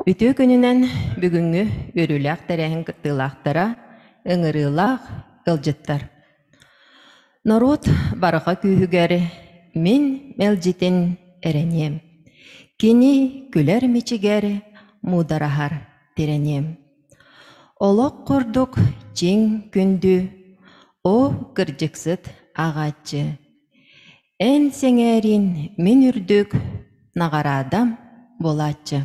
Үтүө күнүнэн бүгүҥҥү үөрүүлээх тэрээһин кыттыылаахтара, ыҥырыылаах ыалдьыттар. Норуот барҕа күүһүгэр мин мэлдьитин эрэниэм. Кини күлэр мичигэр муудараһар тирэниэм. Олох курдук чиҥ күндү, о кырдьыксыт ааҕааччы. Эн сэҥээриин мин үрдүк наҕараадам буолааччы.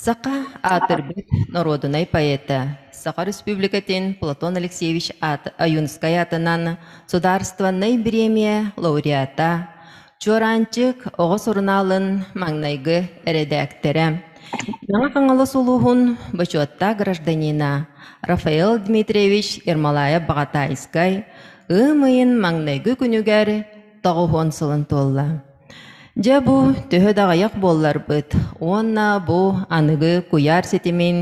Саха аатырбыт норуодунай поэта, Саха Республикатын Платон Алексеевич Ойуунскай аатынан Судаарыстыбаннай бириэмийэ лауреата, Чуораанчык оҕо сурунаалын маҥнайгы эрэдээктэрэ, Мэҥэ Хаҥалас улууһун бочуоттаах гражданина Рафаэл Дмитриевич Ермолаев-Баҕатаайыскай ыам ыйын маҥнайгы күнүгэр 90 сылын туолла. Дьэ бу төһө да аҕыйах буолларбыт уонна бу аныгы куйаар ситимин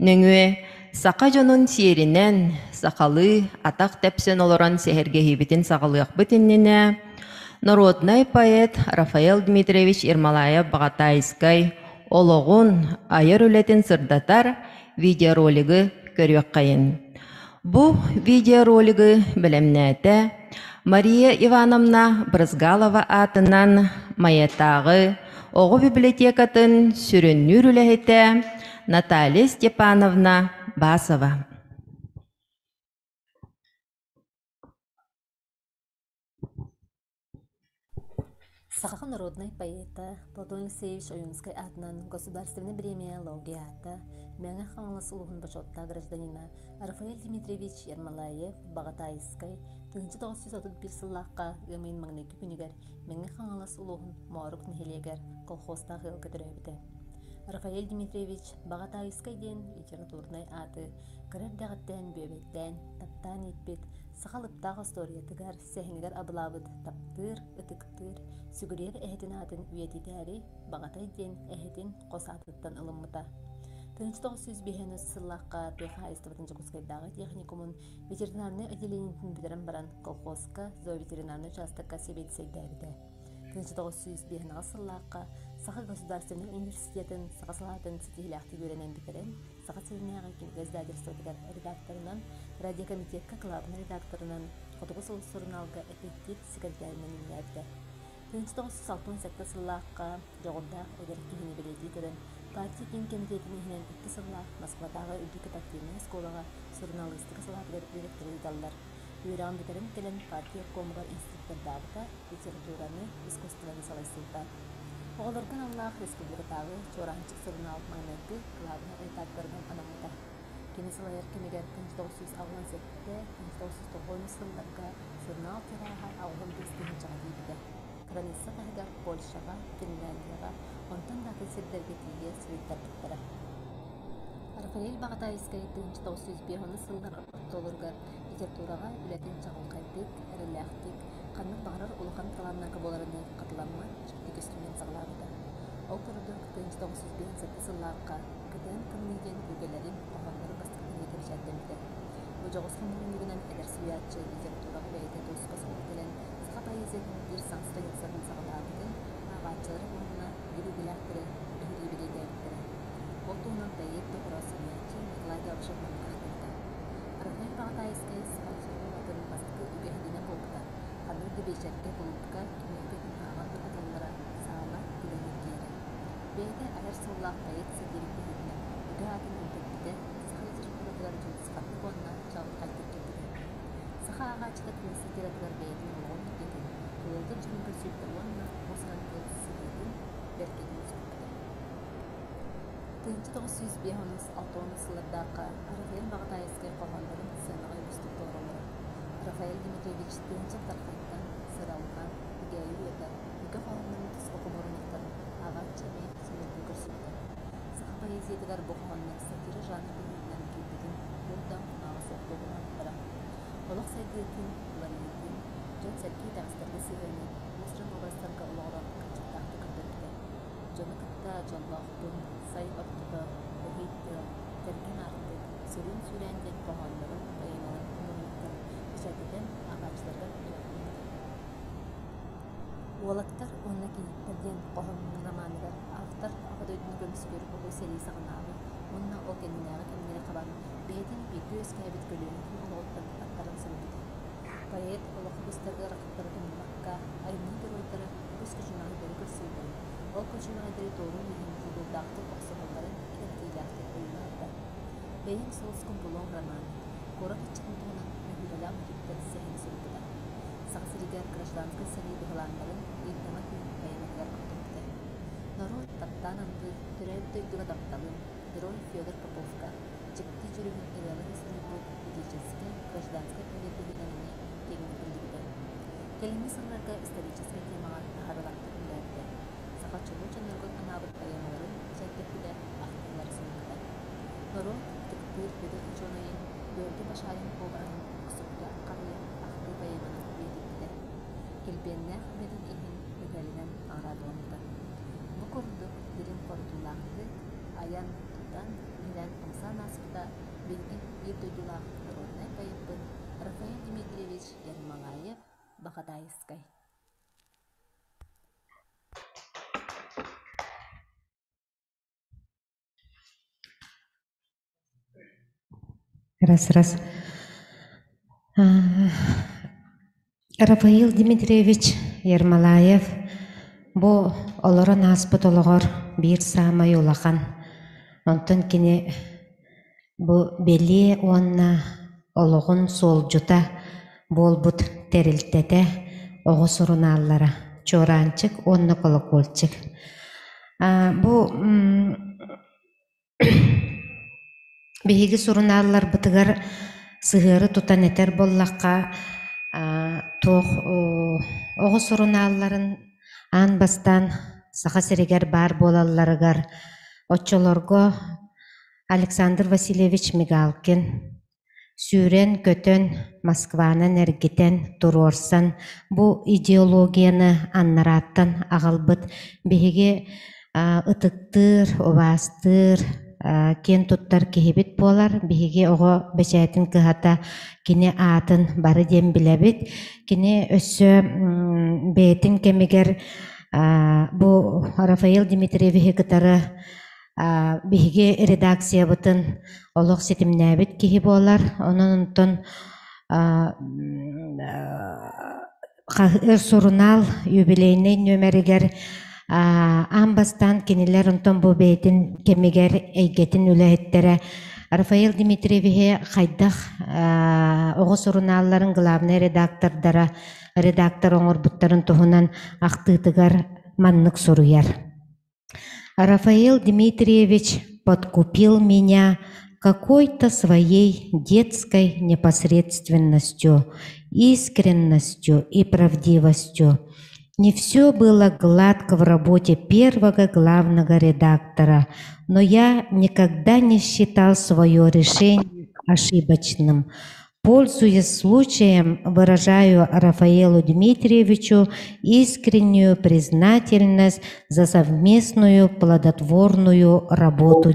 нөҥүө саха дьонун сиэринэн сахалыы атах тэпсэн олорон сэһэргэһиибитин саҕалыахпыт иннинэ народнай поэт Рафаэл Дмитриевич Ермолаев-Баҕатаайыскай олоҕун, айар үлэтин сырдатар видеоролигы көрүөххэйин. Бу видеоролигы бэлэмнээтэ Мария Ивановна Брызгалова аатынан Майатааҕы оҕо библиотекатын сүрүннүүр үлэһитэ Наталья Степановна Басова. Саха народнай поэта Платон Алексеевич Ойуунускай аатынан Государственнай бириэмийэ лауреата, Мэҥэ Хаҥалас улууһун бочуоттаах гражданина Рафаэль Дмитриевич Ермолаев Баҕатаайыскай 1931 сыллаахха ыам ыйын маҥнайгы күнүгэр Мэҥэ Хаҥалас улууһун Моорук нэһилиэгэр колхозтаах ыалга төрөөбүтэ. Рафаэль Дмитриевич Баҕатаайыскай диэн литературнай ааты кыра эрдэҕиттэн бүөбэйдээн, таптаан ииппит саха алыптаах остуоруйатыгар, сэһэнигэр абылаабыт таптыыр, ытыктыыр, сүгүрүйэр эһэтин аатын үйэтитээри Баҕатай диэн эһэтин хос аатыттан ылыммыта. 1905 сыллаахха тыа хаһаайыстыбатын Дьокуускайдааҕы техникумун ветеринарнай отделениетын бүтэрэн баран колхозка зооветеринарнай учаастакка сэбиэдиссэйдээбитэ. 1905 сыллаахха Саха государственнай университетын саха салаатын ситиһиилээхтик үөрэнэн бүтэрэн Саха сиринээҕи кинигэ издательствотыгар редакторынан, радиокомитекка кылаабынай редакторынан, Хотугу сулус сурунаалга эппиэттиир сэкирэтээринэн үлэлээбитэ. 1967 сыллаахха дьоҕурдаах эдэр киһини бэлиэтии көрөн, партия киин кэмитиэтин иһинэн икки сыллаах Москватааҕы үрдүкү партийнай оскуолаҕа суруналыыстыка салаатыгар үөрэхтэри ыыталлар. Үөрэҕин бүтэрэн кэлэн партия обкомугар инструктордаабыта, литератураны, искусствоны салайсыбыта. Оҕолорго аналлаах республикатааҕы Чуораанчык сурунаал маҥнайгы кылаабынай редакторынан анаммыта. Кини салайар кэмигэр 1987, 1990 сылларга сурунаал тираһа 85 тыһыынчаҕа тиийбитэ. Кыраныысса таһыгар Польшаҕа, Финляндияҕа, онтон да атын сирдэргэ тиийэ суруйтарбыттара. Рафаэль Баҕатаайыскай 1950 сыллар ортолоругар литератураҕа үлэтин чаҕылхайдык, эрэллээхтик, ханнык баҕарар улахан талааннарга буоларыныы хатыламмат дьикти көстүүнэн саҕалаабыта. Ол курдук, 1957 сыллаахха «Кытыан кымныы» диэн үгэлэрин, хоһооннорун бастакы кинигэтэ бэчээттэммитэ. Бу дьоҕус хомуурунньугунан эдэр суруйааччы литератураҕа бэйэтэ туспа суол кэлэн, саха поэзиятын биир саҥа страницатын саҕалаабытын ааҕааччылары уонна биир идэлээхтэри биһирии бэлиэтээбиттэрэ. Ол туһунан поэт доҕоро суруйааччы Николай Габышев маннык ахтыбыта. Рафаэль Баҕатаайыскай саха литературатын бастакы үгэһинэн буолбута. Ханнык да биэчэргэ, кулуупка кинигэ ааҕан тургуталлара, саала күлэн эргийэрэ. Бэйэтэ айар суоллаах поэт сатирик быһыытынан үгэ аатын үрдэппитэ, саха литературатыгар дьулусханнык уонна чаҕылхайдык киирбитэ. Саха ааҕааччыта кини сатиратыгар бэйэтин олоҕун үрдэтин, тулалыыр дьонун көрсүбүтэ уонна уус-уран тыл сытыытын, бэркэтин сөхпүтэ. 1950-60 сыллардаахха Рафаэль Баҕатаайыскай хоһооннорун сыанаҕа үгүстүк толороллоро. Рафаэль Дмитриевич тыһыынча тархайтан, сыралҕан, үгээйи уйата, үгэ хоһооннорун туспа хомуурунньуктарын ааҕааччы эмиэ сонургуу көрсүбүтэ. Саха поэзиятыгар бу хоһооннор сатира жанр быһыытынан киирбитин туох да кумааҕы суох туоһулаабыттара. Олох сайдыытын, уларыйыытын, дьон-сэргэ итэҕэстэргэ сыһыанын уус-уран образтарга олоҕуран кырдьыктаахтык көрдөрбүтэ. Дьону кытта дьоллоохпун, сай ортото, ыһый тыал, тэргин аартык, сөрүүн сүүрээн диэн хоһооннорун, поэмаларын хомуурунньуктарын бэчээттэтэн ааҕааччыларга бэлэхтиибит. Уолаттар уонна кийииттэр диэн хоһоонун романыгар автор Аҕа дойдуну көмүскүүр Улуу сэрии саҕанааҕы уонна ол кэннинээҕи кэмнэри хабан, бэйэтин бииргэ үөскээбит көлүөнэтин олоҕуттан аттаран суруйбута. Поэт олоххо быстар ыарахаттары тумнубакка, айымньы геройдара үгүс күчүмэҕэйдэри көрсөллөрүн, ол күчүмэҕэйдэри туоруур иһин тулуурдаахтык охсуһалларын итэҕэтиилээхтик ойуулаабыта. Бэйэҥ соҕускун булуоҥ роман, куорат ыччатын туһунан мөһүүрэлээх үтүктэр сэһэни суруйбута. Саха сиригэр гражданскай сэрии быһылааннарын ыйдаҥа түүн поэматыгар көрдөрбүтэ. Норуот таптаан андыы, төрөөбүт дойдуга тапталын, герой Федор Поповка дьикти дьүрүһүн ырыаларын суруйбут лирическэй, гражданскай поэт быһыытынан эмиэ киэҥник биллибитэ. Кэлиҥҥи сылларга историческай темаҕа таһаарыылаахтык үлэлээбитэ. Саха чулуу дьонноругар анаабыт поэмаларын бэчээттэппитэ, ахтыылары суруйбута. Норуот ытыктыыр бөдөҥ учуонайын Георгий Башарин уобараһын Өксөкүлээх Харыйа ахтыы поэманан үйэтиппитэ. Килбиэннээх үлэтин иһин мэтээлинэн наҕараадаламмыта. Бу курдук дириҥ хорутуулаахтык айан, тутан, үлэлээн-хамсаан ааспыта биһиги биир дойдулаах народнай поэппыт Рафаэль Дмитриевич Ермолаев Баҕадаайыскай. Раз раз. Рафаил Дмитриевич Ермолаев бу олорон ааспыт олоҕор биир саамай улахан, онтон кини бу бэлиэ уонна олоҕун суолдьута буолбут тэрилтэтэ оҕо сурунааллара Чуораанчык уонна Колокольчик. Бу Биһиги сурунаалларбытыгар сыһыары тутан этэр буоллахха, туох оҕо сурунаалларын аан бастаан Саха сиригэр баар буолалларыгар оччолорго Александр Васильевич Мигалкин сүүрэн-көтөн, Москванан эргитэн, туруорсан бу идеологияны аннарааттан аҕалбыт биһиги ытыктыыр, убаастыыр, киэн туттар киһибит буолар. Биһиги оҕо бэчээтин кыһата кини аатын бары диэн билэбит. Кини өссө бэйэтин кэмигэр бу Рафаил Дмитриевиһи кытары Биһиги редакциябытын олох ситимнээбит киһи буолар. Онон онтон сурунаал юбилейнай нүөмэригэр аан бастаан кинилэр онтон бу бэйэтин кэмигэр эйгэтин үлэһиттэрэ Рафаил Дмитриевиһи хайдах оҕо сурунаалларын главнай редактордара редактор оҥорбуттарын туһунан ахтыытыгар маннык суруйар. Рафаил Дмитриевич подкупил меня какой-то своей детской непосредственностью, искренностью и правдивостью. Не все было гладко в работе первого главного редактора, но я никогда не считал свое решение ошибочным. Пользуясь случаем, выражаю Рафаэлу Дмитриевичу искреннюю признательность за совместную плодотворную работу.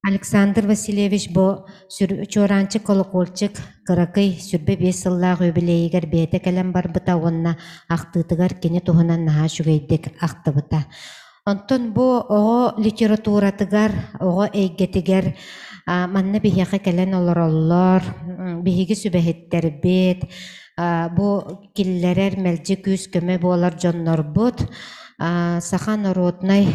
Александр Васильевич бу Чуораанчык колокольчик кыракый сүрбэ биэс сыллаах юбилейигэр бэйэтэ кэлэн барбыта уонна ахтыытыгар кини туһунан наһаа үчүгэйдик ахтыбыта. Онтон бу оҕо литературатыгар, оҕо эйгэтигэр манна биһиэхэ кэлэн олороллор, биһиги сүбэһиттэрбит, бу киллэрэр мэлдьи күүс-көмө буолар дьоннорбут, саха народнай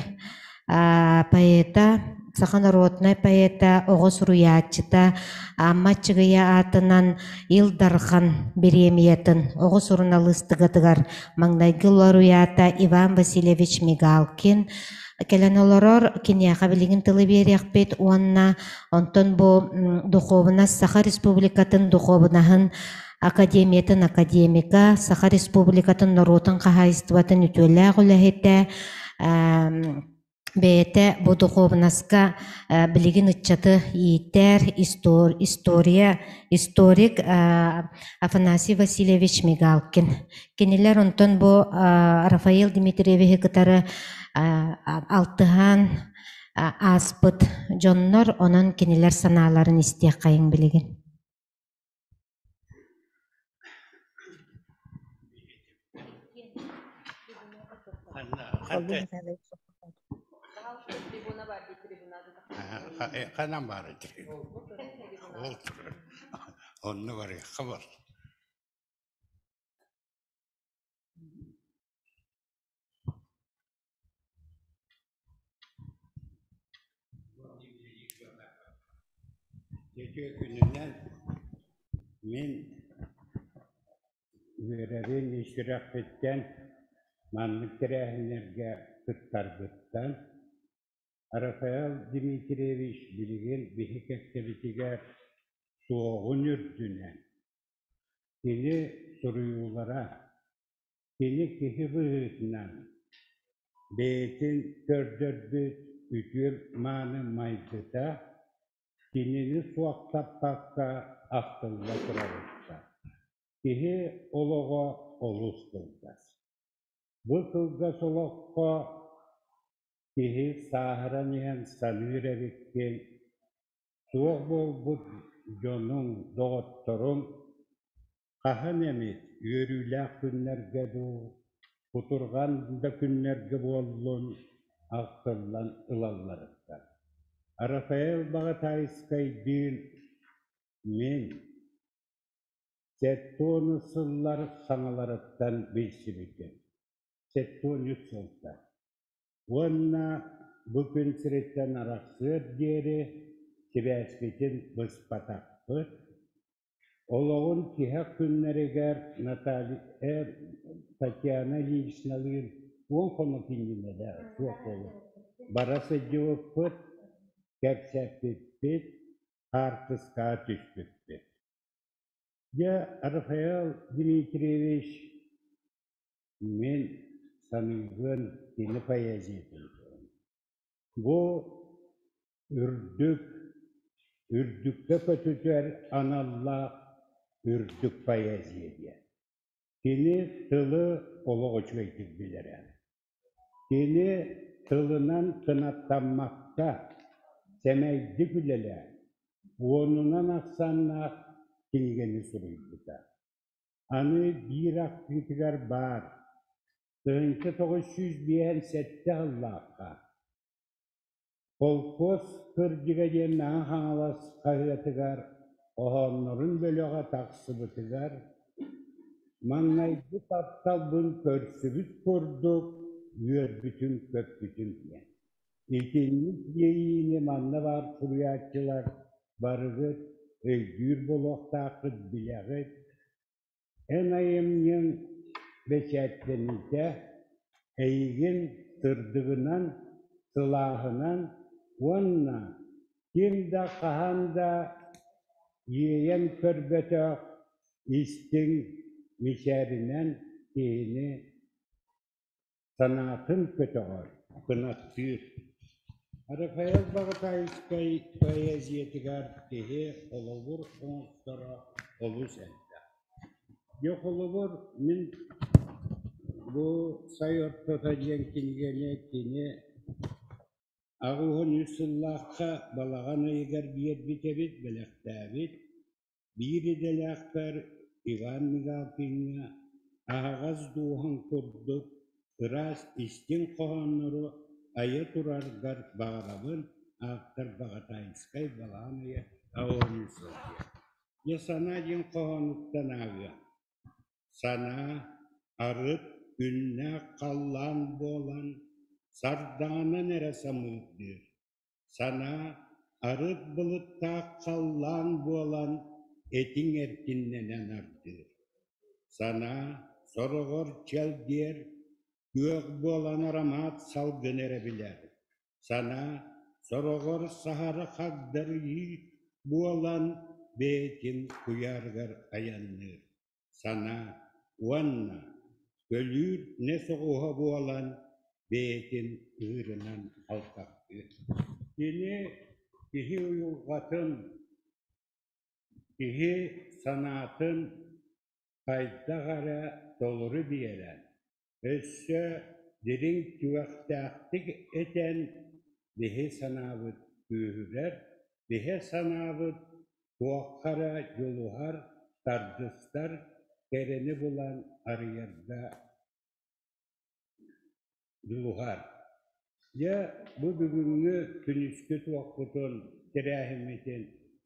поэта, саха народнай поэта, оҕо суруйааччыта Амма Аччыгыйа аатынан Ил Дархан бириэмийэтин оҕо суруналыыстыгатыгар маҥнайгы лауреата Иван Васильевич Мигалкин кэлэн олорор. Киниэхэ билигин тылы биэриэхпит уонна онтон бу духуобунас Саха Республикатын духуобунаһын академиятын академика, Саха Республикатын норуотун хаһаайыстыбатын үтүөлээх үлэһитэ, бэйэтэ бу духуобунаска билигин ыччаты иитэр история историк Афанасий Васильевич Мигалкин. Кинилэр онтон бу Рафаил Дмитриевиһи кытары алтыһан ааспыт дьоннор, онон кинилэр санааларын истиэххэйиҥ билигин. Ханан баар Ол турар. Онно барыахха бар. Үтүө күнүнэн мин үөрэбин ис сүрэхпиттэн маннык тэрээһиннэргэ кыттарбыттан Рафаэл Дмитриевич билигин биһи кэккэбитигэр суоҕун үрдүнэн кини суруйуулара Кини киһи быһыытынан бэйэтин көрдөрбүт үтүө-мааны майгыта кинини суохтаппакка ахтылла турарыттан киһи олоҕо олус кылгас. Бу кылгас олоххо киһи сааһыран иһэн саныыр эбиккин, суох буолбут дьонуҥ, доҕотторуҥ Хаһан эмит үөрүүлээх күннэргэ дуу, кутурҕан да күннэргэ буоллун, ахтыллан ылалларыттан. Рафаэл Баҕатаайыскайдыын мин 73 сыллар саҥаларыттан билсибитим. 73 сылтан. Уонна бу күн сириттэн арахсыар диэри сибээспитин быспатахпыт. Олоҕун тиһэх күннэригэр Наталья Татьяна Ильиничналыын уон хонук иннинэ суох буолуо бара сылдьыбыппыт, кэпсэппиппит, хаартыскаҕа түспүппүт. Дьэ, Рафаэл Дмитриевич мин саныыбын кини поэзиятын Бу үрдүк, үрдүккэ көтүтэр аналлаах үрдүк поэзия диэн. Кини тылы олох үчүгэйдик билэрэ. Кини тылынан кынаттаммакка, сэмэйдик үлэлээн, уонунан ахсааннаах кинигэни суруйбута. Аны биир ахтыытыгар баар 1957 сыллаахха «Холкуос кырдьыга» диэн Мэҥэ Хаҥалас хаһыатыгар хоһооннорун бөлөҕө тахсыбытыгар маҥнайгы тапталбын көрсүбүт курдук үөрбүтүм-көппүтүм диэн. Итинник иэйиини манна баар суруйааччылар барыгыт өйдүүр буолуохтааххыт, билэҕит. Эн айымньыҥ бэчээттэниитэ эйигин сырдыгынан, сылааһынан уонна ким да хаһан да иэйэн көрбөтөх истиҥ мичээринэн киһини санаатын көтөҕөр, кынаттыыр. Рафаэл Баҕатаайыскай поэзиятыгар киһи холобур оҥосторо олус элбэх. Дьэ, холобур, мин бу «Сай ортото» диэн кинигэни кини 83 сыллаахха балаҕан ыйыгар биэрбит эбит, бэлэхтээбит. Биир идэлээхпэр Иван Мигалкиҥҥа аһаҕас дууһаҥ курдук ыраас истиҥ хоһооннору айа тураргар баҕарабын, ааптар Баҕатаайыскай балаҕан ыйа аҕыһын сылдьыа. Дьэ санаа диэн хоһоонуттан ааҕыа. Санаа арыт күннээх халлаан буолан сардаҥанан эрэ самыырдыыр. Санаа арыт былыттаах халлаан буолан этиҥ эркиннэнэн ардыыр. Санаа сороҕор чэлгиэр, күөх буолан арамаат салгын эрэ билэр. Санаа сороҕор саһара хагдарыйыы буолан бэйэтин куйаарыгар айанныыр. Санаа уонна көлүүр не соҕуһа буолан бэйэтин ыырынан алтахтыыр. Кини киһи уйулҕатын, киһи санаатын хайдах эрэ толору биэрэн, өссө дириҥ түгэхтээхтик этэн биһи санаабыт күүһүрэр, биһи санаабыт туохха эрэ дьулуһар, тардыстар, кэрэни булан арыйарга дьулуһар. Дьэ, бу бүгүҥҥү күнүскү туохпутун, тэрээһиммитин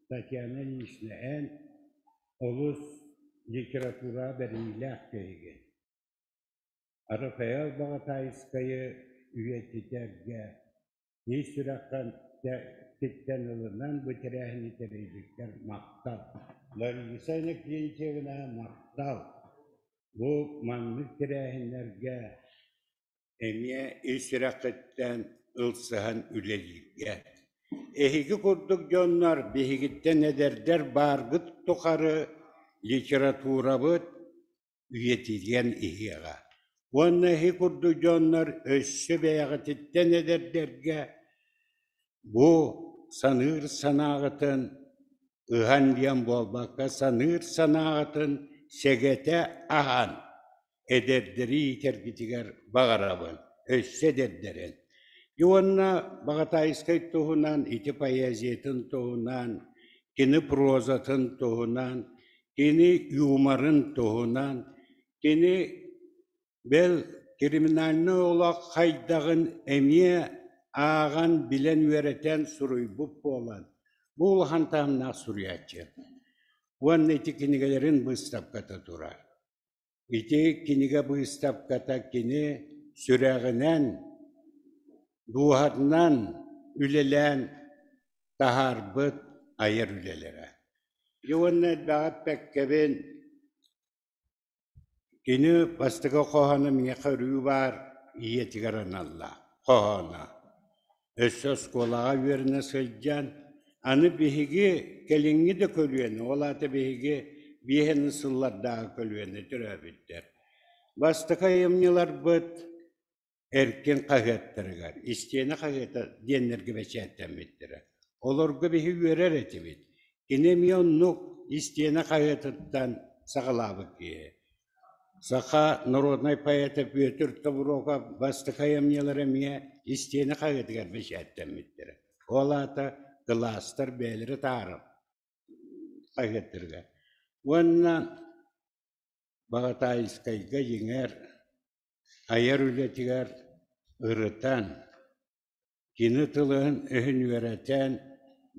Татьяна Ильинична эн олус литератураҕа бэриниилээх киһигин. Рафаэл Баҕатаайыскайы үйэтитэргэ ис сүрэххин киттэн ылынан бу тэрээһини тэрийбиккэр махтал. Лариса Иннокентьевна махтал. Бу маннык тэрээһиннэргэ эмиэ ис сүрэххиттэн ылсыһан үлэлииргэ. Эһиги курдук дьоннор биһигиттэн эдэрдэр бааргыт тухары литературабыт үйэтийэн иһиэҕэ. Уонна эһи курдук дьоннор өссө бэйэҕититтэн эдэрдэргэ бу саныыр санааҕытын ыһан диэн буолбакка, саныыр санааҕытын сэгэтэ аһан эдэрдэри иитэргитигэр баҕарабын, өссө эдэрдэрин. Уонна Баҕатаайыскай туһунан, ити поэзиятын туһунан, кини прозатын туһунан, кини юморын туһунан, кини бэл криминальнай олох хайдаҕын эмиэ ааҕан, билэн, үөрэтэн суруйбут буолан, бу улахан таһымнаах суруйааччы. Уонна ити кинигэлэрин быыстапката турар. Ити кинигэ быыстапката кини сүрэҕинэн, дууһатынан үлэлээн таһаарбыт айар үлэлэрэ. Дьэ уонна элбэҕи эппэккэбин, кини бастакы хоһооно миэхэ өрүү баар ийэтигэр аналлаах хоһооно. Өссө оскуолаҕа үөрэнэ сылдьан, аны биһиги кэлиҥҥи да көлүөнэ, ол аата биһиги биэһин сыллардааҕы көлүөнэ төрөөбүттэр. Бастакы айымньыларбыт эркин хаһыаттарыгар, истиэнэ хаһыата диэннэргэ бэчээттэммиттэрэ. Олорго биһи үөрэр этибит. Кини эмиэ оннук истиэнэ хаһыатыттан саҕалаабыт киһи. Саха народнай поэта Петр Тобуроков бастакы айымньылара эмиэ истиэнэ хаһыатыгар бэчээттэммиттэрэ. Ол аата кылаастар бэйэлэрэ таһаарар хаһыаттарыгар. Уонна Баҕатаайыскайга дьиҥэр айар үлэтигэр ырытан, кини тылын өһүн үөрэтэн,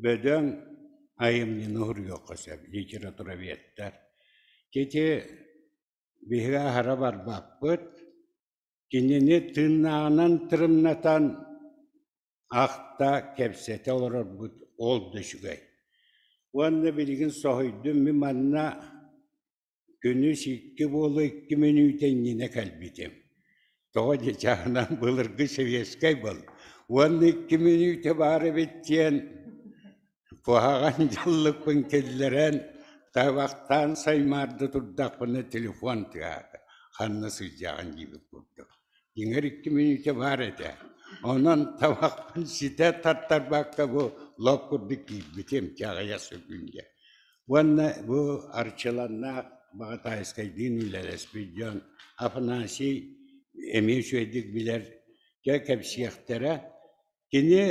бөдөҥ айымньыны уһуруйуохха сөп литературоведтар. Ити биһиги аһара барбаппыт, кинини тыыннааҕынан тырымнатан ахта, кэпсэтэ олорорбут ол да үчүгэй. Уонна билигин соһуйдум мин манна Күнүс икки буола икки мүнүүтэ иннинэ кэлбитим. Тоҕо диэтэҕинэ былыргы сэбиэскэй был. Уонна икки мүнүүтэ баар эбит диэн куһаҕан дьаллыкпын киллэрэн табахтаан саймаарда турдахпына телефон тыаһаата. Ханна сылдьаҕын диэбит курдук. Дьиҥэр икки мүнүүтэ баар этэ. Онон табахпын ситэ тартарбакка бу лоп курдук киирбитим чаҕыйа сүгүнгэ. Уонна бу Арчыланнаах Баҕатаайыскайдыын үлэлэспит дьон Афанасий эмиэ үчүгэйдик билэр, дьэ кэпсиэхтэрэ. Кини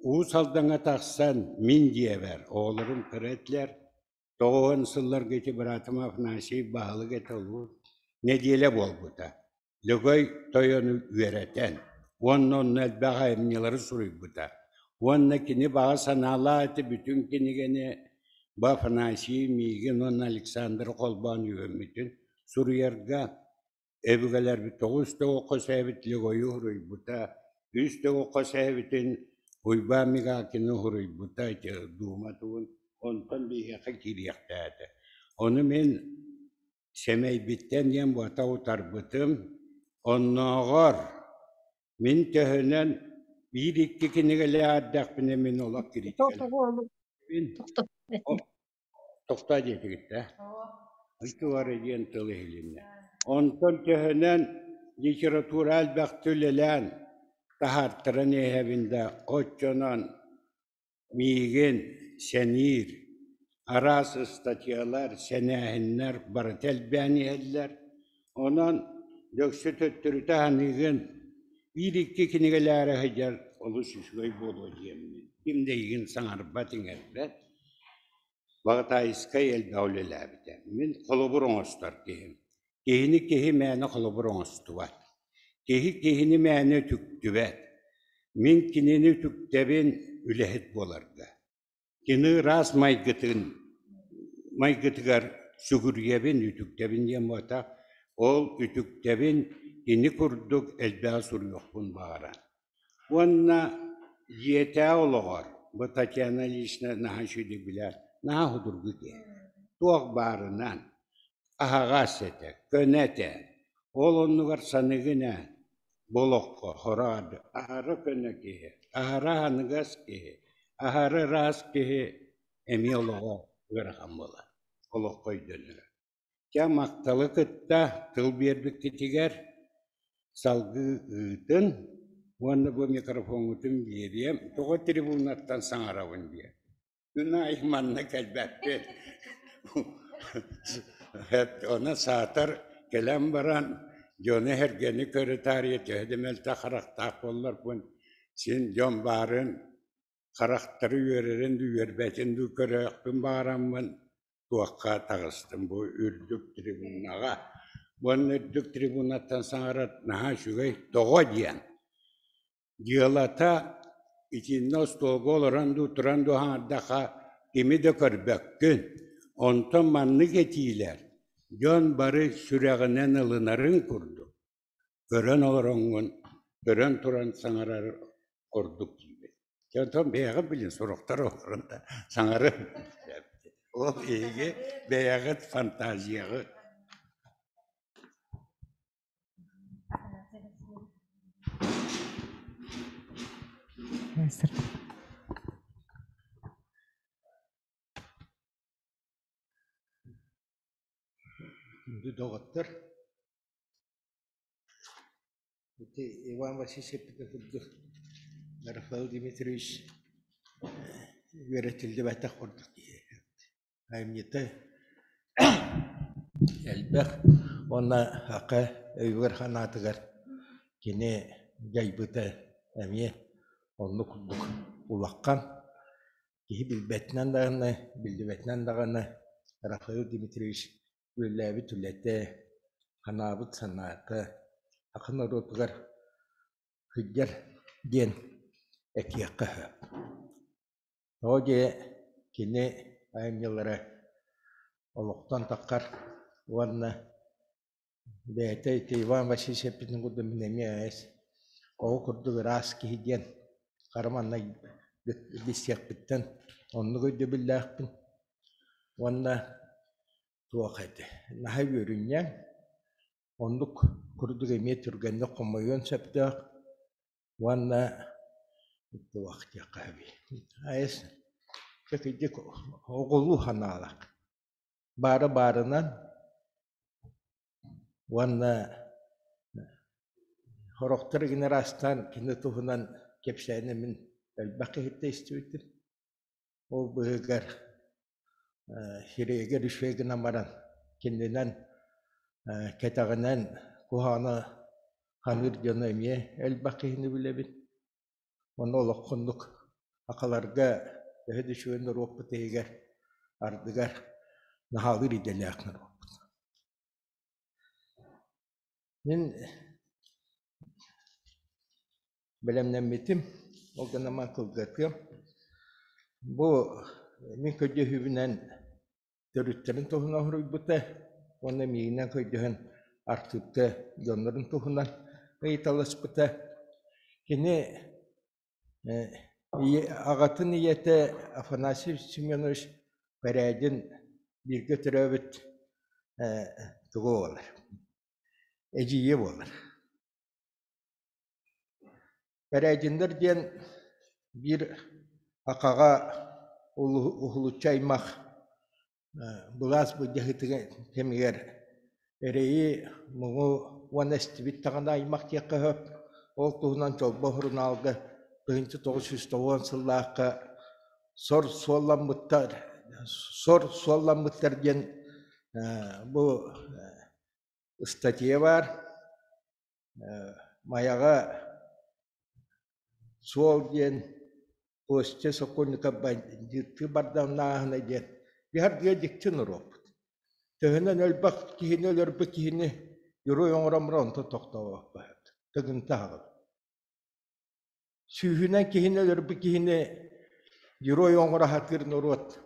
Уус Алдаҥҥа тахсан мин дьиэбэр оҕолорум кыра этилэр, 90 сылларга ити быраатым Афанасий баһылык этэ олус нэдиэлэ буолбута. Лөгөй тойону үөрэтэн уонна онно элбэх айымньылары суруйбута. Уонна кини баҕа санаалаах этэ бүтүн кинигэни бу Афанасий миигин уонна Александры холбоон үөрэммитин суруйарга өбүгэлэрбит тоҕус тоҕо хос эбит Лөгөйү суруйбута, үс тоҕо хос эбитин Уйбаан Мигалкины суруйбута ити Дума тугун онтон биһиэхэ киириэхтээтэ. Ону мин Сэмэйбиттэн диэн буота утарбытым, оннооҕор мин төһөнөн биир-икки кинигэлээх эрдэхпинэ мин олох кириитикэлээбин. Тохтоо диэтигит да? Ытыары диэн тыл иһилиннэ. Онтон төһөнөн литература элбэхтэ үлэлээн таһаартаран иһэбин да, оччонон Миигин сэниир, араас ыстатыйалар, сэнээһиннэр барыта элбээн иһэллэр. Онон дөксө төттөрүтэ аныыгын, биир-икки кинигэлээри сылдьар олус үчүгэй буолуо диэммин, ким да эйигин саҥарбат-иҥэрбэт. Баҕатаайыскай элбэҕи үлэлээбитэ. Мин холобур оҥостор киһим. Киһини киһи мээнэ холобур оҥостубат. Киһи киһини мээнэ үтүктүбэт. Мин кинини үтүктэбин үлэһит буоларга. Кини ыраас майгытын майгытыгар сүгүрүйэбин, үтүктэбин диэн буолбатах, ол үтүктэбин кини курдук элбэҕи суруйуохпун баҕарар. Уонна дьиэтээҕи олоҕор, бу Татьяна Ильинична наһаа үчүгэйдик билэр, наһаа судургу киһи. Туох баарынан аһаҕас этэ, көнө этэ. Ол оннугар саныгын ээ, бу олоххо хороҕор аһара көнө киһи, аһара аһыныгас киһи, аһара ыраас киһи эмиэ олоҕо ыарахан буолар, олоххо өйдөнөрө. Дьэ махталы кытта тыл биэрбиккитигэр салгыы ыытын уонна бу микрофоҥҥутун биэриэм. Тоҕо трибунаттан саҥарабын диэн. Күн аайы манна кэлбэппин. Ону саатар кэлэн баран дьону-сэргэни көрө таарыйа төһө да мөлтөх харахтаах буолларбын, син дьон баарын, харахтара үөрэрин дуу, үөрбэтин дуу көрүөхпүн баҕараммын туохха таҕыстым бу үрдүк трибунаҕа. Уонна үрдүк трибунаттан саҥарар наһаа үчүгэй. Тоҕо диэн Дьыалата итиннэ остуолга олорон дуу, туран дуу аҥардахха кими да көрбөккүн. Онтон маннык этиилэр дьон бары сүрэҕинэн ылынарын курдук, көрөн олороҥҥун, көрөн туран саҥарар ордук диибин. Дьэ онтон бэйэҕит билин сорохтор олорон да саҥарар. Ол эһиги бэйэҕит фантазияҕыт. Күндү доҕоттор, ити Иван Васильевич эппитин курдук Рафаил Дмитриевич үөрэтиллибэтэх курдук киһи. Айымньыта элбэх уонна ака өйүгэр санаатыгар кини дьайбыта эмиэ оннук курдук улахан. Киһи билбэтинэн даҕаны, биллибэтинэн даҕаны Рафаил Дмитриевич үлэлээбит үлэтэ, санаабыт санаата саха норуотугар сылдьар диэн этиэххэ сөп. Тоҕо диэ кини айымньылара олохтон таххар уонна бэйэтэ ити Иван Васильевич эппитин курдук мин эмиэ эс оҕо курдук ыраас киһи диэн хара маҥнай билсиэхпиттэн оннук өйдөбүллээхпин уонна туох этэй наһаа үөрүнньэҥ оннук курдук эмиэ түргэнник хомойуон сөптөөх уонна туох диэххэ сөбүй айс кырдьык оҕолуу санаалаах баара баарынан уонна сорохтор игин араастаан кини туһунан кэпсээни мин элбэх киһиттэн истибитим ол быыһыгар сирэйигэр үчүгэй гынан баран кининэн кэтэҕинэн куһаҕаны ханыыр дьону эмиэ элбэх киһини билэбин. Онно олоххуннук сахаларга төһө да үчүгэй норуоппут иһигэр ардыгар наһаалыыр идэлээх норуоппут. Мин бэлэмнэммитим, ол гынан баран кылгатыам. Бу мин көрдөһүүбүнэн төрүттэрин туһунан суруйбута уонна миигинэн көрдөһөн архыыпка дьоннорун туһунан ыйыталаспыта. Кини аҕатын ийэтэ Афанасий Семенович Бэрээдин бииргэ төрөөбүт тугу буолар, эдьиийэ буолар. Бэрээдиннэр диэн биир акаҕа уһулуччу аймах былаас былдьаһыытыгар кэмигэр эрэйи, муҥу уонна эстибит даҕаны аймах диэххэ сөп. Ол туһунан Чолбон сурунаалга 1990 сыллаахха сор суолламмыттар сор суолламмыттар диэн бу ыстатыйа баар. Майаҕа суол диэн Костя Сокольников бандьыыттыы бардамнааһына диэн биһардыга дьикти норуоппут. Төһөнөн элбэх киһини өлөрбүт киһини герой оҥорон баран онтон тохтообоппут. Тыгынта аһаҕын. Сүүһүнэн киһини өлөрбүт киһини герой оҥоро сатыыр норуот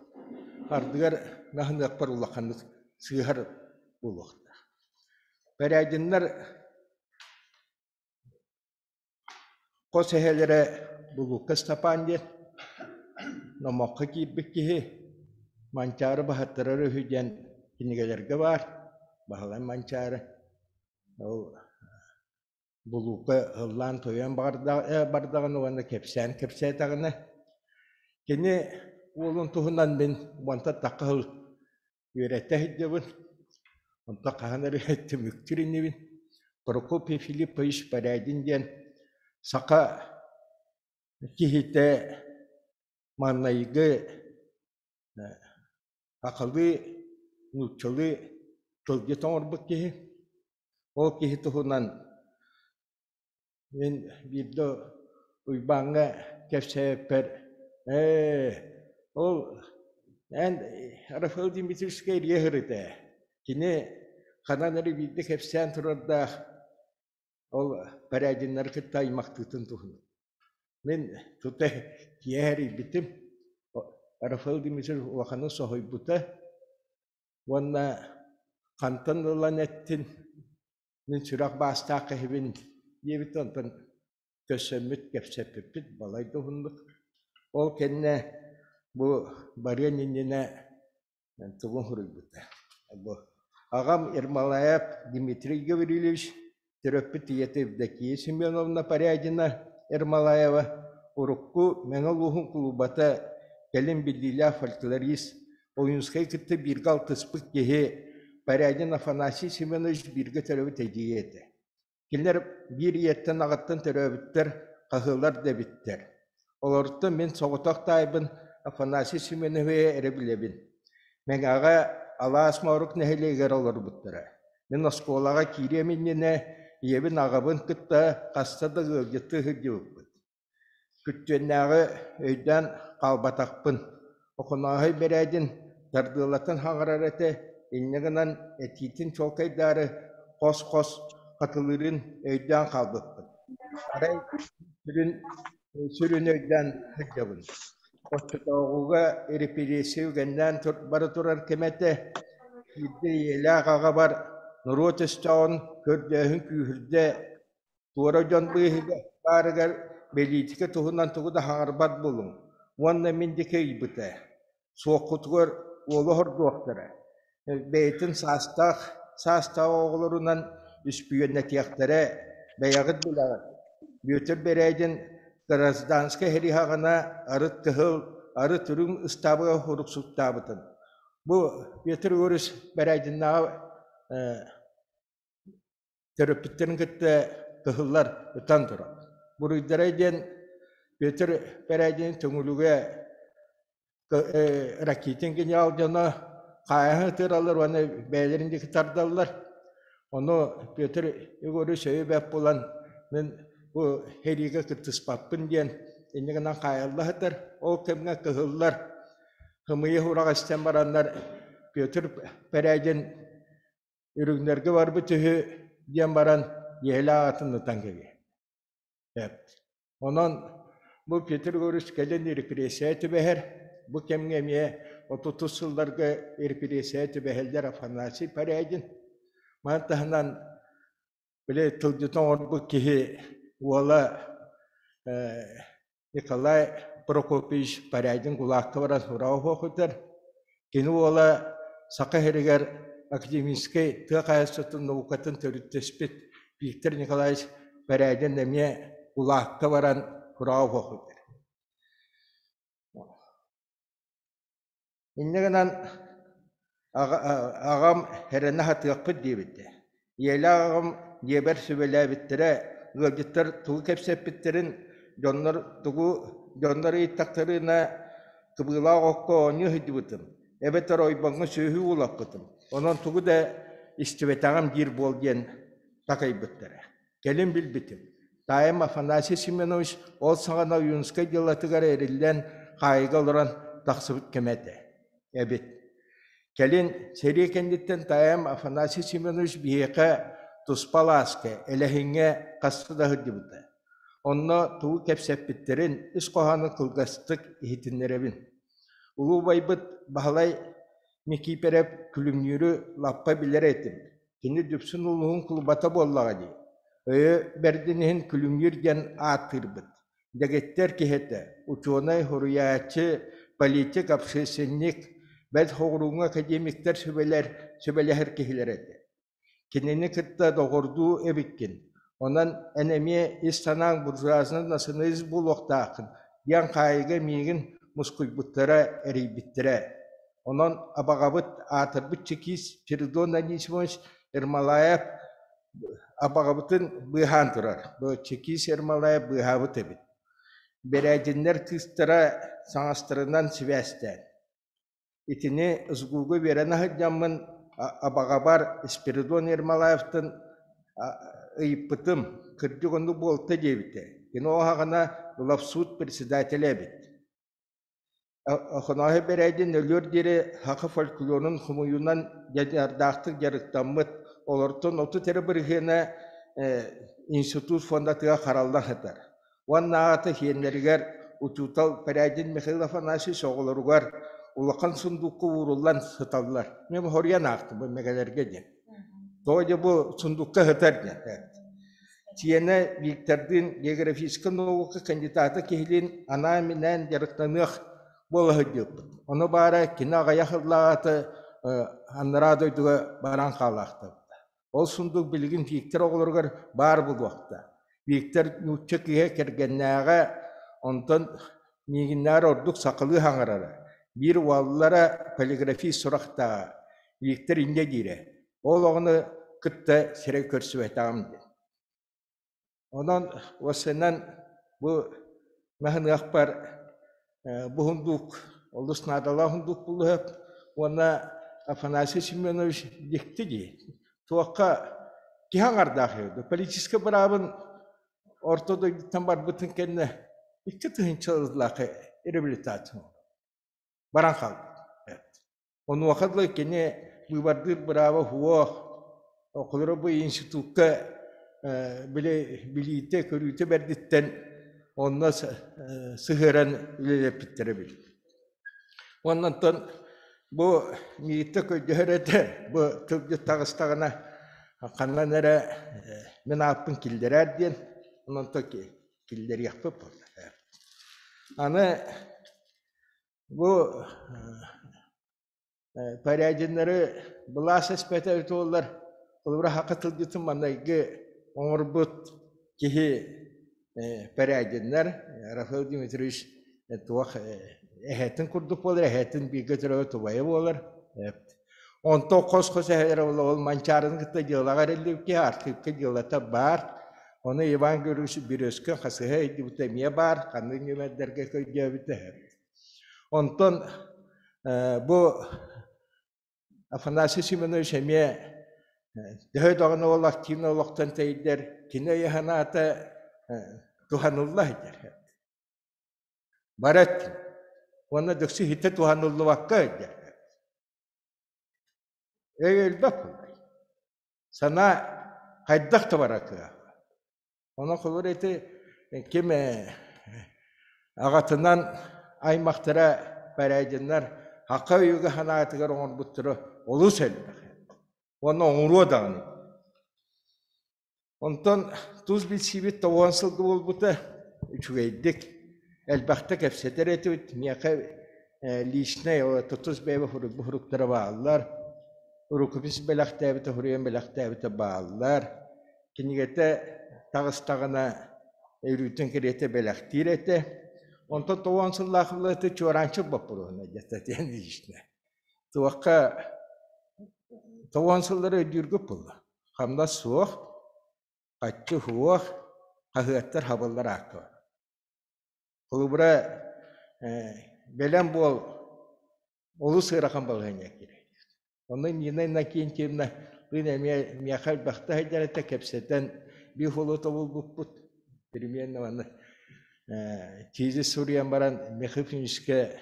ардыгар наһыныахпар улаханнык сыыһар буолуохтаах. Бэрээдиннэр хос эһэлэрэ Булука Степан диэн номоххо киирбит киһи Манчаары баһыттарар үһү диэн кинигэлэргэ баар. Баһылай Манчаары. Ол Булуука ыллаан-туойан бардаҕына уонна кэпсээн кэпсээтэҕинэ, кини уолун туһунан мин уонтан тахха сыл үөрэтэ сылдьабын, онтон хаһан эрэ түмүктүүр инибин. Прокопий Филиппович Порядин диэн саха киһитэ маҥнайгы сахалыы, нууччалыы тылдьыт оҥорбут киһи. Ол киһи туһунан мин биирдэ Уйбааҥҥа кэпсээбиппэр ээ ол эн Рафаэл Дмитриевичка эрийэ сырыт ээ кини ханан эрэ биирдэ кэпсээн турардаах ол Порядиннары кытта аймахтыытын туһунан. Мин тута киэһэ эрийбитим Рафаэл Дмитриевич улаханнык соһуйбута Уонна хантан ылан эттин, мин сүрэх баастаах киһибин диэбит онтон көрсөммүт, кэпсэппиппит балай да уһуннук. Ол кэннэ бу барыан иннинэ тугун суруйбута. Бу аҕам Ермолаев Дмитрий Гаврильевич төрөппүт ийэтэ Евдокия Семеновна Порядина Ермолаева урукку Мэҥэ улууһун кулубата, кэлин биллиилээх фольклорист, Ойуунскай кытта бииргэ алтыспыт киһи Порядин Афанасий Семенович бииргэ төрөөбүт эдьиийэ этэ. Кинилэр биир ийэттэн аҕаттан төрөөбүттэр, хаһыалар да эбиттэр. Олортон мин соҕотох таайбын Афанасий Семеновиһы эрэ билэбин. Мэҥэҕэ Алаас Моорук нэһилиэгэр олорбуттара. Мин оскуолаҕа киириэм иннинэ ийэбин аҕабын кытта хаста да ыалдьыттыы сылдьыбыппыт. Күттүөннээҕи өйдөөн хаалбатахпын. Охонооһой Бэрээдин тардыалатын хаҥарар этэ, инньэ гынан этиитин чуолкайдаары хос-хос хатылыырын өйдөөн хаалбыппын. Арай сүрүн, сүрүн өйдөөн сылдьабын. Оччотооҕуга репрессия үгэннээн бара турар кэмэ этэ. Биирдэ ийэлээх аҕабар норуот өстөөҕүн көрдөөһүн күүһүрдэ Туора дьон быыһыгар баарыгар бэлиитикэ туһунан тугу да саҥарбат буолуҥ уонна мин диэки ыйбыта, суоххутугар уолу оһордуохтара, бэйэтин саастаах саастаах оҕолорунан үспүйүөннэтиэхтэрэ, бэйэҕит билэҕит. Бүөтүр Бэрээдин гражданскай сэрии арыт кыһыл, арыт үрүҥ ыстаабыга уруксуттаабытын. Бу Петр Егорович Бэрээдиннээҕи төрөппүттэрин кытта кыһыллар ытан турар. Буруйдара диэн Петр Бэрээдин Төҥүлүгэ Ракитин генерал дьоно хаайаһын ытыраллар уонна бэйэлэрин диэки тардаллар. Ону Петр Егорович өйө бэрт буолан мин бу сэриигэ кыттыспаппын диэн инньэ гынан хаайалла сытар. Ол кэмҥэ кыһыллар хымыйы ураҕа истэн бараннар Петр Бэрээдин Үрүҥнэргэ барбыт үһү диэн баран ийэлээх аҕатын ытан кэбиһэр. Онон бу Петр Егорович кэлин репрессия түбэһэр. Бу кэмҥэ эмиэ отутус сылларга репрессия түбэһэллэр Афанасий Порядин. Маны таһынан били тылдьыт оҥорбут киһи уола Николай Прокопьевич Порядин кулаакка баран сураҕа суох үтэр. Кини уола Саха сиригэр академическай тыа хаһаайыстыбатын наукатын төрүттэспит Виктор Николаевич Порядин эмиэ кулаакка баран сураҕа суох үтэр. Инньэ гынан аҕам эрэнэ сатыахпыт диэбитэ. Ийэлээх аҕам дьиэбэр сүбэлээбиттэрэ, ыалдьыттар тугу кэпсэппиттэрин, дьоннор тугу дьоннор ыйыттахтарына кыбыылаах окко оонньуу сылдьыбытым, эбэтэр ойбоҥҥо сүөһү уулаппытым, онон тугу да истибэтэҕим диир буол диэн такайбыттара. Кэлин билбитим, таайым Афанасий Семенович ол саҕана Ойуунускай дьыалатыгар эриллэн хаайыыга олорон тахсыбыт кэмэ этэ эбит. Кэлин сэрии кэнниттэн таайым Афанасий Семенович биһиэхэ туспа алааска, Элэһиҥҥэ хаста да сылдьыбыта. Онно тугу кэпсэппиттэрин ис хоһоонун кылгастык иһитиннэрэбин. Улуу убайбыт Баһылай Никиипэрэп Күлүмнүүрү лаппа билэр этим. Кини Дүпсүн улууһун кулубата буоллаҕа дии. Өйө бэрдин иһин Күлүмнүүр диэн ааттыырбыт. Дэгиттэр киһи этэ, учуонай, суруйааччы, политик, общественник, бэл соҕурууҥҥу академиктар сүбэлэр, сүбэлэһэр киһилэрэ этэ. Кинини кытта доҕордуу эбиккин, онон эн эмиэ ис санааҥ буржуазнай националист буолуохтааххын диэн хаайыыга миигин мускуйбуттара, эрийбиттэрэ. Онон абаҕабыт аатырбыт чекист Феридон Анисимович Ермолаев абаҕабытын быыһаан турар. Бу чекист Ермолаев быыһаабыт эбит. Бэрээдьиннэр кыыстара саҥастарынан сибээстээн. Итини СГУ-га үөрэнэ сылдьаммын абаҕабар Спиридон Ермолаевтан ыйыппытым, кырдьык оннук буолта диэбитэ. Кини ол саҕана главсуд председателэ эбит. Охонооһой Бэрээдин өлүөр диэри саха фольклорун хомуйуунан дьаныардаахтык дьарыктаммыт, олортон 30 эрэ бырыһыана институт фондатыгар хараллан сытар. Уоннааҕыта сиэннэригэр учуутал Порядин Михаил Афанасьевич оҕолоругар улахан сундуукка ууруллан сыталлар. Мен хоруйан аахтым бу мэгэлэргэ диэн. Тоҕо дьэ бу сундукка сытар диэн. Сиэнэ Виктордыын географическай наука кандидата киһилиин анаан-минээн дьарыктаныах буола сылдьыбыппыт. Ону баара кини аҕыйах сыллааҕыта анараа дойдуга баран хаалаахтаабыта. Ол сундук билигин Виктор оҕолоругар баар буолуохтаах. Виктор нуучча киһи кэргэннээҕэ, онтон миигиннээҕэр ордук сахалыы саҥарара. Биир уоллара полиграфист сурахтааҕа. Виктор инньэ диирэ. Ол оҕону кытта сирэй көрсүбэтэҕим диэн. Онон уопсайынан бу маһыныахпар бу сундуук олус наадалаах сундуук булуһап уонна Афанасий Семенович дьикти дии. Туохха киһи аҥардаах үһү. Политическай быраабын орто дойдуттан барбытын кэннэ 2000 сыллаах реабилитация баран хаалбыт. Онуоха дылы кини быыбардыыр бырааба суох, холобура бу институкка били билиитэ, көрүүтэ бэрдиттэн онно сыһыаран үлэлэппиттэрэ эбит. Уонна онтон бу мииттэ көрдөһөр этэ, бу тылдьыт таҕыстаҕына ханнан эрэ мин ааппын киллэрээр диэн, онон киллэриэхпит буолла. Аны Бу Порядиннары былаас эспэтэ эбитэ буоллар, холобура саха тылдьытын маҥнайгы оҥорбут киһи Порядиннар Рафаил Дмитриевич туох эһэтин курдук буолар, эһэтин бииргэ төрөөбүт убайа буолар. Онтон хос-хос эһэлэрэ ол Манчаарыны кытта дьыалаҕа эриллибит киһи архыыпка дьыалата баар. Ону Иван Григорьевич Березкин хасыһа өйдүүбүтэ эмиэ баар, ханнык нүөмэрдэргэ көрдөөбүтэ. Онтон бу Афанасий Семенович эмиэ төһө даҕаны ол активно олохтон тэйдэр, кини өйө-санаата туһанылла сылдьар. Бары өттүн. Уонна дөксү иһитэ туһаныллыбакка сылдьар. Өй өлбөт буоллай. Санаа хайдах да барар кыаҕа. Онон холобур ити ким аҕатынан аймахтара Парядиннар хака өйүгэ санаатыгар оҥорбуттара олус элбэх. Уонна оҥоруо даҕаны. Онтон тус билсиибит 90 сылга буолбута үчүгэйдик элбэхтэ кэпсэтэр этибит. Миэхэ личнэй тус бэйэбэ суруктара бааллар. Рукопись бэлэхтээбитэ, суруйан бэлэхтээбитэ бааллар. Кинигэтэ таҕыстаҕына өрүүтүн кэриэтэ бэлэхтиир этэ. Онтон 90 сыллаах ылыаты чуораанчык боппуруоһуна диэн личнэ. Туохха 90 сыллары өйдүүргүт буолла. Хамнас суох, хаччы суох, хаһыаттар хабыллар аакка. Холобура, бэлэм буол олус ыарахан балаһыанньа киирэр. Онно Нина Иннокентьевна эмиэ миэхэ элбэхтэ сылдьар этэ, кэпсэтэн биир холуота булбуппут. Примерно манна тиизис суруйан баран Михаил Ефимовичка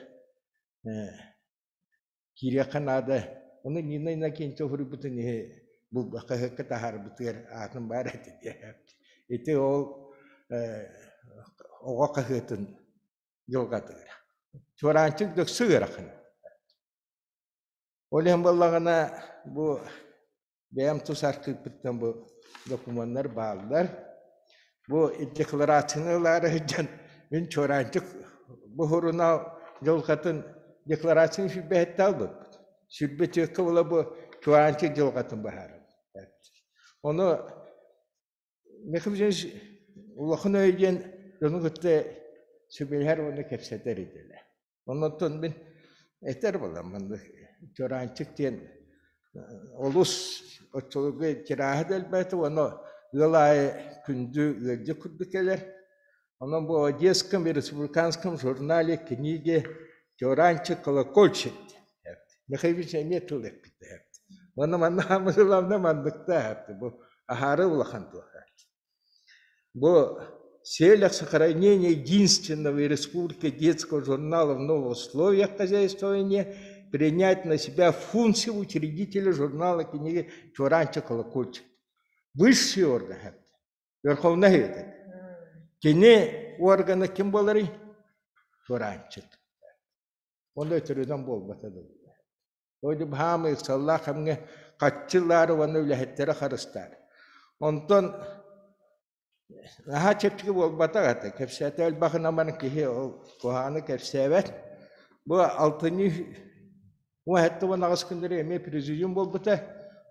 киириэххэ наада. Ону Нина Иннокентьева суруйбутун иһи булбакка хаһыакка таһаарбытыгар аатын баар этэ диэхэ. Ити ол Оҕо хаһыатын дьылҕатыгар. Чуораанчык дөксө ыарахан. Ол иһин буоллаҕына бу бэйэм тус архыыппыттан бу докумуоннар бааллар. Бу декларацияны ылаары сылдьан мин Чуораанчык бу сурунаал дьылҕатын декларацияны сүүрбэһиттэ ылбыппыт. Сүүрбэ була бу Чуораанчык дьылҕатын быһаарабыт. Ону Михаил Васильевич улахан өй диэн дьону кытта сүбэлэһэр уонна кэпсэтэр идэлээх. Оннуттан мин этэр буоламмын Чуораанчык диэн олус оччолорго тираһа да элбээтэ уонна ыал аайы күндү ыалдьыт курдук кэлэр. Онон бу Одесском и республиканском журнале книги Чуораанчык колокольчик Михаил Ильич эмиэ тыл эппитэ. Уонна манна Амырылавна манныктаах бу аһаары улахан туоха. Бу целях сохранения единственного в республике детского журнала в новых условиях хозяйствования принять на себя функцию учредителя журнала книги Чуораанчык колокольчик. Высший орган. Верховный Совет. Кини органа ким буоларый? Чуораанчык. Онно өтөрүнэн буолбата да. Ойду баһаам ыксаллаах кэмҥэ хаччылаары уонна үлэһиттэрэ харыстаары. Онтон наһаа чэпчэки буолбатах этэ. Кэпсээтэ элбэхин аман киһи ол куһаҕаны кэпсээбэт. Бу алтынньы 78 күннэри эмиэ президиум буолбута.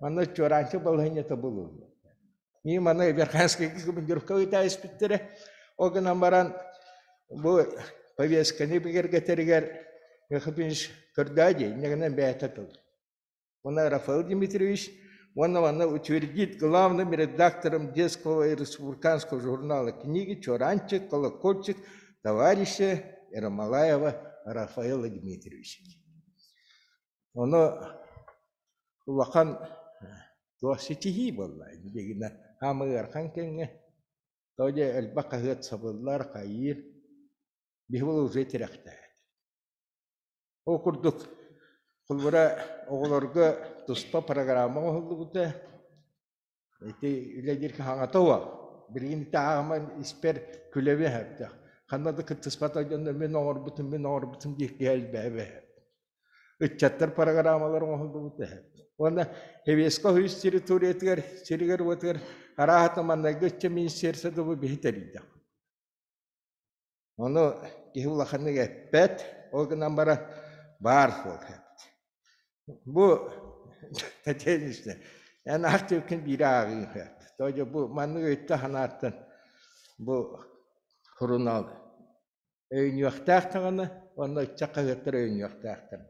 Манна чуораанчы балаһыанньата булуллар. Мин маны Верхоянскайга командировка ыыта испиттэрэ. Ол гынан баран бу повестканы бигэргэтэригэр Михаил көрдөө дии, инньэ гынан бэйэтэ тыл. Уонна Рафаил Дмитриевич уонна манна утвердит главным редактором детского и республиканского журнала книги Чуораанчык, Колокольчик товарища Ермолаева Рафаила Дмитриевича. Ону улахан туох ситиһии буолла дигинэ хаама ыарахан кэмҥэ тоҕо диэ элбэх хаһыат сабыллар хайыыр биһи ол уже тирэхтээт. Ол курдук холобура оҕолорго туспа программа оҥоһуллубута ити үлэлиир хаһаҥата уо билигин ити ааҕыман испэр күлэбин сөптөөх ханна да кыттыспатах дьонно мин оҥорбутум мин оҥорбутум диир киһи элбээбэ ыччаттар программалар оҥоһуллубута уонна Хевеско үс территориятыгар сиригэр-уотугар арааһата маннайгы ычча министерство дыбы биһи тэрийдэх. Ону киһи улаханнык эппэт, ол гынан баран баар суол Бу Татьяна эн аах биири ааҕыыҥ Тоҕо бу маннык өйтө санааттан бу сурунаал өйүнүөхтээх даҕаны уонна ыччат хаһыаттар өйүнүөхтээхтэр.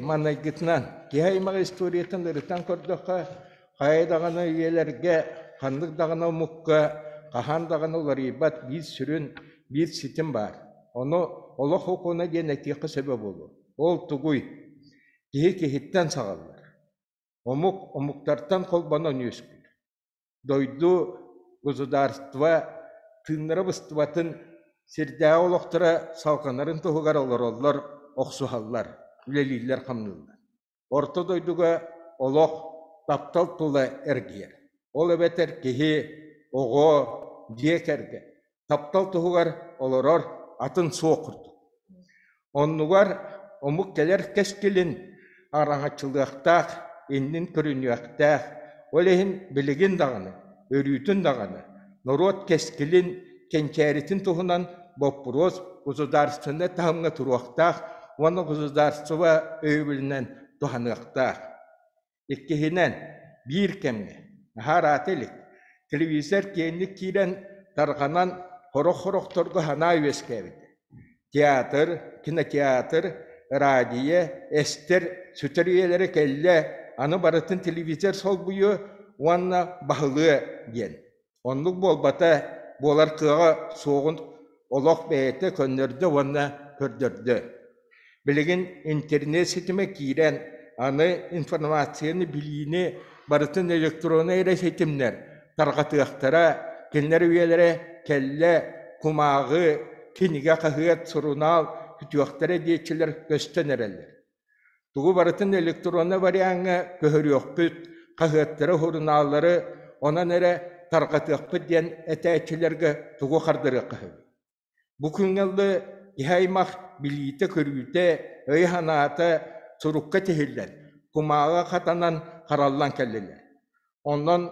Манныгытынан киһи аймах историятын ырытан көрдөххө, хайа даҕаны үйэлэргэ, ханнык даҕаны омукка хаһан даҕаны уларыйбат биир сүрүн, биир ситим баар. Ону олох сокуона диэн этиэххэ сөбө буолуо. Ол тугуй? Киһи киһиттэн саҕаллар. Омук омуктартан холбонон үөскүүр. Дойду, государство тыыннара быстыбатын, сирдээҕи олохторо салҕанарын туһугар олороллор, охсуһаллар, үлэлииллэр-хамныыллар. Орто дойдуга олох таптал тула эргийэр. Ол эбэтэр киһи, оҕо, дьиэ кэргэн таптал туһугар олорор атын суох курдук. Оннугар омук кэлэр кэскилин араҥаччылыахтаах, иннин көрүнүөхтээх. Ол иһин билигин даҕаны, өрүүтүн даҕаны норуот кэскилин, кэнчээритин туһунан боппуруос государственнай таһымҥа туруохтаах уонна государство өйөбүлүнэн туһаныахтаах. Иккиһинэн, биир кэмҥэ, наһаа ыраата илик, телевизор киэҥник киирэн тарҕанан сорох-сорохторго санаа үөскээбитэ. Театр, кинотеатр, радио, эстэр, сүтэр үйэлэрэ кэллэ, аны барытын телевизор солбуйуо уонна баһылыа диэн. Оннук буолбата, буолар кыаҕа суоҕун олох бэйэтэ көннөрдө уонна көрдөрдө. Билигин интернет ситимэ киирэн, аны информацияны, билиини барытын электроннай эрэ ситимнэр тарҕатыахтара, кинилэр үйэлэрэ кэллэ, кумааҕы, кинигэ, хаһыат, сурунаал сүтүөхтэрэ диэччилэр көстөн эрэллэр. Тугу барытын электроннай вариаҥҥа көһөрүөхпүт, хаһыаттары, сурунааллары онон эрэ тарҕатыахпыт диэн этээччилэргэ тугу хардарыахха сөбүй? Бу күҥҥэ дылы киһи аймах билиитэ-көрүүтэ, өйө-санаата сурукка тиһиллэн, кумааҕы хатанан хараллан кэллилэр. Онон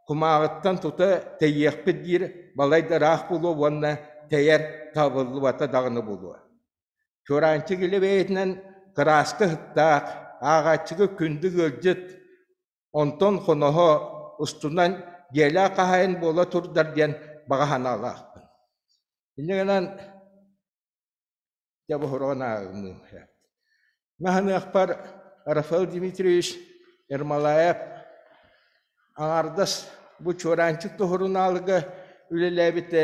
кумааҕыттан тута тэйиэхпит диир балайда ыраах буолуо уонна тэйэр табыллыбата даҕаны буолуо. Чуораанчык илэ бэйэтинэн кырааска сыттаах, ааҕааччыга күндү ыалдьыт, онтон хоноһо устунан дьиэлээх хаһаайын буола турдар диэн баҕа санаалаахпын. Инньэ гынан дьэ буһуруон ааҕыммын. Маһыныахпар Рафаэл Дмитриевич Ермолаев аҥаардас бу Чуораанчык сурунаалыга үлэлээбитэ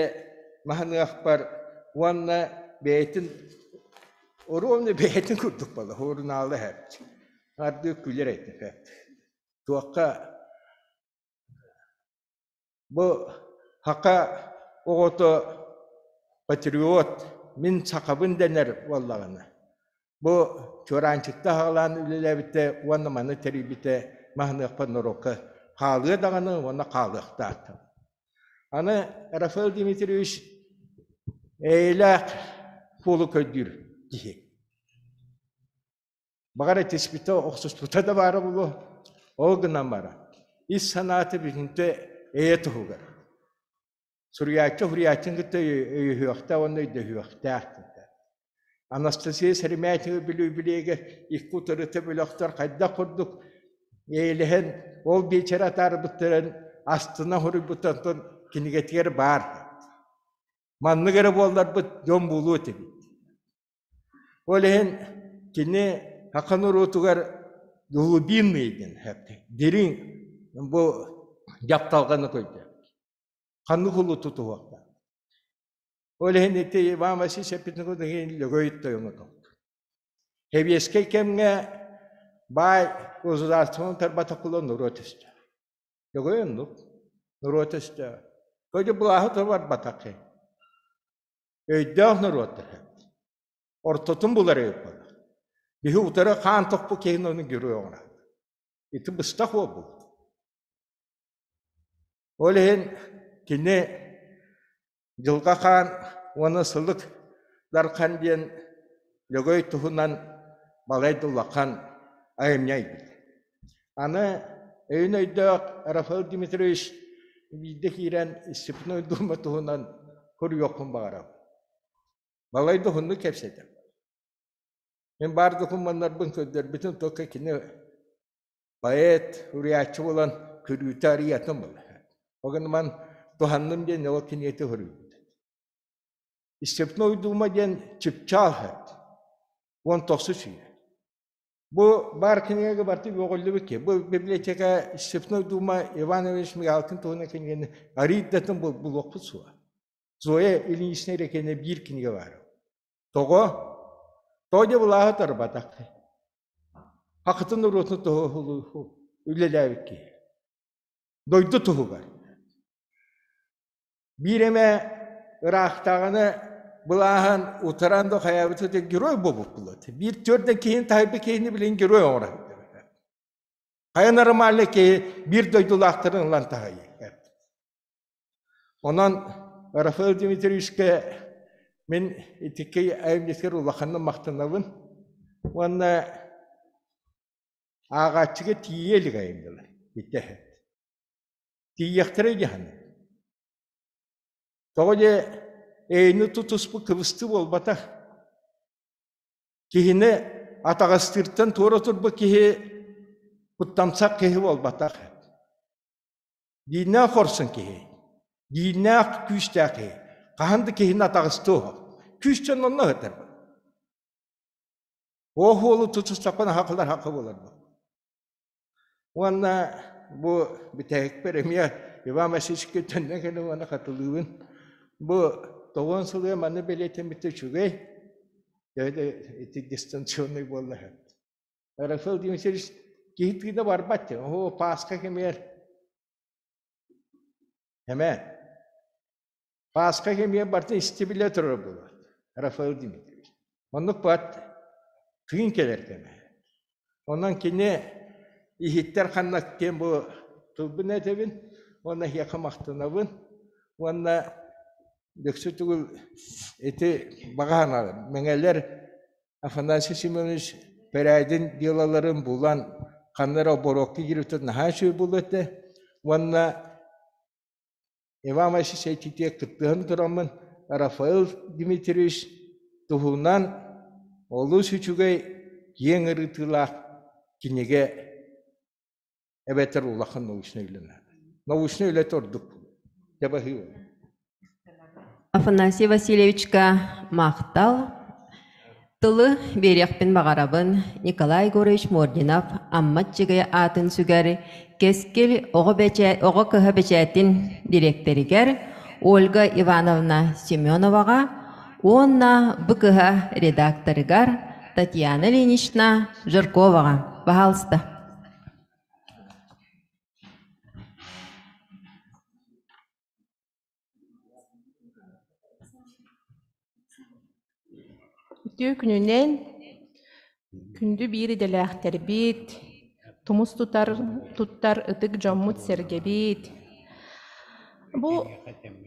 маһыныахпар уонна бэйэтин оруобуна бэйэтин курдук буолла сурунаалы эһэбит. Ардыы күлэр этэ. Туохха бу саха оҕото патриот, мин сахабын дэнэр буоллаҕына, бу Чуораанчыкта аҕалаан үлэлээбитэ уонна маны тэрийбитэ маһыныахпар норуокка хаалыа даҕаны уонна хаалыахтаах. Аны Рафаэл Дмитриевич эйэлээх суолу көрдүүр киһи. Баҕар этиспитэ, охсуспута да баара буолуо. Ол гынан баран, ис санаата бүтүнтэ эйэ туһугар. Суруйааччы суруйааччыны кытта өйөһүөхтээх уонна өйдөһүөхтээх диэтэ. Анастасия Сэрмээтина Бүлүү-Билиэгэр икки утарыта бөлөхтөр хайдах курдук эйэлэһэн ол биэчэрэ атаарбыттарын астына суруйбуттартан кинигэтигэр баар. Маннык эрэ буолларбыт дьон буолуо этибит. Ол иһин кини саха норуотугар глубинный диэн дириҥ бу дьапталҕаны көрдө. Ханнык улуу тутуһуохтаах. Ол иһин ити Иван Васильевич эппитин курдук Лөгөй тойону толту. Сэбиэскэй кэмҥэ баай государствоны тарбатакулар норуот өстө. Лөгөй оннук норуот өстө. Көдьү былааһы барбатах Өйдөөх норуоттар ортотун булар эбит Биһи утары хаан тохпут киһини ону герой оҥорор. Ити быстах буолбут. Ол иһин кини Дьылҕа Хаан уонна Сылык Дархан диэн Лөгөй туһунан балай да улахан айымньы айбыт. Аны өйүн өйдөөх Рафаэл Дмитриевич биирдэ киирэн Степной Дума туһунан суруйуохпун баҕарабын. Балай да уһуннук кэпсэтэр. Мин баар докумуоннарбын көрдөрбүтүм только кини поэт, суруйааччы буолан көрүүтэ арыйатын буолла. Ол гынан туһанным диэн ол кинигэтэ суруйбут. Степной Дума диэн чыпчаал 19 үйэ. Бу баар кинигэгэ барыта үөҕүллүбүт киһи. Бу библиотека Степной Дума Иван Иванович Мигалкин туһунан кинигэни арыйдатын булуохпут суоҕа. Зоя Ильинична эрэ биир кинигэ баар. Тоҕо? Тоҕо диэ былааһы тарбатах. Хахытын уруотун туһу үлэлээбит киһи. Дойду туһугар. Биир эмэ ыраахтааҕыны былааһын утаран да хайаабыт это герой буолбут буолуо. Биир төрдөн киһини таһыйбыт киһини билин герой оҥорор. Хайа нормальный киһи биир дойдулаахтарын ылан таһыйар. Онон Рафаэл Дмитриевичкэ мин итикки айымньытыгар улаханнык махтанабын уонна ааҕааччыга тиийэ илик айымньылар итэ. Тиийиэхтэрэ дьаһана. Тоҕо диэ эйини тутуспут кыбыстыы буолбатах. Киһини атаҕастыыртан туора турбут киһи куттамсах киһи буолбатах. Дииннээх хорсун киһи, дииннээх күүстээх киһи хаһан да киһини атаҕастыа суох. Күүс дьон онно ыһытар. Оһуолу тутустахпына хахылар хахы буолар. Уонна бу бүтэһикпэр эмиэ Иван Васильевичка төннөн кэлэн уонна хатылыыбын. Бу тоҕуон сылыгар манна бэлиэтэммитэ үчүгэй. Төһө да ити дистанционный буолла. Рафаэл Дмитриевич киһи тыына барбат диэн. Оо, Пасха кэмигэр эмэ Пасха кэмигэр барытын истибилэ турар буолар Рафаэл Дмитриевич. Оннук бат тыын кэлэр кэмэ. Онон кини иһиттэр ханна диэн бу тылбын этэбин. Уонна эһиэхэ махтанабын. Уонна дөксө тугул ити баҕа санаалар Мэҥэлэр Афанасий Семенович Пэрээдин дьыалаларын булан ханна эрэ оборуокка киирбитэ наһаа үчүгэй буолуо этэ. Уонна Иван Васильевич этиитигэр кыттыһан тураммын Рафаэл Дмитриевич туһунан олус үчүгэй киэҥ ырытыылаах кинигэ эбэтэр улахан научнай үлэ наада. Научнай үлэтэ ордук. Дьэ баһыыба. Афанасий Васильевичка махтал. Тылы биэриэхпин баҕарабын Николай Егорович Мординов Амма Аччыгый аатын сүгэр Кэскил оҕо, бэчээ... оҕо кыһа бэчээтин дириэктэригэр Ольга Ивановна Семеноваҕа уонна бу кыһа редакторыгар Татьяна Ильинична Жирковаҕа. Пожалуйста. Үтүө күнүнэн күндү биир идэлээхтэрбит, тумус тутар туттар ытык дьоммут-сэргэбит. Бу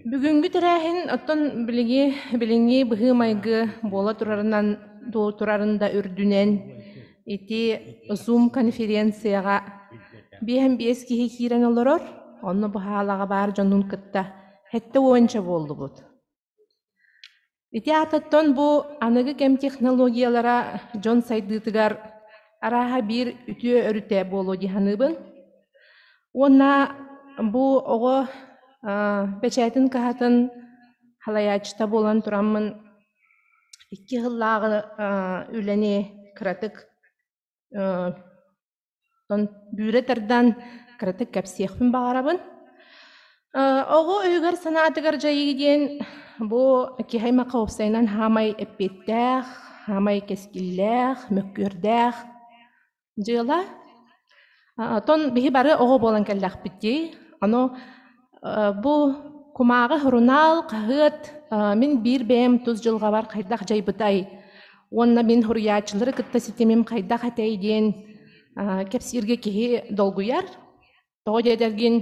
бүгүҥҥү тэрээһин оттон билиги билиҥҥи быһыы-майгы буола турарынан турарын да үрдүнэн ити Zoom конференцияҕа биэһэн биэс киһи киирэн олорор, онно быһаалаҕа баар дьонун кытта сэттэ уонча буоллубут. Ити аатыттан бу аныгы кэм технологиялара дьон сайдыытыгар арааһа биир үтүө өрүтэ буолуо дии саныыбын. Уонна бу оҕо бэчээтин кыһатын салайааччыта буолан тураммын Икки сыллааҕы үлэни кыратык бүүрэ тардан кыратык кэпсиэхпин баҕарабын. Оҕо өйүгэр-санаатыгар дьайыы диэн бу киһи аймахха уопсайынан саамай эппиэттээх, саамай кэскиллээх, мөккүөрдээх дьыала. Оттон биһи бары оҕо буолан кэллэхпит дии. Ону бу кумааҕы сурунаал, хаһыат мин биир бэйэм тус дьылҕабар хайдах дьайбытай уонна мин суруйааччылары кытта ситимим хайдах этэй диэн кэпсииргэ киһи долгуйар. Тоҕо диэтэргин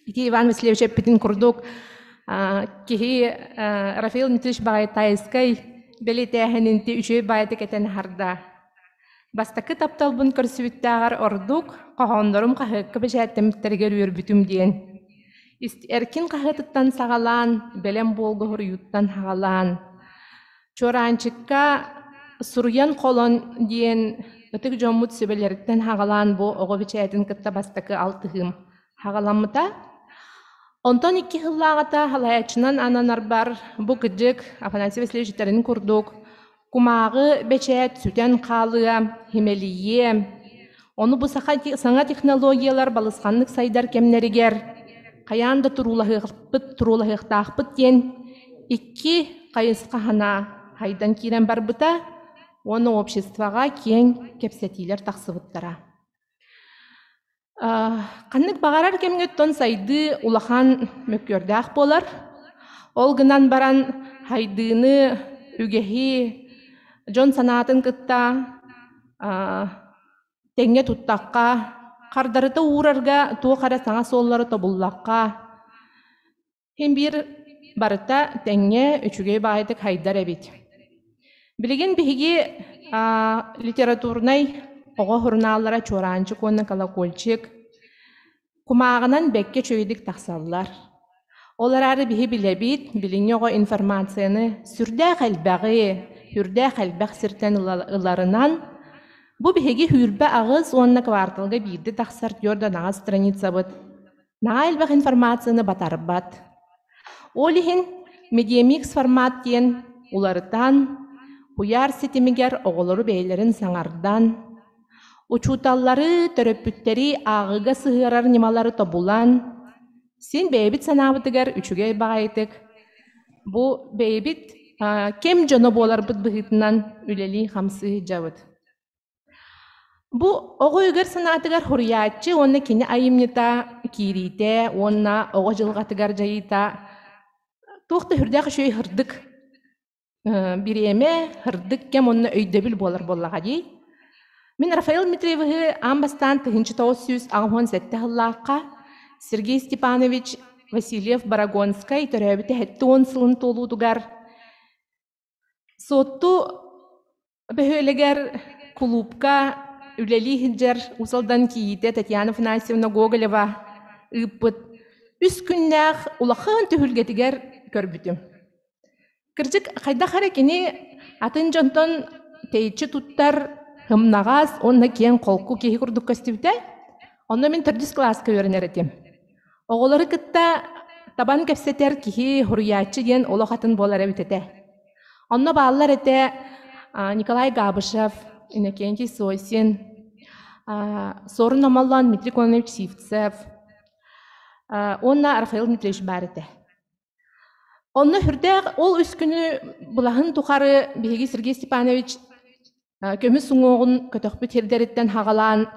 ити Иван Васильевич эппитин курдук киһи Рафаил Дмитриевич Баҕайтаайыскай бэлиэтээһинин үчүгэй баайытык этэн аһарда. Бастакы тапталбын көрсүбүттээҕэр ордук, хоһооннорум хаһыакка бэчээттэммиттэригэр үөрбүтүм диэн. Эркин хаһыатыттан саҕалаан, бэлэм буолга хоруйуттан саҕалаан, Чуораанчыкка суруйан холон диэн ытык дьоммут сүбэлэриттэн саҕалаан бу оҕо бэчээтин кытта бастакы алтыһыым саҕаламмыта. Онтон икки сыллааҕыта салайааччынан ананарбар бу кырдьык Афанасий Васильевич этэрин курдук Кумааҕы бэчээт сүтэн хаалыа, симэлийиэ. Ону бу саха саҥа технологиялар балысханнык сайдар кэмнэригэр хайаан да туруулаһыахпыт, туруулаһыахтаахпыт диэн икки хайысха санаа хайдан киирэн барбыта уонна обществоҕа киэҥ кэпсэтиилэр тахсыбыттара. Ханнык баҕарар кэмҥэ оттон сайдыы улахан мөккүөрдээх буолар. Ол гынан баран сайдыыны, үгэһи дьон санаатын кытта тэҥҥэ туттахха, хардарыта уурарга туох эрэ саҥа суоллары тобуллахха, Син биир барыта тэҥҥэ үчүгэй баҕайытык хайдар эбит. Билигин биһиги литературнай оҕо сурунааллара Чуораанчык уонна Колокольчик кумааҕынан бэккэ үчүгэйдик тахсаллар. Ол эрээри биһи билэбит, билиҥҥи оҕо информацияны сүрдээх элбэҕи, сүрдээх элбэх сиртэн ыларынан, бу биһиги 28 уонна кварталга биирдэ тахсар түөрт анаҕас страницабыт Наһаа элбэх информацияны батарбат. Ол иһин Медиамикс формат диэн уларытан, куйаар ситимигэр оҕолору бэйэлэрин саҥардан, учууталлары, төрөппүттэри ааҕыыга сыһыарар ньымалары тобулан, син бэйэбит санаабытыгар үчүгэй баҕайытык бу бэйэбит кэм дьоно буоларбыт быһыытынан үлэлии-хамсыы сылдьабыт. Бу оҕо өйүгэр-санаатыгар суруйааччы уонна кини айымньыта киириитэ уонна оҕо дьылҕатыгар дьайыыта туох да сүрдээх үчүгэй сырдык бириэмэ, сырдык кэм уонна өйдөбүл буолар буоллаҕа дии. Мин Рафаил Дмитриевиһы аан бастаан 1987 сыллаахха Сергей Степанович Васильев-Барагонскай төрөөбүтэ 70 сылын туолуутугар Суотту бөһүөлэгэр кулуупка үлэлии сылдьар Уус Алдан кийиитэ Татьяна Афанасьевна Гоголева ыыппыт үс күннээх улахан түһүлгэтигэр көрбүтүм. Кырдьык, хайдах эрэ кини атын дьонтон тэйиччи туттар, ымнаҕас уонна киэҥ холку киһи курдук көстүбүтэ. Онно мин төрдүс кылааска үөрэнэр этим. Оҕолору кытта табан кэпсэтэр киһи суруйааччы диэн олох атын буолар эбит этэ. Онно бааллар этэ Николай Габышев, Иннокентий Сосин, Суорун Омоллоон Дмитрий Кононович Сивцев уонна Рафаил Дмитриевич баар этэ. Онно сүрдээх ол үс күнү былаһын тухары биһиги Сергей Степанович көмүс уҥуоҕун көтөхпүт сирдэриттэн хаҕалаан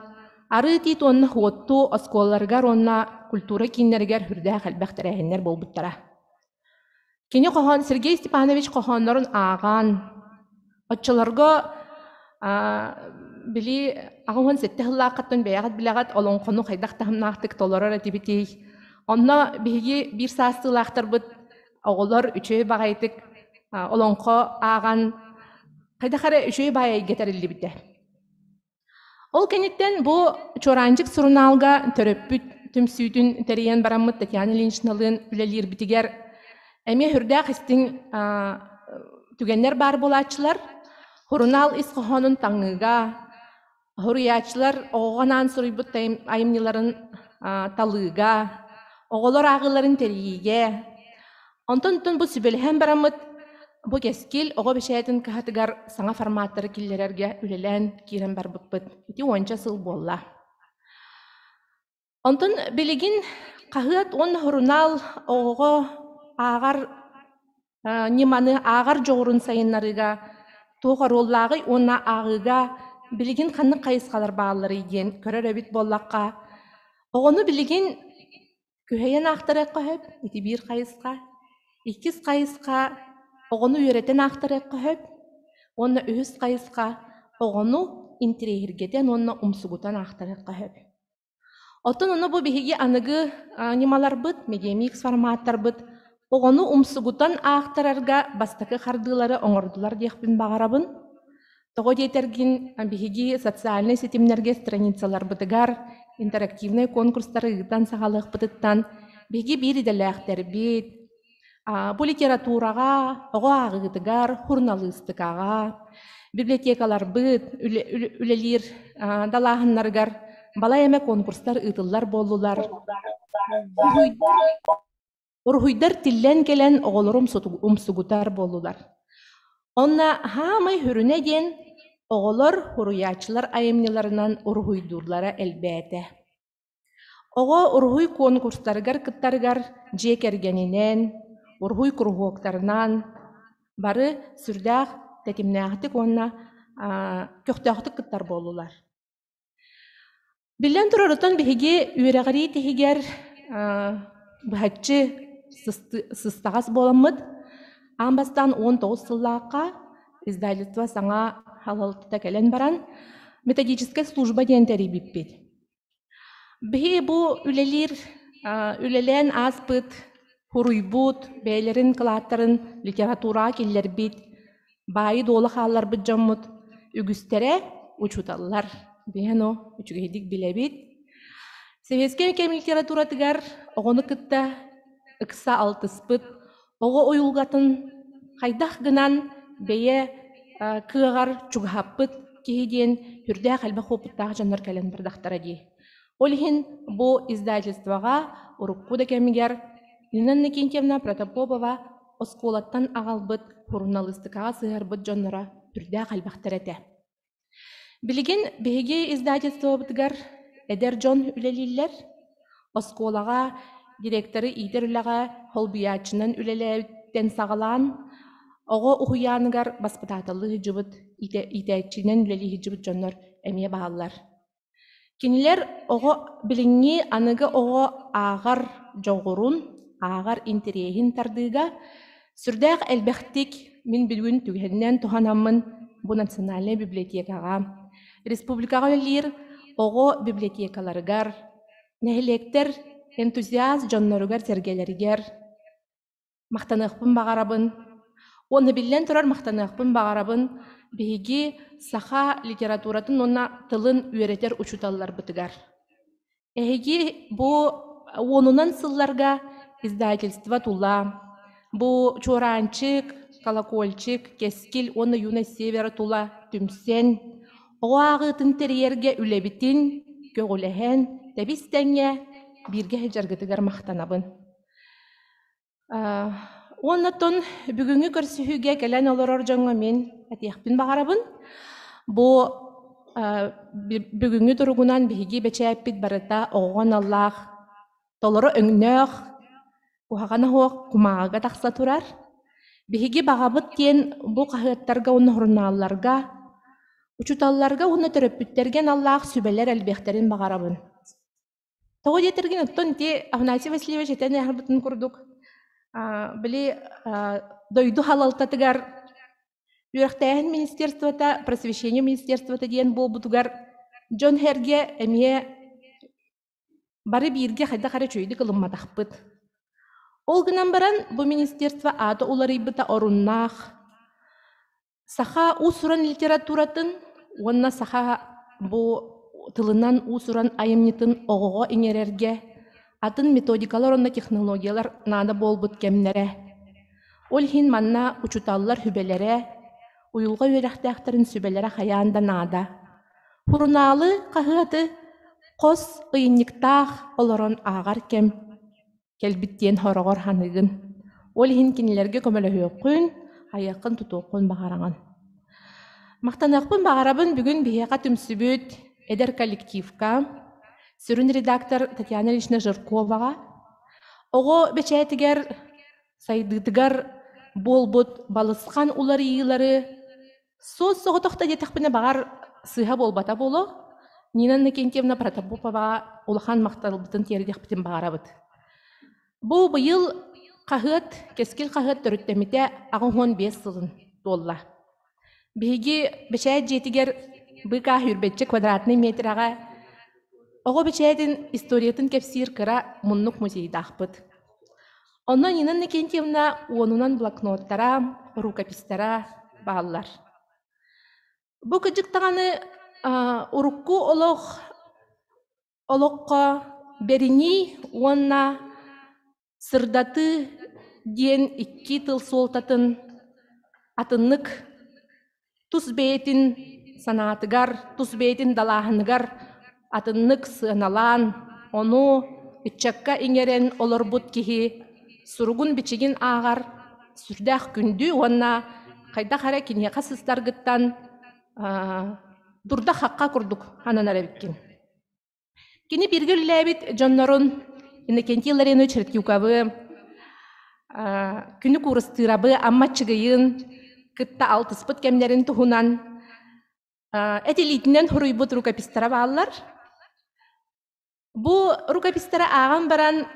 Арыы Тиит уонна Хуотту оскуолаларыгар уонна культура кииннэригэр сүрдээх элбэх тэрээһиннэр буолбуттара. Кини хоһоон Сергей Степанович хоһооннорун ааҕан, оччолорго били 87 сыллааххыттан бэйэҕит билэҕит олоҥхону хайдах таһымнаахтык толорор этибитий. Онно биһиги биир саастыылаахтарбыт оҕолор үчүгэй баҕайытык олоҥхо ааҕан хайдах эрэ үчүгэй баай эйгэ тэриллибитэ. Ол кэнниттэн бу Чуораанчык сурунаалга төрөппүт түмсүүтүн тэрийэн бараммыт Татьяна Ильиничналыын үлэлиирбитигэр эмиэ сүрдээх истиҥ түгэннэр баар буолааччылар. Сурунаал ис хоһоонун таҥыыга, суруйааччылар оҕоҕо анаан суруйбут айымньыларын талыыга, оҕолор ааҕыыларын тэрийиигэ. Онтон бу сүбэлэһэн бараммыт бу Кэскил оҕо бэчээтин кыһатыгар саҥа форматтары киллэрэргэ үлэлээн киирэн барбыппыт. Ити уонча сыл буолла. Онтон билигин хаһыат уонна сурунаал оҕоҕо ааҕар ньыманы ааҕар дьоҕурун сайыннарыыга туох оруоллааҕый уонна ааҕыыга билигин ханнык хайысхалар баалларый диэн көрөр эбит буоллахха, оҕону билигин күһэйэн аахтарыахха сөп, ити биир хайысха. Иккис хайысха оҕону үөрэтэн аахтарыахха сөп уонна үһүс хайысха оҕону интэриэһиргэтэн уонна умсугутан аахтарыахха сөп. Оттон ону бу биһиги аныгы ньымаларбыт, медиамикс форматтарбыт оҕону умсугутан аахтарарга бастакы хардыылары оҥордулар диэхпин баҕарабын. Тоҕо диэтэргин, биһиги социальнай ситимнэргэ страницаларбытыгар интерактивнай конкурстары ыытан саҕалыахпытыттан биһиги биир идэлээхтэрбит, бу литератураҕа, оҕо ааҕыытыгар, суруналыыстыкаҕа, библиотекаларбыт үлэлиир далааһыннарыгар балай эмэ конкурстар ыытыллар буоллулар. Уруһуйдар тиллэн кэлэн оҕолорум умсугутар буоллулар. Онно хаамай сүрүнэ диэн оҕолор суруйааччылар айымньыларынан уруһуйдууллара элбээтэ. Оҕо уруһуй куонкурстарыгар кыттарыгар дьиэ кэргэнинэн, уруһуй куруһуоктарынан бары сүрдээх тэтимнээхтик уонна көхтөөхтүк кыттар буоллулар. Биллэн турар, оттон биһиги үөрэҕирии тиһигэр быһаччы сыстаҕас буоламмыт, аан бастаан 19 сыллаахха издательство саҥа халалтата кэлэн баран, методическай служба диэн тэрийбиппит. Биһиги бу үлэлиир, үлэлээн ааспыт, суруйбут, бэйэлэрин кылааттарын литератураҕа киллэрбит, баайы-дуолу хаалларбыт дьоммут үгүстэрэ учууталлар. Биһи ону үчүгэйдик билэбит. Советскай кэм литературатыгар оҕону кытта ыкса алтыспыт, оҕо уйулҕатын хайдах гынан бэйэ кыаҕар чугаһаппыт киһи диэн сүрдээх элбэх уопуттаах дьоннор кэлэн бардахтара дии. Ол иһин бу издательствоҕа урукку да кэмигэр Нина Иннокентьевна Протопопова оскуолаттан аҕалбыт суруналыыстыкаҕа сыһыарбыт дьонноро сүрдээх элбэхтэр этэ. Билигин биһиги издательствобытыгар эдэр дьон үлэлииллэр. Оскуолаҕа директоры иитэр үлэҕэ холбуйааччынан үлэлээбиттэн саҕалаан, оҕо уһуйааныгар баспытааталлыы сылдьыбыт, иитээччинэн үлэлии сылдьыбыт дьоннор эмиэ бааллар. Кинилэр оҕо билиҥҥи аныгы оҕо ааҕар дьоҕурун, ааҕар интэриэһин тардыыга сүрдээх элбэхтик мин бүгүн түгэнинэн туһанаммын бу национальнай библиотекаҕа, республикаҕа үлэлиир оҕо библиотекаларыгар, нэһилиэктэр энтузиаст дьонноругар-сэргэлэригэр махтаныахпын баҕарабын. Уонна биллэн турар махтаныахпын баҕарабын биһиги саха литературатын уонна тылын үөрэтэр учууталларбытыгар. Эһиги бу уонунан сылларга издательство тула, бу Чуораанчык, Колокольчик, Кэскил уонна Юность Севера тула түмсэн, оҕо ааҕыытын тэрийэргэ үлэбитин көҕүлэһэн, тэбис-тэҥҥэ бииргэ сылдьаргытыгар махтанабын. Уонна оттон бүгүҥҥү көрсүһүүгэ кэлэн олорор дьоҥҥо мин этиэхпин баҕарабын. Бу бүгүҥҥү туругунан биһиги бэчээппит барыта оҕоҕо аналлаах толору өҥнөөх, куһаҕана суох кумааҕыга тахса турар. Биһиги баҕабыт диэн бу хаһыаттарга уонна сурунаалларга, учууталларга уонна төрөппүттэргэ аналлаах сүбэлэр элбиэхтэрин баҕарабын. Тоҕо диэтэргин, оттон ити Афанасий Васильевич этэн аһарбытын курдук, били дойду халалтатыгар үөрэхтээһин министерствота, просвещение министерствота диэн буолбутугар дьон-сэргэ эмиэ бары бииргэ хайдах эрэ үчүгэйдик ылымматахпыт. Ол гынан баран бу министерство аата уларыйбыта оруннаах. Саха уус-уран литературатын уонна саха бу тылынан уус-уран айымньытын оҕоҕо иҥэрэргэ атын методикалар уонна технологиялар наада буолбут кэмнэрэ. Ол иһин манна учууталлар сүбэлэрэ, уйулҕа үөрэхтээхтэрин сүбэлэрэ хайаан да наада. Сурунаалы, хаһыаты хос ыйынньыктаах олорон ааҕар кэм кэлбит диэн сороҕор саныыгын. Ол иһин кинилэргэ көмөлөһүөххүн, айыаххын-тутуоххун баҕараҕын. Махтаныахпын баҕарабын бүгүн биһиэхэ түмсүбүт эдэр коллективка, сүрүн редактор Татьяна Ильична Жирковаҕа, оҕо бэчээтигэр сайдыытыгар буолбут балысхан уларыйыылары суос-соҕотох да диэтэхпинэ баҕар сыыһа буолбата буолуо. Нина Иннокентьевна Протопоповаҕа улахан махталбытын тиэрдиэхпитин баҕарабыт. Бу быйыл хаһыат, Кэскил хаһыат төрүттэммитэ 85 сылын туолла. Биһиги бэчээт дьиэтигэр быыкаа сүүрбэччэ квадратнай метрэҕэ оҕо бэчээтин историятын кэпсиир кыра муннук музейдаахпыт. Онно Нина Иннокентьевна уонунан блокноттара, рукопистара бааллар. Бу кырдьык даҕаны урукку олох олоххо бэринии уонна сырдатыы диэн икки тыл суолтатын атыннык тус бэйэтин санаатыгар, тус бэйэтин далааһыныгар атыннык сыаналаан, ону ыччакка иҥэрэн олорбут киһи суругун-бичигин ааҕар сүрдээх күндү уонна хайдах эрэ киниэхэ сыстаргыттан дурда-хахха курдук ананар эбиккин. Кини бииргэ үлэлээбит дьоннорун Иннокентий Ларинович Ретюковы, Күнү Куурустуурабы, Амма Аччыгыйын кытта алтыспыт кэмнэрин туһунан эт илиитинэн суруйбут рукопистара бааллар. Бу рукопистары ааҕан баран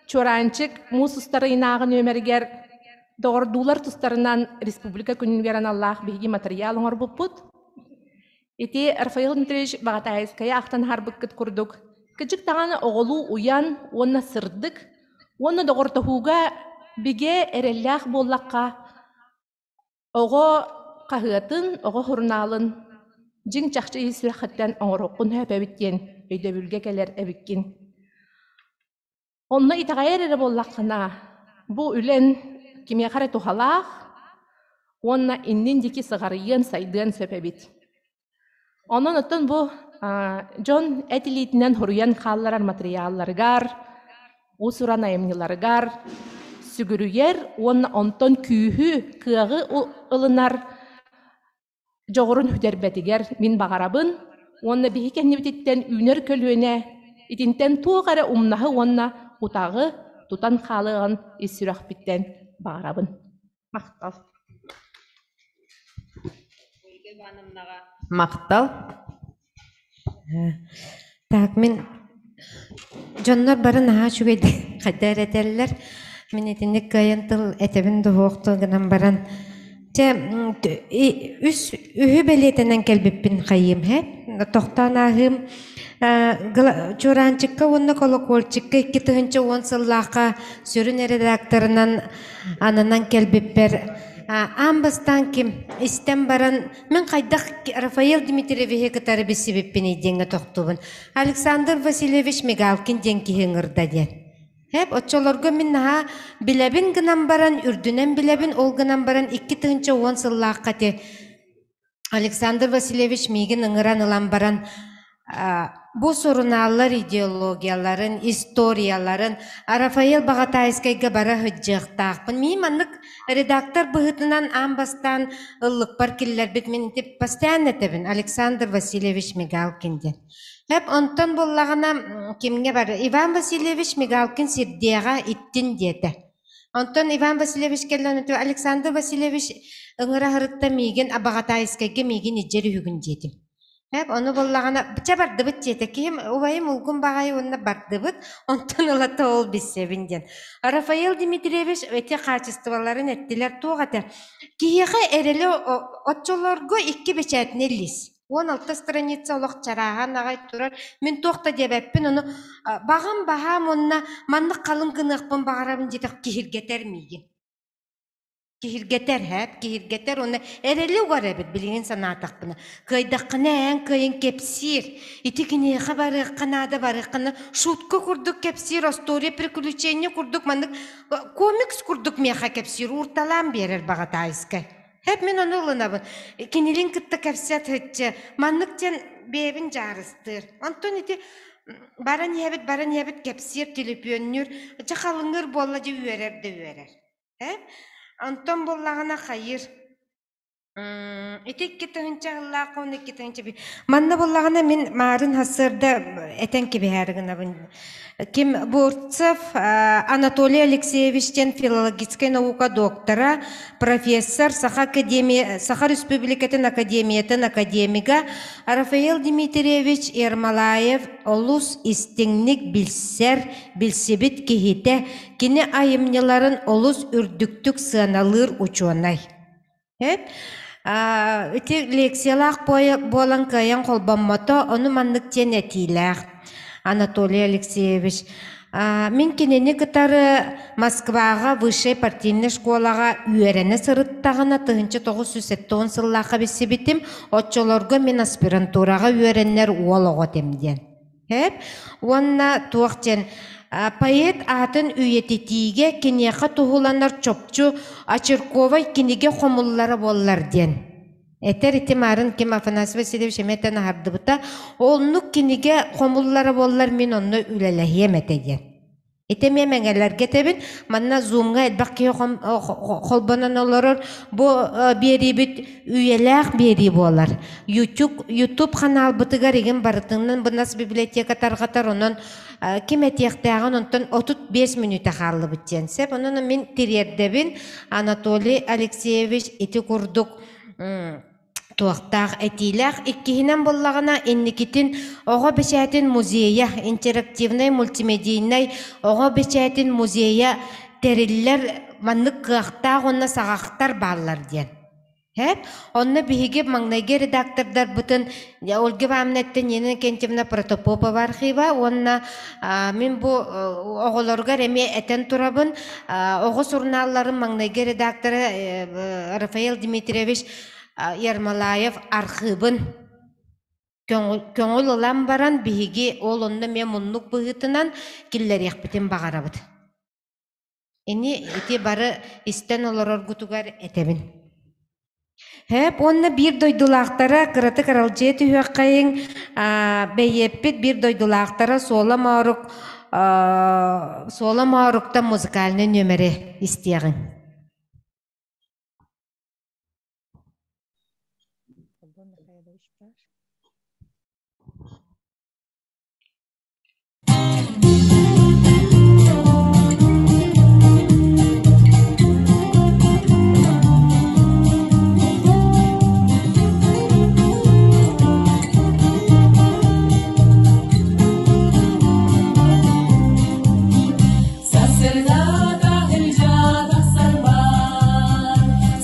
Чуораанчык муус устар ыйынааҕы нүөмэригэр доҕордуулар тустарынан республика күнүгэр аналлаах биһиги матырыйаал оҥорбуппут. Ити Рафаил Дмитриевич Баҕатаайыскайы ахтан аһарбыккыт курдук, кырдьык даҕаны оҕолуу уйан уонна сырдык уонна доҕордоһууга бигэ эрэллээх буоллахха, оҕо хаһыатын, оҕо сурунаалын дьиҥ чахчы ис сүрэххиттэн оҥоруоххун сөп эбит диэн өйдөбүлгэ кэлэр эбиккин. Онно итэҕэйэр эрэ буоллаххына, бу үлэн кимиэхэ эрэ туһалаах уонна иннин диэки сыҕарыйыан, сайдыан сөп эбит. Онон оттон бу дьон эт илиитинэн суруйан хаалларар матырыйаалларыгар, уус-уран айымньыларыгар сүгүрүйэр уонна онтон күүһү, кыаҕы ылынар дьоҕурун сүтэрбэтигэр мин баҕарабын уонна биһи кэннибититтэн үүнэр көлүөнэ итинтэн туох эрэ умнаһы уонна утаҕы тутан хаалыаҕын ис сүрэхпиттэн баҕарабын. Махтал. Махтал. Так, мин дьоннор бары наһаа үчүгэйдик хайда эрэ этэллэр. Мин итинник кыайан тыл этэбин дуһуохтуу гынан баран чэ үс үһү бэлиэтэнэн кэлбиппин хайыым һэ. тохтоон ааһыым. Чуораанчыкка уонна Колокольчикка 2010 сыллаахха сүрүн редакторынан ананан кэлбиппэр аан бастаан ким истэн баран мин хайдах Рафаэл Дмитриевиһи кытары билсибиппиний диэҥҥэ тохтуубун. Александр Васильевич Мигалкин диэн киһи ыҥырда диэн. Хэп, оччолорго мин наһаа билэбин гынан баран, үрдүнэн билэбин, ол гынан баран 2010 сыллаахха ити Александр Васильевич миигин ыҥыран ылан баран бу сурунааллар идеологияларын, историяларын Рафаэл Баҕатаайыскайга бара сылдьыахтаахпын. Мин маннык редактор быһыытынан аан бастаан ыллыкпар киллэрбит мин ити постоянно этэбин Александр Васильевич Мигалкин диэн. Хэп онтон буоллаҕына кимҥэ бар Иван Васильевич Мигалкин сирдиэҕэ иттин диэтэ. Онтон Иван Васильевич кэллэн Александр Васильевич ыҥыра сырытта миигин Абаҕатаайыскайга миигин илдьэр үһүгүн диэтим. Хэп ону буоллаҕына чэ бардыбыт диэтэ киһим убайым улгум баҕайы уонна бардыбыт онтон ылата ол билсэбин диэн. Рафаэл Дмитриевич эти хаачыстыбаларын эттилэр туох этэ киһиэхэ эрэли оччолорго икки бэчээтинэй лиис 16 страница олох чарааһан аҕай турар. Мин туох да диэбэппин, ону баҕам баһаам уонна маннык халыҥ гыныахпын баҕарабын диэтэх киһиргэтэр миигин. Киһиргэтэр һээп, киһиргэтэр уонна эрэли угар эбит билигин санаатахпына. Кыайдаххына эн кыайын кэпсиир. Ити киниэхэ барыахха наада барыаххына шутка курдук кэпсиир, история приключения курдук маннык комикс курдук миэхэ кэпсиир, уурталаан биэрэр баҕатаайыскай. Хэп мин ону ылынабын. Кинилин кытта кэпсэт һыччы. Маннык диэн бэйэбин дьаарыстыыр. Онтон ити баран иһэбит, баран иһэбит кэпсиир, түлүпүөннүүр. Дьэ халыҥыыр буолла дьэ үөрэр да үөрэр. Э? Онтон буоллаҕына хайыыр. Ити 2000 сыллаах уонна 2000 Манна буоллаҕына мин маарын сарсыарда этэн кэбиһээри гынабын. Ким Бурцев Анатолий Алексеевич диэн филологическай наука доктора, профессор, Саха, Академия, Саха Республикатын Академиятын академига Рафаэл Дмитриевич Ермолаев олус истиҥник билсэр, билсибит киһитэ, кини айымньыларын олус үрдүктүк сыаналыыр учуонай. Ити лекциялаах буолан кыайан холбоммото, ону маннык диэн этиилээх Анатолий Алексеевич. Мин кинини кытары Москваҕа высшай партийнай школаҕа үөрэнэ сырыттаҕына 1970 сыллаахха билсибитим, оччолорго мин аспирантураҕа үөрэнэр уол оҕо этим диэн. Уонна туох диэн поэт аатын үйэтитиигэ киниэхэ туһуланар чопчу очерковай кинигэ хомуллара буоллар диэн. Этэр ити маарын ким Афанасий Васильевич эмиэ этэн аһардыбыта. Оннук кинигэ хомуллара буоллар мин онно үлэлэһиэм этэ диэн. Ити эмиэ мэҥэлэргэ этэбин, манна Zoom-ҥа элбэх киһи холбонон олорор. Бу биэриибит үйэлээх биэрии буолар. YouTube, YouTube ханаалбытыгар игин барытынан бынас библиотека тарҕатар, онон ким этиэхтээҕин онтон 35 мүнүүтэ хааллыбыт диэн сөп. Онон мин тириэрдэбин Анатолий Алексеевич ити курдук туохтаах этиилээх. Иккиһинэн буоллаҕына, инникитин оҕо бэчээтин музейа, интерактивнай мультимедийнай оҕо бэчээтин музейа тэриллэр маннык кыахтаах уонна саҕахтар бааллар диэн. Һэ? Онно биһиги маҥнайгы редактордарбытын Ольга Ивановнаттан Нина Иннокентьевна Протопопова архива уонна мин бу оҕолоругар эмиэ этэн турабын оҕо сурунаалларын маҥнайгы редактора Рафаэл Дмитриевич Ермолаев архыыбын көҥүл ылан баран биһиги ол онно эмиэ муннук быһыытынан киллэриэхпитин баҕарабыт. Ини ити бары истэн олороргутугар этэбин. Һэп уонна биир дойдулаахтара кыратык аралдьыйа түһүөххэйиҥ бэйиэппит биир дойдулаахтара Суола Моорук Суола Мооруктан музыкальнай нүөмэри истиэҕиҥ. Сарсыарда тахсарбар,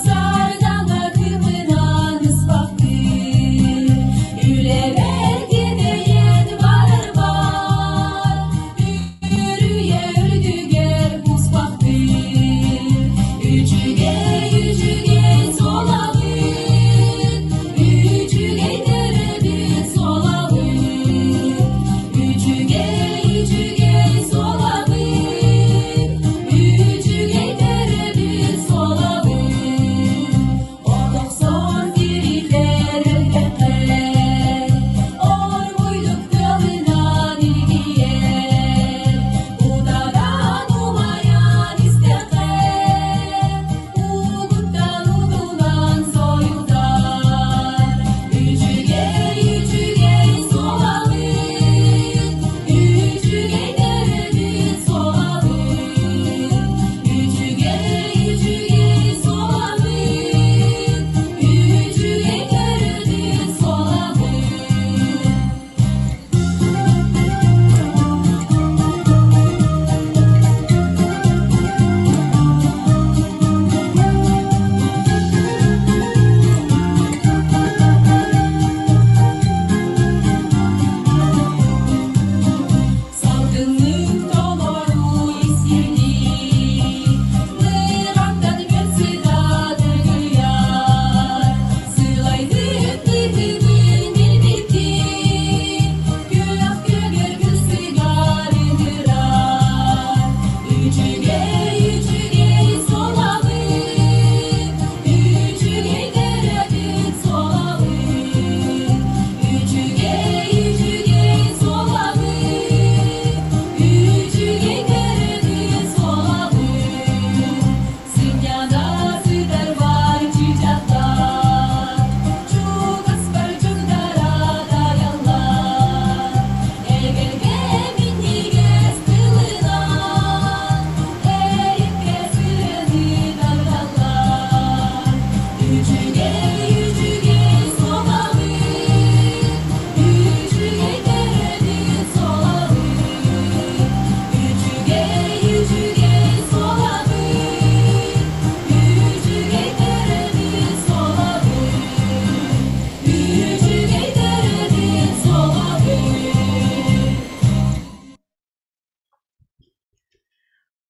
сардаҥа кыымынан ыспахтыыр.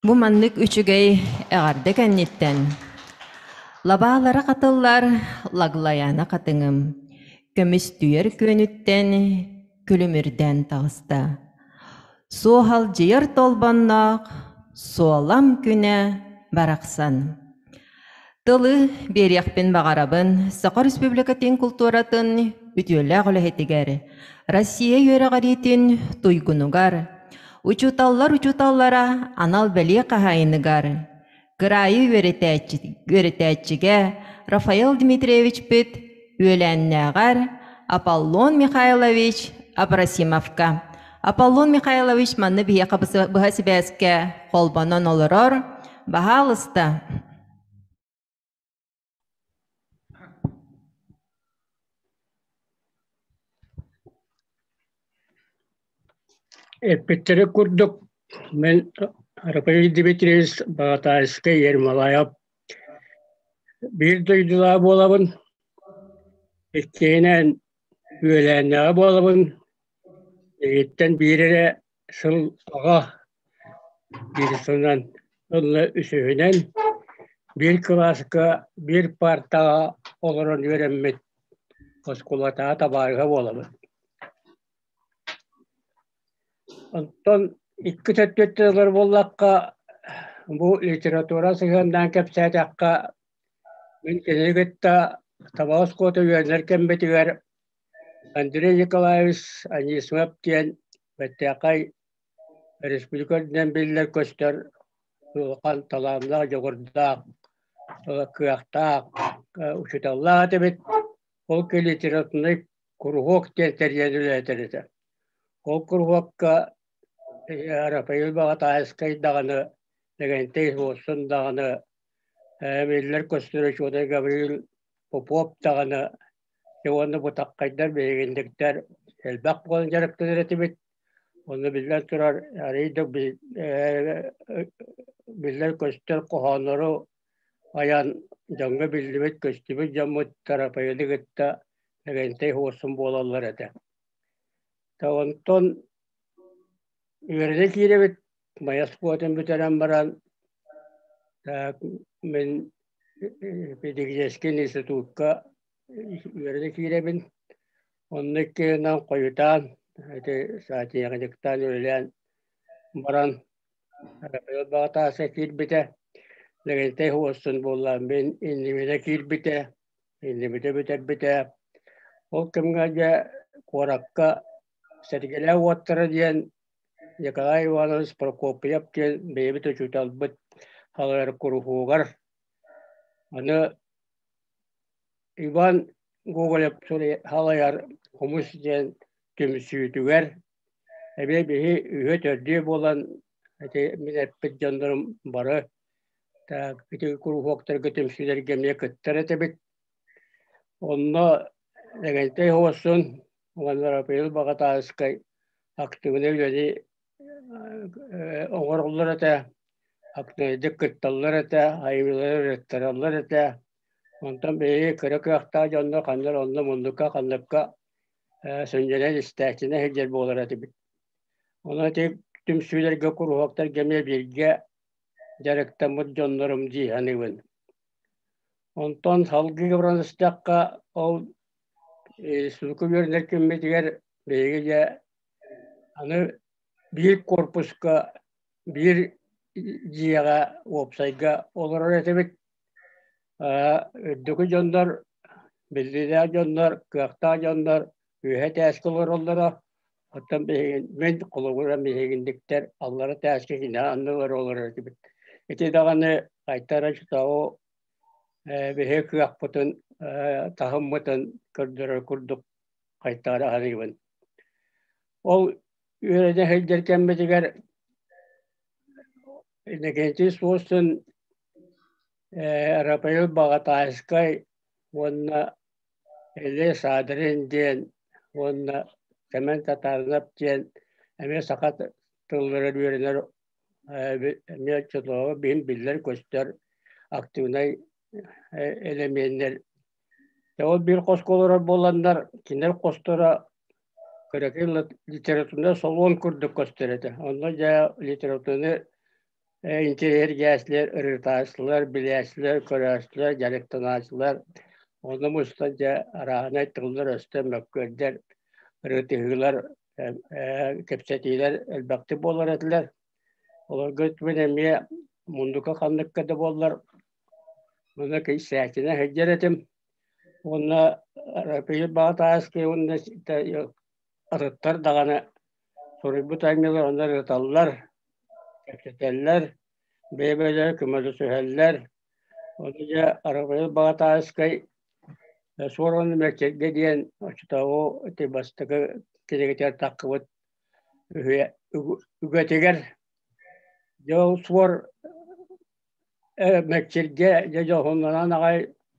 Бу маннык үчүгэй эҕэрдэ кэнниттэн лабаалара хатыллар лаглайаана хатыҥым көмүстүйэр күөнүттэн күлүмүрдээн таҕыста. Суоһалдьыйар толбонноох суолам күнэ барахсан. Тылы биэриэхпин баҕарабын Саха Республикатын култууратын үтүөлээх үлэһитигэр, Россия үөрэҕириитин туйгунугар, учууталлар учууталлара анал бэлиэ хаһаайыныгар, кыраайы үөрэтээччигэ Рафаэл Дмитриевичпит үөлээннээҕэр Аполлон Михайлович Абрасимовка. Аполлон Михайлович манна биһиэхэ быһа сибээскэ холбонон олорор. Баһаалыста. Эппиттэрэ курдук, мин Рафаэль Дмитриевич Баҕатаайыскай Ермолаев биир дойдулаах буолабын, иккиһинэн үөлээннэҕэ буолабын, Миигиттэн биир эрэ сыл аҕа, биир сылынан уонна үсүһүнэн биир кылааска биир паартаҕа олорон үөрэммит оскуолатааҕы табаарыһа буолабын. Онтон икки төрдүттэн ылар буоллахха, бу литература сыһыаннаан кэпсээтэххэ, мин кинини кытта Табаҕа оскуолата үөрэнэр кэммитигэр Андрей Николаевич Анисимов диэн бэртээхэй республика үрдүнэн биллэр-көстөр улахан талааннаах, дьоҕурдаах, кыахтаах учууталлаах этибит. Ол литературнай куруһуок диэн тэрийэн үлэлэтэр этэ. Ол куруһуокка Рафаил Баҕатаайыскай даҕаны, Лэгэнтэй Суосун даҕаны, биллэр-көстөр учуонай Гаврил Попов даҕаны Дьэ уонна бытаххайдар, биһигинниктэр элбэх буолан дьарыктанар этибит. Онно биллэн турар, арыый да биллэр-көстөр хоһооннору айан дьоҥҥо биллибит-көстүбүт дьоммут Тарапайыны кытта Лэгэнтэй Хуорсун буолаллар этэ. Онтон үөрэнэ киирэбит, Майа оскуолатын бүтэрэн баран мин педагогическай институкка үөрэнэ киирэбин. Онно иккиһинэн хойутаан, ити саатиэҕиньиктаан үлэлээн баран Баҕатааса киирбитэ. Лэгэнтэй Хуосун буолла мин иннибинэ киирбитэ, иннибитэ бүтэрбитэ. Ол кэмҥэ дьэ куоракка Сэргэлээх уоттара диэн Николай Иванович Прокопьев диэн бэйэбит учууталбыт халыйар куруһуогар аны Иван Гоголев салайар Хомус диэн түмсүүтүгэр эмиэ биһи үһүө-төрдүө буолан ити мин эппит дьоннорум бары ити куруһуоктарга түмсүүлэргэ эмиэ кыттар этибит. Онно Лэгэнтэй Хуосун уонна Рафаил Баҕатааскай актыыбынай үлэни оҥороллор этэ, актыыбынайдык кытталлар этэ, айымньылары ырыттараллар этэ. Онтон биһиги кыра кыахтаах дьоннор ханна эрэ онно муннукка ханныкка сынньанан истээччинэ сылдьар буолар этибит. Онон ити түмсүүлэргэ, куруһуоктарга эмиэ бииргэ дьарыктаммыт дьоннорум дии саныыбын. Онтон салгыы баран истэххэ, ол суруку үөрэнэр күммүтүгэр биһиги дьэ аны биир корпуска, биир дьиэҕэ, уопсайга олорор этибит. Үрдүкү дьоннор, биллиилээх дьоннор, кыахтаах дьоннор үөһэ этээскэ олороллоро. Оттон биһиги, мин холобура биһигинниктэр аллара этээскэ кинилэр аннылар олорор этибит. Ити даҕаны айтара чутау биһиги кыахпытын, таһыммытын көрдөрөр курдук хайтаара аһарыыбын. Ол үөрэнэ сылдьар кэммитигэр Иннокентий Суосун, Рафаил Баҕатаайыскай уонна Илья Шадрин диэн уонна Сэмэн Татаринов диэн эмиэ саха тылларыгар үөрэнэр эмиэ оччотооҕу биһин биллэр-көстөр активнай элэмиэннэр. Ол биир хоско олорор буоланнар, кинилэр хосторо кыракый литературнай салон курдук көстөр этэ. Онно дьэ литератураны Интэриэһиргээччилэр, ырытааччылар, билээччилэр, көрөөччүлэр, дьарыктанааччылар онно мустан дьэ арааһынай тыллар-өстөр, мөккүөрдэр, ырытыһыылар, кэпсэтиилэр элбэхтик буолар этилэр. Олорго мин эмиэ мундука ханныкка да буоллар манна кэпсээччинэн сылдьар этим. Уонна Рапиир Баҕатааскай уонна атыттар даҕаны суруйбут айымньылар онно ырыталлар, кэпсэтэллэр, бэйэ-бэйэлэрэ көмөлөсүһэллэр. Ону дьэ Рапиир Баҕатааскай Суор уонна Мэлчиргэ диэн оччотооҕу ити бастакы кинигэтигэр таххыбыт үгэтигэр дьэ ол суор мэкчиргэ дьэ дьоһуннанан аҕай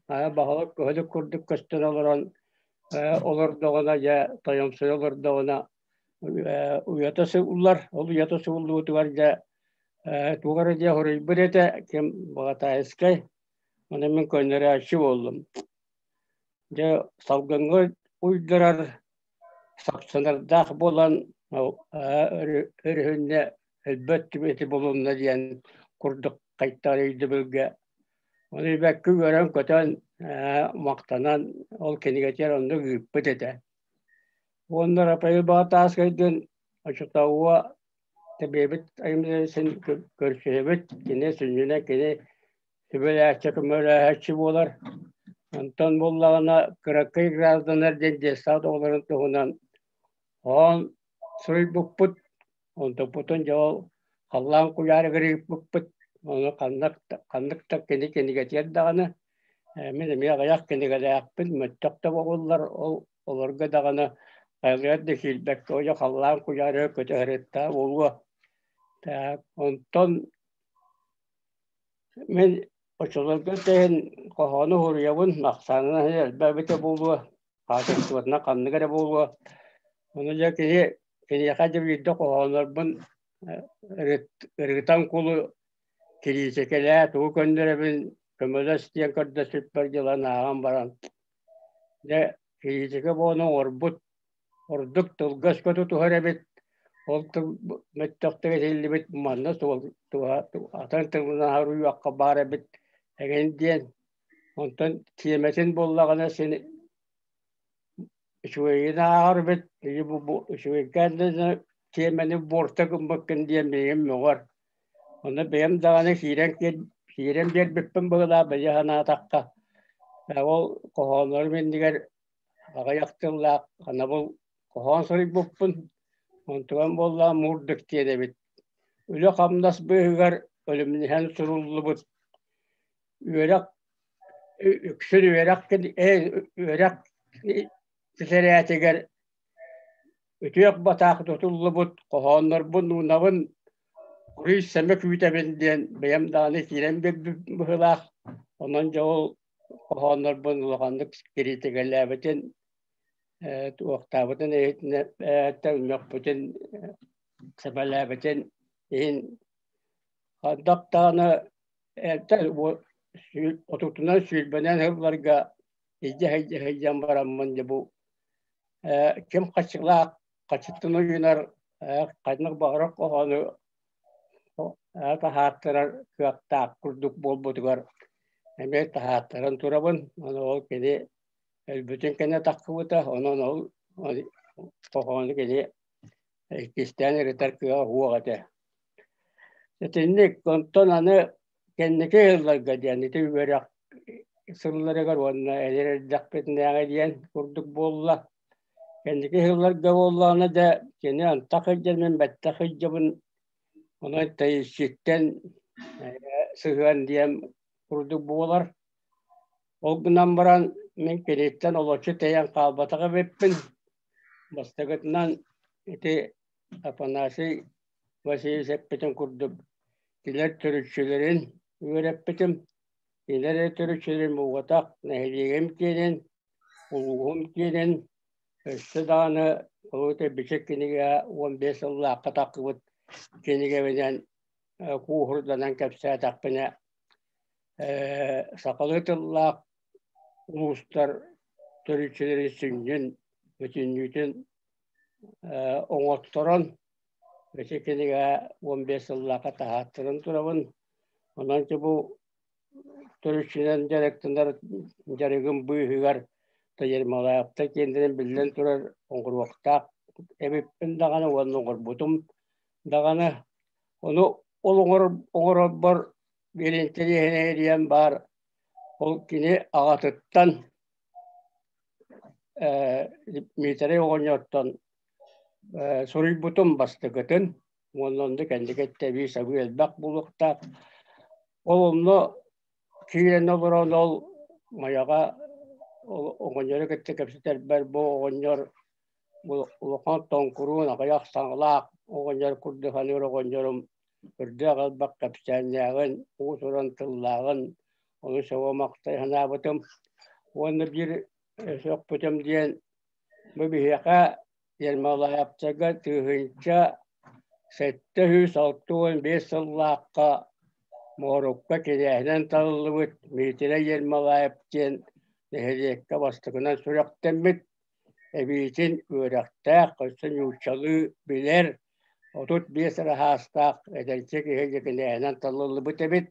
баһылык көһүлүк курдук көстөн олорон олордоҕуна дьэ тойомсуйа олордоҕуна уйата сууллар. Ол уйата сууллубутугар дьэ туох эрэ дьэ хоруйбут этэ ким Баҕатаайыскай. Ону мин көннөрөөччү буоллум. Дьэ салгыҥҥа уйдарар сапсынардаах буолан өрүһүннэ өлбөт түбэти булунна диэн курдук хайтар өйдөбүлгэ. Ону бэккэ үөрэн-көтөн махтанан ол кинигэтигэр оннук ыыппыт этэ. Уонна Рапаил Баҕатааскайдыын оччотооҕуга тэбиэбит айымньыларын көрсүһэбит. Кини сүнньүнэн кини сүбэлээччи, көмөлөөһөөччү буолар. Онтон буоллаҕына кыракый гражданнар диэн детсад оҕолорун туһунан хоһоон суруйбуппут. Онтуппутун дьэ ол халлаан куйаарыгар ыыппыппыт. Ону ханнык да, ханнык да кини кинигэтигэр даҕаны мин эмиэ аҕыйах кинигэлээхпин, мөлтөх да буоллар ол олорго даҕаны хайалыгар да киирбэккэ ойо халлаан куйаарыгар көтө сырытта буолуо. Так, онтон Мин оччолорго тэһин хоһоону суруйабын, ахсаанынан элбээбитэ буолуо, хаачыстыбатынан ханнык эрэ буолуо. Ону дьэ кини киниэхэ дьэ биирдэ хоһооннорбун ырытан кулу кириитикэлээ, тугу көннөрөбүн, көмөлөс диэн көрдөспүппэр дьылан ааҕан баран, дьэ кириитикэ буолан оҥорбут ордук тылга-өскө тутуһар эбит. Ол тыл мөттөхтөр этиллибит манна суол атын тылынан харуйуохха баар эбит эҥин диэн. Онтон тиэмэтин буоллаҕына син үчүгэйин ааҕар эбит. Бу үчүгэйкээн тиэмэни буорта гыммыккын диэн миигин мөҕөр. Онно бэйэм даҕаны киирэн киирэн биэрбиппин быһыылаах бэйэ санаатахха. Ол хоһооннорум иннигэр аҕыйах тыллаах анабыл хоһоон суруйбуппун. Онтуган буоллаҕа муурдук диэн эбит. Үлэ-хамнас быыһыгар өлүмнэһэн суруллубут үөрэх үксүн үөрэх үөрэх тэтэрээтигэр үтүөх батаах тутуллубут хоһооннорбун уунабын куруй сэмэ күүтэбин диэн бэйэм даҕаны киирэн биэрбит быһыылаах. Онон дьэ ол хоһооннорбун улаханнык кириитикэлээбитин, туохтаабытын иһитинэ мөхпүтүн, сэбэлээбитин иһин хайдах даҕаны отутунан сүүрбэнэн сылларга илдьэ сылдьан бараммын дьэ бу ким хаччылаах хаччыттан уйунар ханнык баҕарар хоһоону таһааттарар кыахтаах курдук буолбутугар эмиэ таһааттаран турабын. Ону ол кини өлбүтүн кэннэ таххыбыта, онон ол хоһоону кини иккистээн ырытар кыаҕа суох этэ. Итинник онтон аны кэнники сылларга диэн ити үөрэх сылларыгар уонна эдэр эрдэхпитинээҕи диэн курдук буолла. Кэнники сылларга буоллаҕына да кини антах сылдьан мин бэттэх сылдьабын. Онон тэйиччиттэн сыһыан диэн курдук буолар. Ол гынан баран мин киниттэн олоччу тэйэн хаалбатах эбиппин. Бастакытынан ити Афанасий Васильевич эппитин курдук кинилэр төрүччүлэрин үөрэппитим. Кинилэр төрүччүлэрин буолбатах нэһилиэгим киэнин, улууһум киэнин, өссө даҕаны ол Бичик кинигэ 15 сыллаахха тахсыбыт кинигэбинэн кууһурданан кэпсээтэхпинэ, сахалыы тыллаах улуустар төрүччүлэрин сүнньүн бүтүннүүтүн оҥотторон. Ити кинигэ 15 сыллаахха таһааттаран турабын. Онон бу төрүччүнэн дьарыктанар дьарыгым быыһыгар Ермолаевтар киэннэрин биллэн турар оҥоруохтаах эбиппин даҕаны уонна оҥорбутум даҕаны. Ону ол оҥорорбор биир интэриэһинэй диэн баар. Ол кини аҕатыттан Дмитрий оҕонньортон суруйбутум бастакытын уонна онно кэнники эбии сабыы элбэх буолуохтаах. Ол онно киирэн олорон ол Майаҕа оҕонньору кытта кэпсэтэрбэр бу оҕонньор улахан тоҥкуруун аҕыйах саҥалаах оҕонньор курдук саныыр оҕонньорум үрдээх элбэх кэпсээннээҕин, уус-уран тыллааҕын ону сөҕө-махтай санаабытым. Уонна биир сөхпүтүм диэн бу биһиэхэ Ермолаевтарга 1765 сыллаахха Моорукка кинээһинэн талыллыбыт Дмитрий Ермолаев диэн нэһилиэккэ бастакынан сүрэхтэммит, эбиитин үөрэхтээх, өссө нууччалыы билэр, 35 эрэ саастаах эдэрчи киһи кинээһинэн талыллыбыт эбит.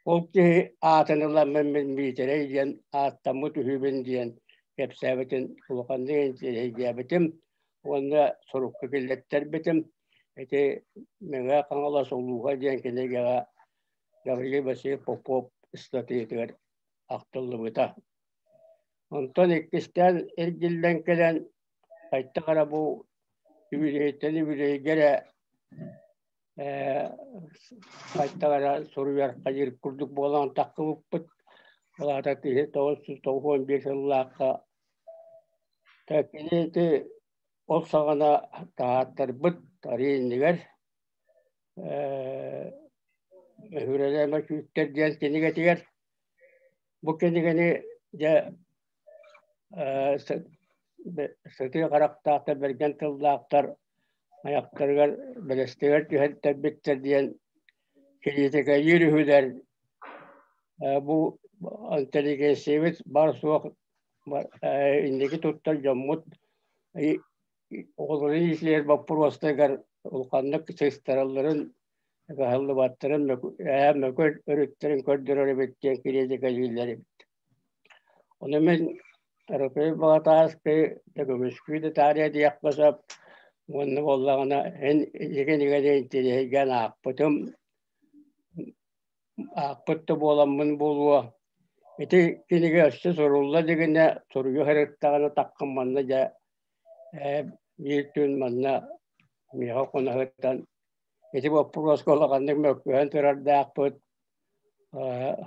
Ол киһи аатын ыламмын мин Миитэрэй диэн ааттаммыт үһүбүн диэн кэпсээбитин улаханнык интэриэһиргээбитим уонна сурукка киллэттэрбитим. Ити Мэҥэ Хаҥалас улууһа диэн кинигэҕэ Гаврил Васильев Попов ыстатыйатыгар ахтыллыбыта. Онтон иккистээн эргиллэн кэлэн хайдах эрэ бу үбүлүөйтэн үбүлүөйгэ эрэ хайдах эрэ суруйар хайыыр курдук буолан тахсыбыппыт. Ол аата киһи 991 сыллаахха кини ити ол саҕана таһааттарбыт арыы иннигэр Мөһүрэлээмэ күүттэр диэн кинигэтигэр бу кинигэни дьэ сытыы харахтаахтар, бэргэн тыллаахтар айахтарыгар бэлэстигэр түһэртэрбиттэр диэн кириитикэлиир үһүлэр. Бу интеллигенциябыт бар суох инники туттар дьоммут оҕолорун иитилэр боппуруостарыгар улаханнык сыстаралларын, кыһаллыбаттарын, мөкү өрүттэрин көрдөрөр эбит диэн кириитикэлииллэр эбит. Ону мин Рыпый Балатааскай көмүскүү да таарыйа диэххэ сөп уонна буоллаҕына эн игин-игин интириэһиргээн аахпытым, аахпыт да буоламмын буолуо. Ити кинигэ өссө сурулла илигинэ суруйа сырыттаҕына таххым манна дьэ биир түүн манна миэхэ хоноһуттан ити боппуруоска улаханнык мөккүһэн турардаахпыт.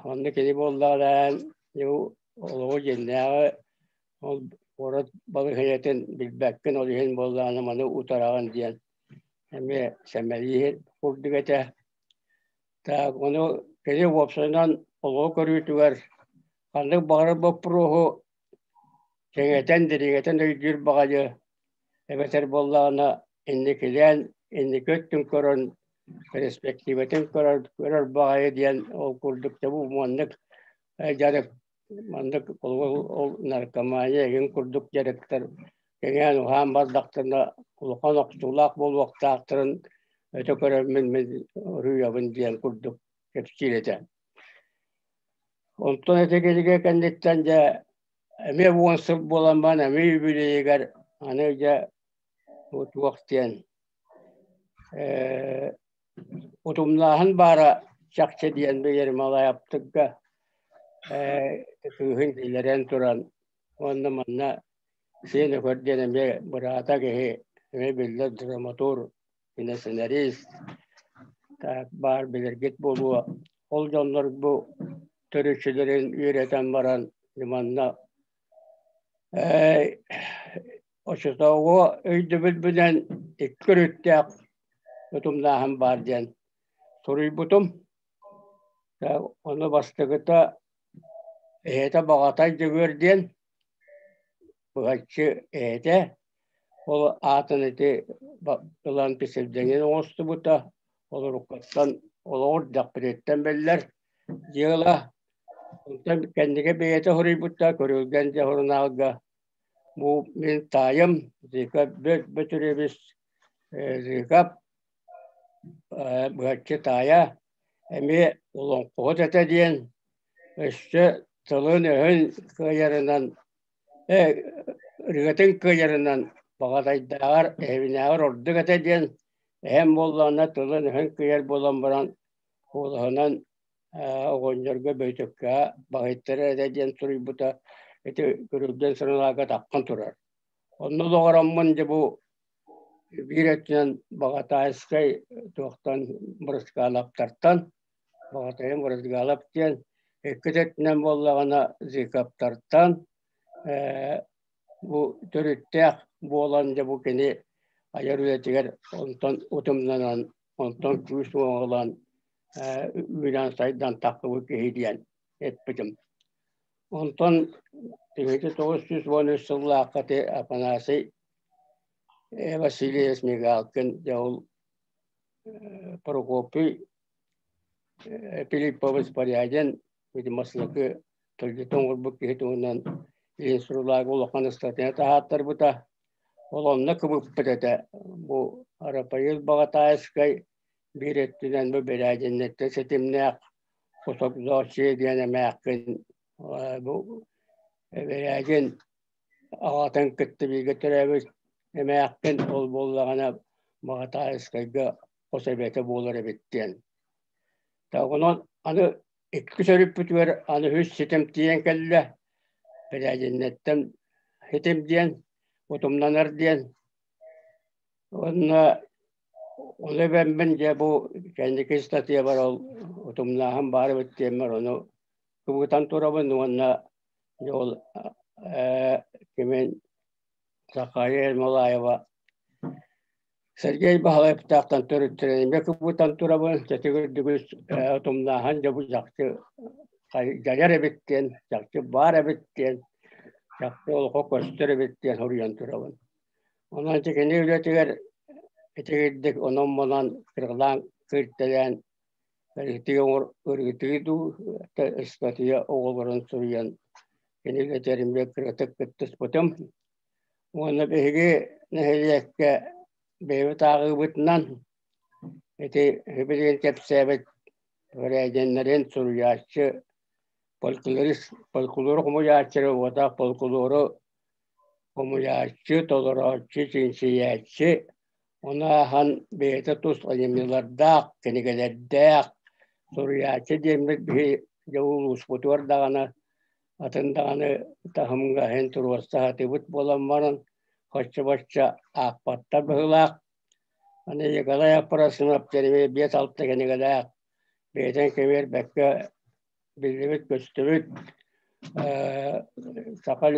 Онно кини буоллаҕына олоҕу дьиҥнээҕи ол куорат балаһыанньатын билбэккин, ол иһин буоллаҕына маны утараҕын диэн эмиэ сэмэлиир курдук этэ. Так, ону кини уопсайынан олоҕу көрүүтүгэр ханнык баҕарар боппуруоһу кэҥэтэн, дириҥэтэн өйдүүр баҕайы эбэтэр буоллаҕына инникилээн, инники өттүн көрөн, перспективатын көрөр, көрөр баҕайы диэн ол курдук бу маннык дьарык маннык ол наркомания игин курдук дьарыктар кэҥээн уһаан бардахтарына улахан охсуулаах буолуохтаахтарын өтө көрөммүн мин уруйабын диэн курдук кэпсиир этэ. Онтон ити кинигэ кэнниттэн дьэ эмиэ 10 сыл буолан баран эмиэ юбилейыгар аны дьэ бу туох диэн утумнааһын баара чахчы диэн бу Ермолаевтарга кыыһын киллэрэн туран уонна манна Сиэн Өкөр диэн эмиэ быраата киһи эмиэ биллэр драматург, киносценарист так баар билэргит буолуо. Ол дьоннор бу төрүччүлэрин үөрэтэн баран манна оччотооҕу өйдөбүлбүнэн икки өрүттээх утумнааһын баар диэн суруйбутум. Ону бастакыта эһэтэ Баҕатай Дьөгүөр диэн быһаччы эһэтэ ол аатын ити ылан писэрдэҥин оҥостубута ол уруккуттан олоҕур дэхпититтэн биллэр дьыала. Онтон кэнники бэйэтэ суруйбута Көрүлгэн дьэ сурунаалга бу мин таайым Зыков Бөтүрүөбүс Зыков. Быһаччы таайа эмиэ олоҥхоһут этэ диэн, өссө тылын-өһүн кыайарынан, ырыатын кыайарынан Баҕатайдааҕар, эһэбинээҕэр ордук этэ диэн, эһэм буоллаҕына тылын-өһүн кыайар буолан баран, куолаһынан оҕонньорго Бөтөккөҕө баһыйтара этэ диэн суруйбута ити Күрүлгэн сурунаалга таххан турар. Онно олоҕороммун дьэ бу биир өттүнэн Баҕатаайыскай туохтан Брызгалаптартан Баҕатайым Брызгалап диэн, иккис өттүнэн буоллаҕына Зыковтартан бу төрүттээх буолан дьэ бу кини айар үлэтигэр онтон утумнанан, онтон күүс уоҕулаан үүнэн сайдан тахсыбыт киһи диэн эппитим. Онтон 1913 сыллаахха ити Афанасий Васильевич Мигалкин дьэ ол Прокопий Филиппович Порядин ити Маслакы тылдьыты оҥорбут киһи туһунан илин сурулааҕы улахан ыстатыйа таһааттарбыта. Ол онно кыбыппыт этэ. Бу Арапайыл Баҕатаайыскай биир өттүнэн бу Бэрээдьиннэттэн ситимнээх Кусокзооччуйа диэн эмээххин бу Бэрээдьин аҕатын кытта бииргэ төрөөбүт эмээххин ол буоллаҕына Баҕатаайыскайга хос эбэтэ буолар эбит диэн. Онон аны иккис өрүппүтүгэр аны үс ситим тиийэн кэллэ. Бэрээдьиннэттэн ситим диэн, утумнанар диэн. Уонна ону эбэммин дьэ бу кэнники ыстатыйабар ол утумнааһын баар эбит диэммэр ону кыбытан турабын уонна дьэ ол кимин Захария Ермолаева Сергей Баһылайыптаахтан төрүттэрин эмиэ кыбытан турабын, тэтигирдүгүс утумнааһын дьэ бу чахчы дьайар эбит диэн, чахчы баар эбит диэн, чахчы олоххо көстөр эбит диэн суруйан турабын. Онон ити кини үлэтигэр итигирдик онон-манан кыргылаан кыыртэлээн ырытыы оҥор ырытыы дуу ыстатыйа оҕолорун суруйан кини үлэтигэр эмиэ кыратык кыттыспытым. Уонна биһиги нэһилиэккэ бэйэбит ааҕыыбытынан ити билигин кэпсээбит бэрээдьэннэрин суруйааччы фольклорист фольклору хомуйааччы уотаах фольклору хомуйааччы, толорооччу, чинчийээччи, ону ааһан бэйэтэ тус айымньылардаах, кинигэлэрдээх суруйааччы диэммит биһи дьэ улууспутугар даҕаны атын даҕаны таһымҥа иһин туруорса сатыыбыт буолан баран хоччо-боччо аахпаттар быһыылаах. Аны Николай Аппарасынов диэн биэс-алта кинигэлээх бэйэтин кэмигэр бэркэ биллибит-көстүбүт саха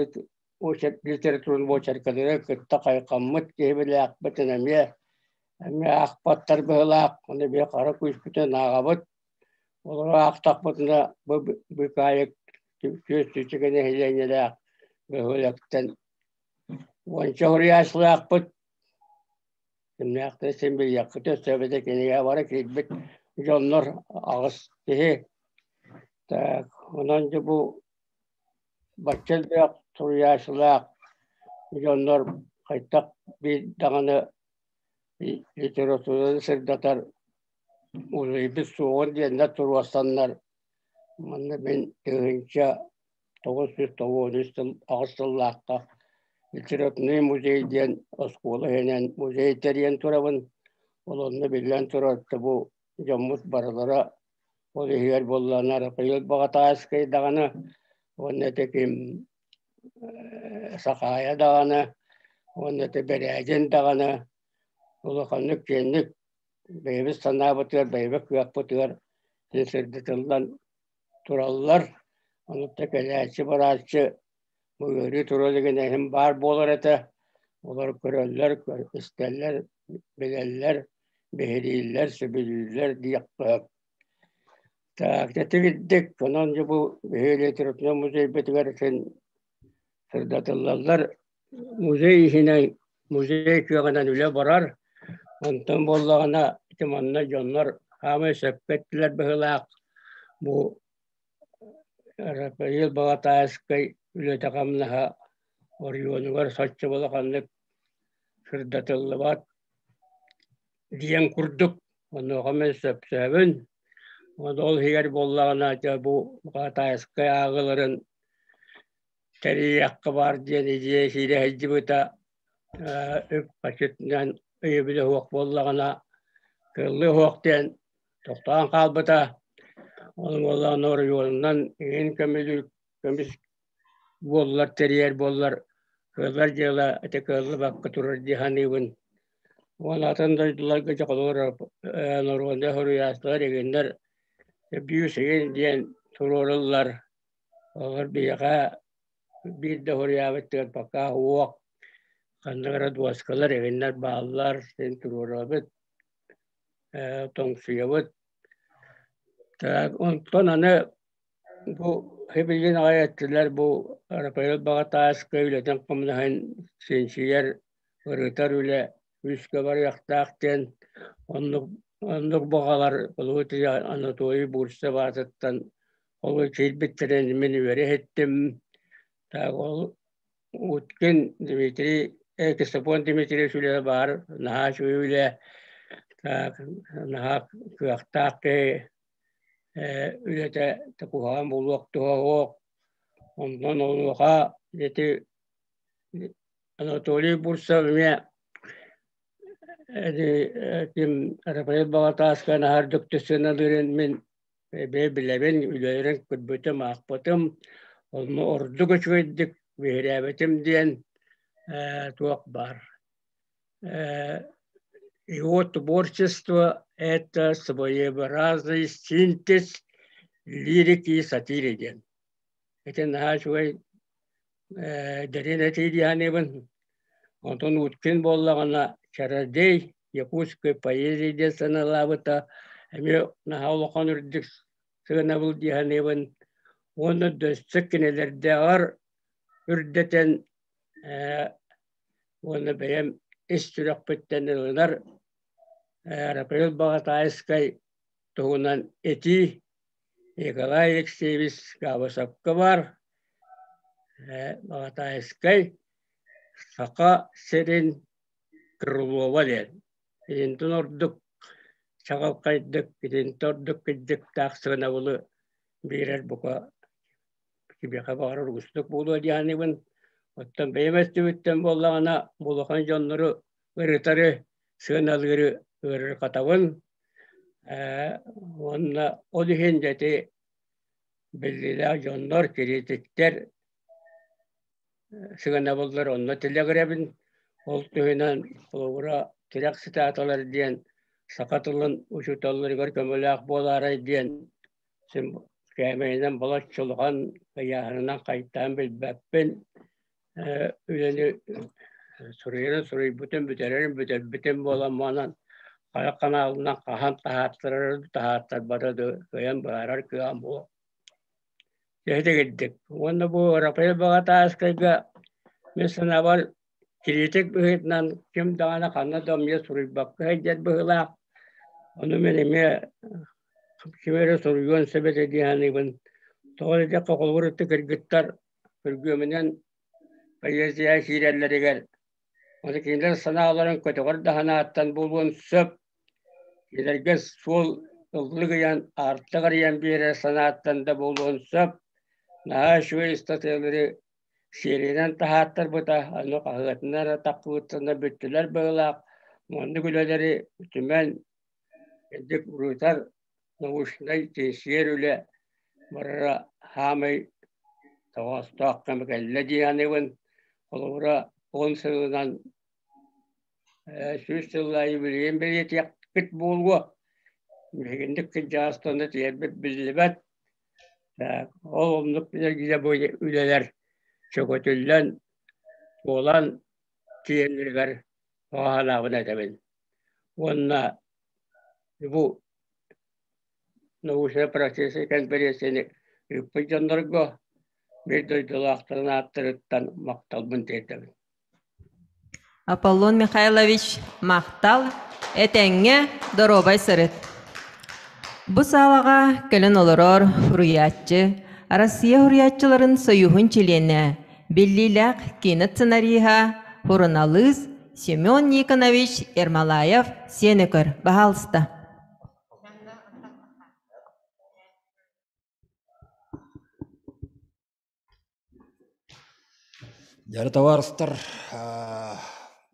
литературын буочаркалары кытта хайҕаммыт киһи билээхпитин эмиэ эмиэ аахпаттар быһыылаах, ону биһи хара күүспүтүнэн ааҕабыт. Олору аахтахпытына бу быыкаайык түөрт сүүсчэкэ нэһилиэнньэлээх бөһүөлэктэн уонча суруйааччылаахпыт. Кимнээхтэрин син билиэххит өссө эбэтэр кинигэ бары киирбит дьоннор аҕыс киһи. Так, онон дьэ бу бачча элбэх суруйааччылаах дьоннор хайдах биир даҕаны литератураны сырдатар музейбыт суоҕун диэннэр туруорсаннар манна мин 1993 сыл аҕыс сыллаахха литературный музей диэн оскуола иһинэн музей тэрийэн турабын. Ол онно биллэн турар бу дьоммут барылара ол иһигэр буоллаҕына Рафаил Баҕатаайыскай даҕаны уонна ити ким Сахаайа даҕаны уонна ити Бэрээдьин даҕаны улаханнык киэҥник бэйэбит санаабытыгар, бэйэбит кыахпытыгар сырдатыллан тураллар. Онуоха кэлээччи-барааччы бу ыарыы тура илигинэ иһин баар буолар этэ. Олор көрөллөр, истэллэр, билэллэр, биһирииллэр, сөбүлүүллэр диэххэ. Так, тэтигирдик, онон дьэ бу биһиги литературнай музейбытыгар син сырдатыллаллар. Музей иһинэн музей кыаҕынан үлэ барар. Онтон буоллаҕына ити манна дьоннор саамай сөпкө эттилэр быһыылаах бу Рафаил Балатаевскай үлэтэ-хамнаһа оройуонугар соччо улаханнык сырдатыллыбат диэн курдук. Онуоха мин сөпсөөбүн. Ол иһигэр буоллаҕына дьэ бу Хаатаайыскай ааҕыыларын тэрийиэххэ баар диэн идиэйэ киирэ сылдьыбыта үп-харчытынан өйөбүлэ суох буоллаҕына кыаллыа суох диэн тохтоон хаалбыта. Ол буоллаҕына оройуонунан иһин көмүлүк көмүс буоллар тэрийэр буоллар кыаллар дьыала ити кыаллыбакка турар дии саныыбын. Уонна атын дойдуларга дьэ холобур норуодунай суруйааччылар игиннэр бүүс игин диэн туруоруллар. Олор биһиэхэ биир да суруйаабыт тыырбакка уох ханнык эрэ дуоскалар игиннэр бааллар син туруорабыт, тоҥсуйабыт. Так онтон аны Бу сибилигин аҕай эттилэр бу Рафаэль Баҕатааскай үлэтин хамнаһын чинчийэр, ырытар үлэ күүскэ барыахтаах диэн оннук оннук баҕалар Улуу Анатолий Бурцев аатыттан ол киирбиттэрин мин үөрэ иһиттим. Так ол Уткин Дмитрий Ксенофонт Дмитриевич үлэ баар наһаа үчүгэй үлэ, так наһаа кыахтаах киһи үлэтэ куһаҕан буолуох туһа суох. Онтон онуоха ити Анатолий Бурцев эмиэ ким Рафаэль Баҕатааска наһаа үрдүктүк сыаналыырын мин билэбин, үлэлэрин көрбүтүм, аахпытым. Онно ордук үчүгэйдик биһирээбитим диэн туох баар. Его творчество – это своеобразный синтез лирики и сатиры диэн. Ити наһаа үчүгэй дириҥ этии дии саныыбын. Онтон Уткин буоллаҕына чародей якутской поэзии диэн сыаналаабыта эмиэ наһаа улахан үрдүк сыанабыл дии саныыбын. Уонна дөссө кинилэрдээҕэр үрдэтэн уонна бэйэм ис сүрэхпиттэн ылынар Рафаэль Баҕатаайыскай туһунан этии Николай Алексеевич Габышевка баар Баҕатаайыскай Саха сирин Крылова диэн итинтэн ордук чаҕылхайдык итинтэн ордук кырдьыктаах сыанабылы биэрэр бука кимиэхэ баҕарар уустук буолуо дии саныыбын. Оттон бэйэм өттүбүттэн буоллаҕына, улахан дьоннору ырытары, сыаналыыры ыарырҕатабын. Уонна ол иһин дьэ ити биллиилээх дьоннор, кириитиктэр сыанабыллар онно тилэҕирэбин. Ол туһунан холобура тирэх цитаталар диэн саха тылын учууталларыгар көмөлөөх буолаарай диэн Син кээмэйинэн балачча улахан ыйааһынынан хайтаан билбэппин. Үлэни суруйарын суруйбутум, бүтэрэрин бүтэрбитим буолан манан хайа ханаалынан хаһан таһааттарары таһааттарбата да кыайан быһаарар кыаҕым буолуо. Киһитигирдик. Уонна бу Рафаэль Баҕатааскайга мин санаабар кириитик быһыытынан ким даҕаны ханна да эмиэ суруйбакка сылдьар быһыылаах. Ону мин эмиэ ким эрэ суруйуон сөп этэ дии саныыбын. Тоҕо диэтэххэ, холобур ытык кыргыттар күргүөмүнэн поэзия киирэллэригэр ону кинилэр санааларын көтөҕөр да санааттан буолуон сөп. Кинилэргэ суол ыллык ыйан, аартык арыйан биэрэр санааттан да буолуон сөп. Наһаа үчүгэй ыстатыйалары Сиэринэн таһааттарбыта, аны хаһыатынан эрэ таххыбыттарына бүттүлэр быһыылаах. Маннык үлэлэри түмэн кырдьык уруутар научнай чинчийэр үлэ барара саамай тоҕоостоох кэм кэллэ дии саныыбын. Холобура, 10 сылынан 100 сыллаайы билигин бэлиэтиэхпит буолуо. Билигинник кырдьаҕастана тиийэрбит биллибэт. Ол оннук бу үлэлэр чөкөтүллэн, буолан тиийэллэригэр баҕа санаабын этэбин. Уонна бу научнай-практическай конференцияны ыыппыт дьоннорго биир дойдулаахтарын ааттарыттан махталбын тиэрдэбин. Аполлон Михайлович, махтал, этэҥҥэ доруобай сырыт. Бу саалаҕа кэлэн олорор суруйааччы, Россия суруйааччыларын союһун чилиэнэ, биллиилээх киинэ сценариһа, суруналыыс Семен Никонович Ермолаев сиэн өкөр, баһаалыста. Дьэ, табаарыстар,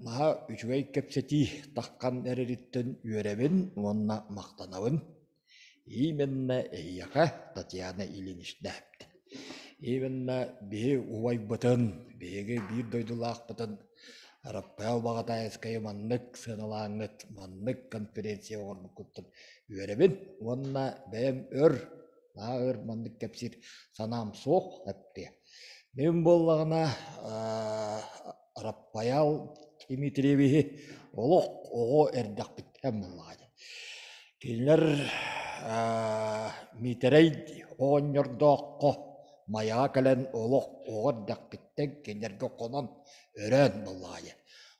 наһаа үчүгэй кэпсэтии таххан эрэриттэн үөрэбин уонна махтанабын. Именно эһиэхэ, Татьяна Ильинична. Именно биһи убайбытын, биһиги биир дойдулаахпытын Раппаэл Баҕатаайыскайы маннык сыаналааҥҥыт, маннык конференция оҥорбуккуттан үөрэбин уонна бэйэм өр, наһаа өр маннык кэпсиир санаам суох эптиэ. Мин буоллаҕына Раппаял Дмитриевиһи олох оҕо эрдэхпиттэн буоллаҕа дии. Кинилэр Миитэрэй оҕонньордооххо Майаҕа кэлэн олох оҕо эрдэхпиттэн кинилэргэ хонон өрөөн буоллаҕа дии.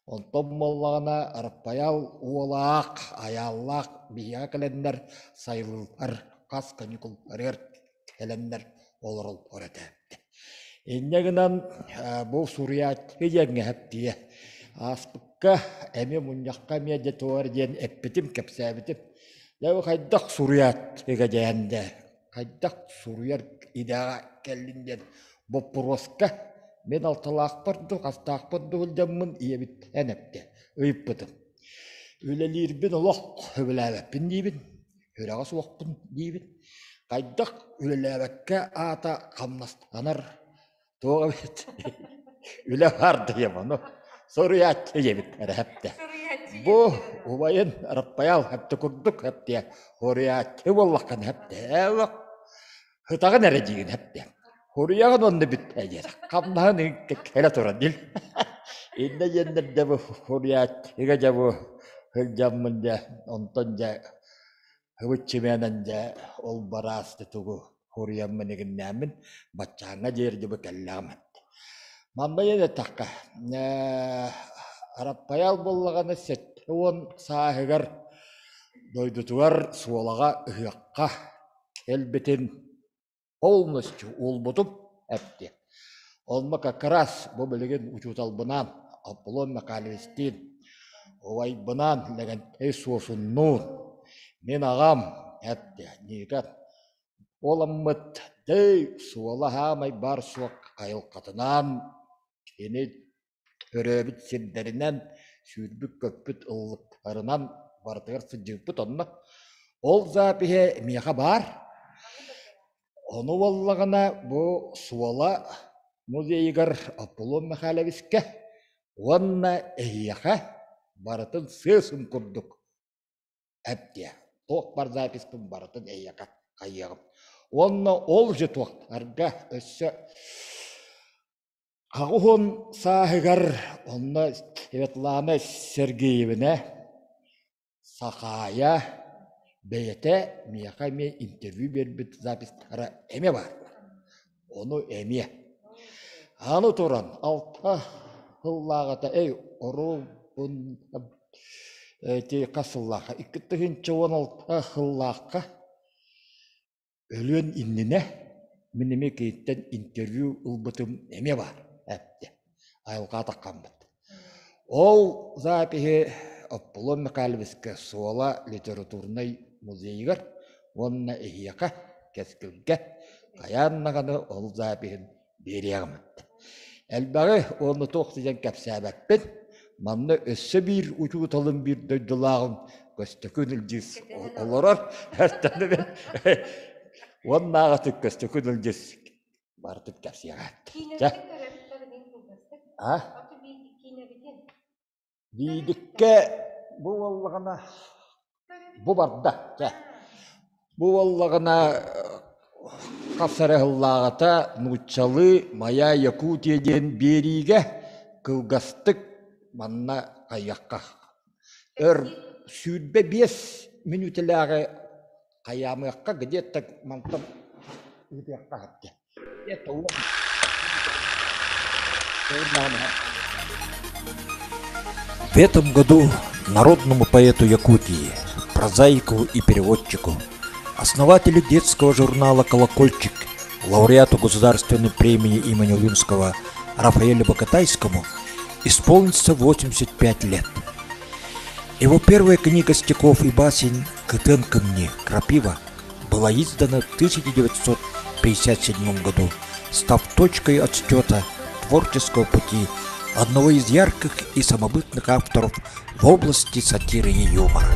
Онтон буоллаҕына Раппаял уолаах, айааллаах биһиэхэ кэлэннэр сайылыыллар, хас каникулларыгар кэлэннэр олороллор этэ. Инньэ гынан бу суруйааччы диэҥҥэ эптиэ. Ааспыкка эмиэ мунньахха эмиэ дьэ туох диэн эппитим, кэпсээбитим. Дьэ бу хайдах суруйааччыга диэн дэ, хайдах суруйар идэҕэ кэллин диэн боппуруоска мин алталаахпар дуу, хастаахпар дуу сылдьаммын ийэбиттэн эптэ ыйыппытым. Үлэлиирбин олох сөбүлээбэппин диибин. Үөрэҕэ суохпун диибин. Хайдах үлэлээбэккэ аата хамнастанар туох эбит үлэ баар диэм ону суруйааччы диэбит эрэһэптэ. Бу убайын Раппаял хэпте курдук хэптиэ суруйааччы буоллаххына хэптэ ээ ытаҕын эрэ диигин хэптэ. Суруйаҕын онно бүттэ диэтэ. Хамнаһын кэлэ турар дил. Иннэ диэннэр дьэ бу суруйааччыга дьэ бу сылдьаммын дьэ онтон дьэ ыбыччымыанан дьэ ол бараасты тугу суруйаммын игиннээммин баччааҥҥа диэри дьэ бу кэллэҕим. Манна диэн эттэххэ Араппайаал буоллаҕына 70 сааһыгар дойдутугар Суолаҕа ыһыахха кэлбитин полностью уолбутум эптиэ. Онно как раз бу билигин учууталбынаан Аполлон Михайловичтыын, убайбынаан Лэгэнтэй Суосуннуун, мин аҕам эптиэ Ника буоламмыт дэй суола хаамай баар суох айылҕатынаан кини төрөөбүт сирдэринэн, сүүрбүт-көппүт ыллыктарынан барытыгар сылдьыбыппыт онно. Ол запиһэ миэхэ баар. Ону буоллаҕына бу Суола музейыгар Аполлон Михайловичка уонна эһиэхэ барытын сыа-сым курдук эптиэ. Туох бар записпын барытын эйиэхэ хайыаҕым. Уонна ол же туохтарга өссө 80 сааһыгар онно Светлана Сергеевна Сахаайа бэйэтэ миэхэ эмиэ интервью биэрбит записьтара эмиэ баар. Ону эмиэ. Аны туран алта сыллааҕыта эй оруобун ити хас сыллаахха 2016 сыллаахха Өлүөн иннинэ мин эмиэ киниттэн интервью ылбытым эмиэ баар эттэ, айылҕа атаххаммыт. Ол запиһи Аполлон Михайловичка Суола литературнай музейыгар уонна эһиэхэ, Кэскилгэ хайаан даҕаны ол запиһын биэриэҕим эттэ. Элбэҕи уонна туох диэн кэпсээбэппин. Манна өссө биир учууталым биир дойдулааҕым Көстөкүүн Илдьиис олорор. Уоннааҕытык Көстөкүүн Илдьиис барытын кэпсиэҕэ. Чэ. А? Биидиккэ бу буоллаҕына бу барда чэ бу буоллаҕына хас эрэ сыллааҕыта нууччалыы «Моя Якутия» диэн биэриигэ кылгастык манна хайыахха өр 25 мүнүүтэлээҕи хайаамыахха где-то мантан ыытыахха сөп В этом году народному поэту Якутии, прозаику и переводчику, основателю детского журнала «Колокольчик», лауреату Государственной премии имени Лунского Рафаэлю Бакатайскому исполнится 85 лет. Его первая книга стихов и басен «Кытын мне, крапива» была издана в 1957 году, став точкой отсчета творческого пути одного из ярких и самобытных авторов в области сатиры и юмора.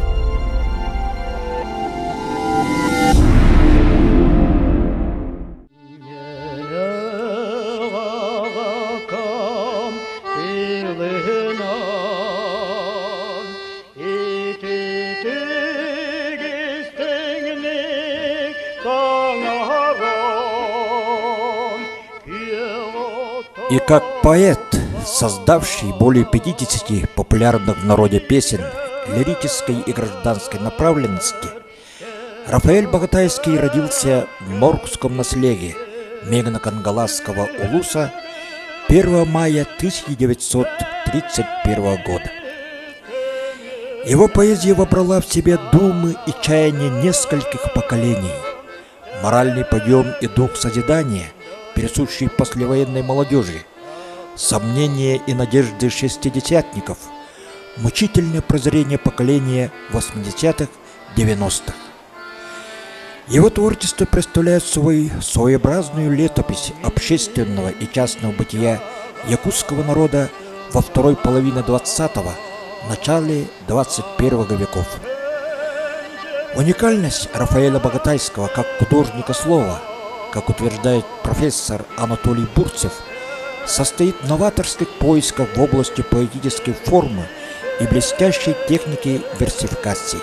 И как поэт, создавший более 50 популярных в народе песен лирической и гражданской направленности, Рафаэль Богатайский родился в Моргском наслеге Мегнокангаласского улуса 1 мая 1931 года. Его поэзия вобрала в себе думы и чаяния нескольких поколений, моральный подъем и дух созидания, присущий послевоенной молодежи, сомнения и надежды шестидесятников, мучительное прозрение поколения 80-х, 90-х. Его творчество представляет собой своеобразную летопись общественного и частного бытия якутского народа во второй половине 20-го, начале 21 веков. Уникальность Рафаэля Богатайского как художника слова, как утверждает профессор Анатолий Бурцев, состоит в новаторских поисках в области поэтической формы и блестящей техники версификации.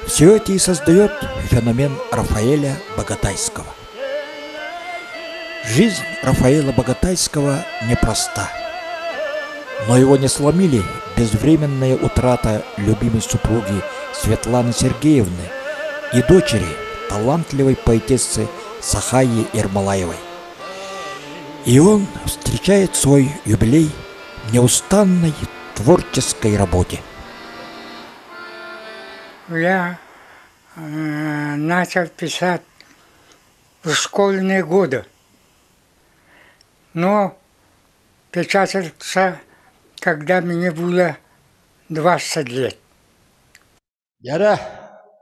Все это и создает феномен Рафаэля Богатайского. Жизнь Рафаэла Богатайского непроста. Но его не сломили безвременная утрата любимой супруги Светланы Сергеевны и дочери талантливой поэтессы Сахаи Ермолаевой. И он встречает свой юбилей в неустанной творческой работе. Я начал писать в школьные годы, но печатался, когда мне было 20 лет. Дьэрэ,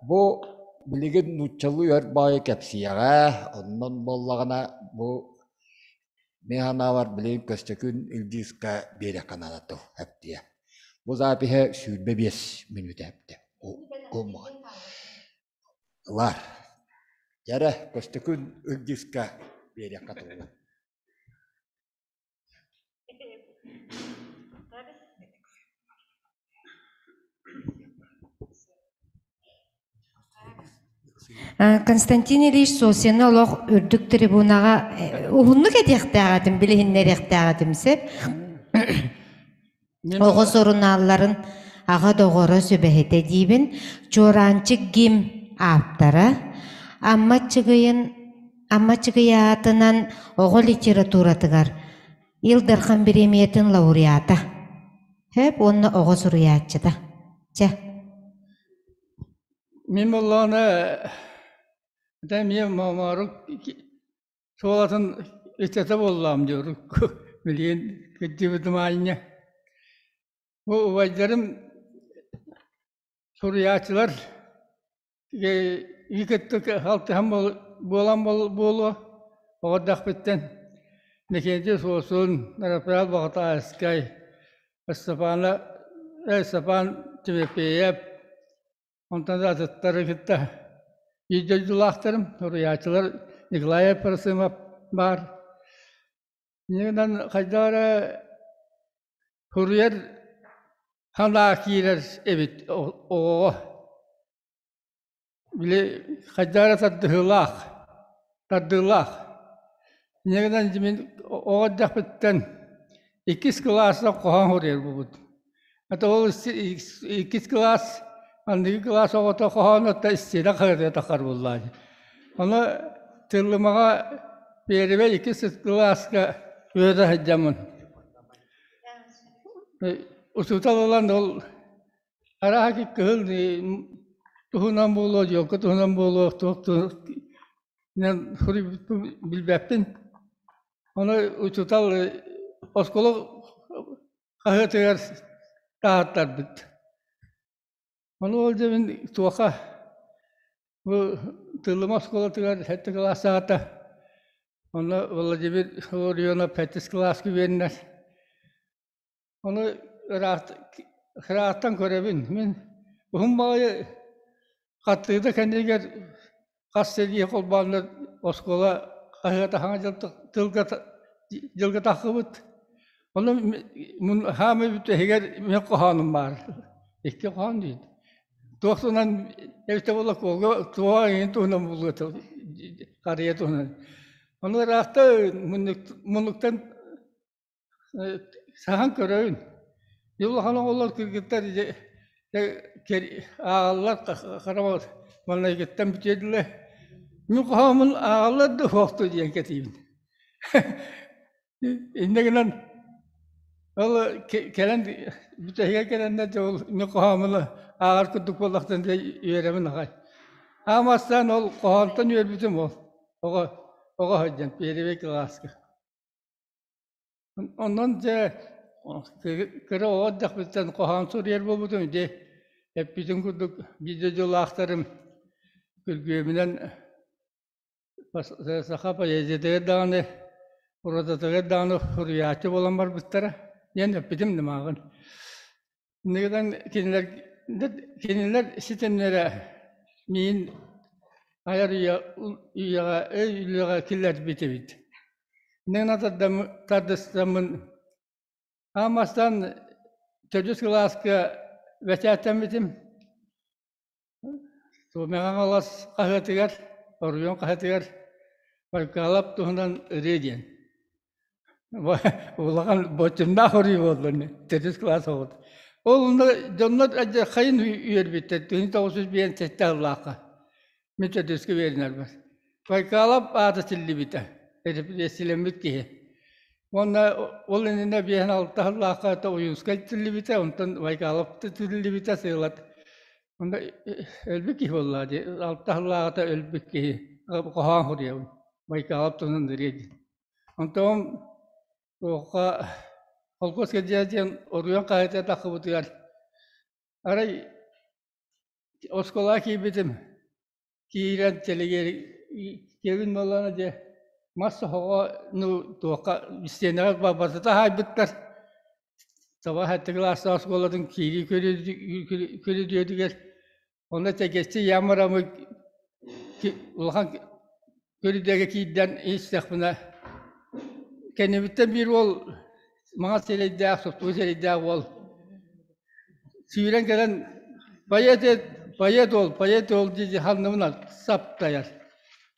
бу билигин нууччалыы өр баҕайы кэпсиэҕэ, оннон буоллаҕына бу мин санаабар билигин Көстөкүүн Илдьииска биэриэххэ наада тыл эптиэ. Бу запиһа 25 мүнүүтэ эптэ. Ылаар. Дьэрэ, Көстөкүүн Илдьииска биэриэххэ туһунан. Константин Ильич Сосины олох үрдүк трибунаҕа уһуннук этиэхтээх этим, билиһиннэриэхтээх этим сөп. Оҕо сурунаалларын аҕа доҕоро сүбэһитэ диибин. Чуораанчык гимн ааптара. Амма Чыгыйын Амма Чыгыйаатынан оҕо литературатыгар Ил Дархан бириэмийэтин лауреата. Хөп уонна оҕо суруйааччыта. Чэ. Мин буоллаҕына эмиэ моомоорук суолатын иччэтэ буоллаҕым дии урукку билигин кырдьыбытым аанньа. Бу убайдарым суруйааччылар кытта алтыһан буолан буолуо оҕо эрдэхпиттэн Никитин Суосун, Рафаэл Баҕатаайыскай, Степана Степан Тимофеев Онтон да атыттары кытта биир дойдулаахтарым, суруйааччылар Николай Ефросимов баар. Иннинэн хайдах эрэ суруйар санаа киирэр эбит оҕоҕо. Били хайдах эрэ тардыһыылаах, тардыылаах. Инньэ гынан мин оҕо эрдэхпиттэн иккис кылааска хоһоон суруйар буолбут. Это ол иккис кылаас, маныгы кылаас оҕото хоһоонуттан истиэнэ хаһыатыгар таххар буоллаҕа дии. Ону Тыллымаҕа пиэрибэй иккис кылааска үөрэ сылдьаммын учуутал ылан ол арааһа кыһыл туһунан буолуо, дьуолка туһунан буолуо, туох суруйбуппун билбэппин. Ону учуутал оскуола хаһыатыгар таһааттарбыт. Ону ол дьэ туоха бу Тыллыма оскуолатыгар сэттэ кылаас саҕата Онно Владимир Ларионов сэттис кылааска үөрэнэр. Ону ыраахтан көрөбүн. Мин уһун баҕайы хаттыыта кэннигэр хас сэрии холбооннор оскуола хаһыата саҥа тылга дьылга тахсыбыт. Ону хаамыы бүтэһигэр мин хоһоонум баар. Икки хоһоон диир. Туох туһунан эбитэ буолла куолга туоҕа эҥин туһунан буолуо харыйа туһунан. Ону ыраахта муннуктан саһан көрөбүн. Улахан оҕолор кыргыттар ааҕаллар хара маҥнайгыттан бүтүө Мин хоһооммун ааҕаллар да суохтуу диэн кэтиибин. Инньэ гынан ол кэлэн бүтэһигэ кэлэннэр дьэ ол мин хоһооммун ааҕар курдук буоллахтан дьэ үөрэбин аҕай. Аамастаан ол хоһоонтон үөрбүтүм ол оҕо оҕо сылдьан первый кылааска. Онон дьэ кыра оҕо эрдэхпиттэн хоһоон суруйар буолбутум ити эппитим курдук биир дойдулаахтарым күргүөмүнэн саха поэзиятыгар даҕаны, прозатыгар даҕаны суруйааччы буолан барбыттара диэн эппитим да мааҕын. Иннигинэн кинилэр кинилэр ситимнэрэ миин айар үйэҕэ өй үлэҕэ киллэрбит эбит. Иннигинэн тардыстаммын аан бастаан төрдүс кылааска бэчээттэммитим. Мэҥэ Хаҥалас хаһыатыгар, оройуон хаһыатыгар Байкалап туһунан ырыа диэн. Улахан боччумнаах ырыа буолла төрдүс кылаас оҕото. Ол онно дьоннор хайын үөрбүттэр 1957 сыллаахха. Мин төрдүскэ үөрэнэрбэр. Байкалап аата силлибитэ, репрессиялэммит киһи. Уонна ол иннинэ 56 сыллаахха Ойуунскай тиллибитэ, онтон Байкалов тиллибитэ сыалат. Онно өлбүт киһи буоллаҕа дии, алта сыллааҕыта өлбүт киһи хоһоон суруйабын, Байкалов туһунан ырыа диэн. Онтон туохха холкуос кэлдьиэ диэн оройуон хаһыата тахсыбытыгар арай оскуолаҕа киирбитим, киирэн кэлин буоллаҕына дьэ мас соһоҕо ну туохха истиэнэҕэ барыта хаайбыттар. Таба сэттэ кылаастаах оскуолатын киирии көрүдүөтүгэр онно тэгэччи ямарамы улахан көрүдүөгэ киирдэн истэхпинэ кэннибиттэн биир уол маҥан сирэйдээх, суптугу сирэйдээх уол сүүрэн кэлэн поэт поэт уол поэт уол дии ханныбынан саптайар.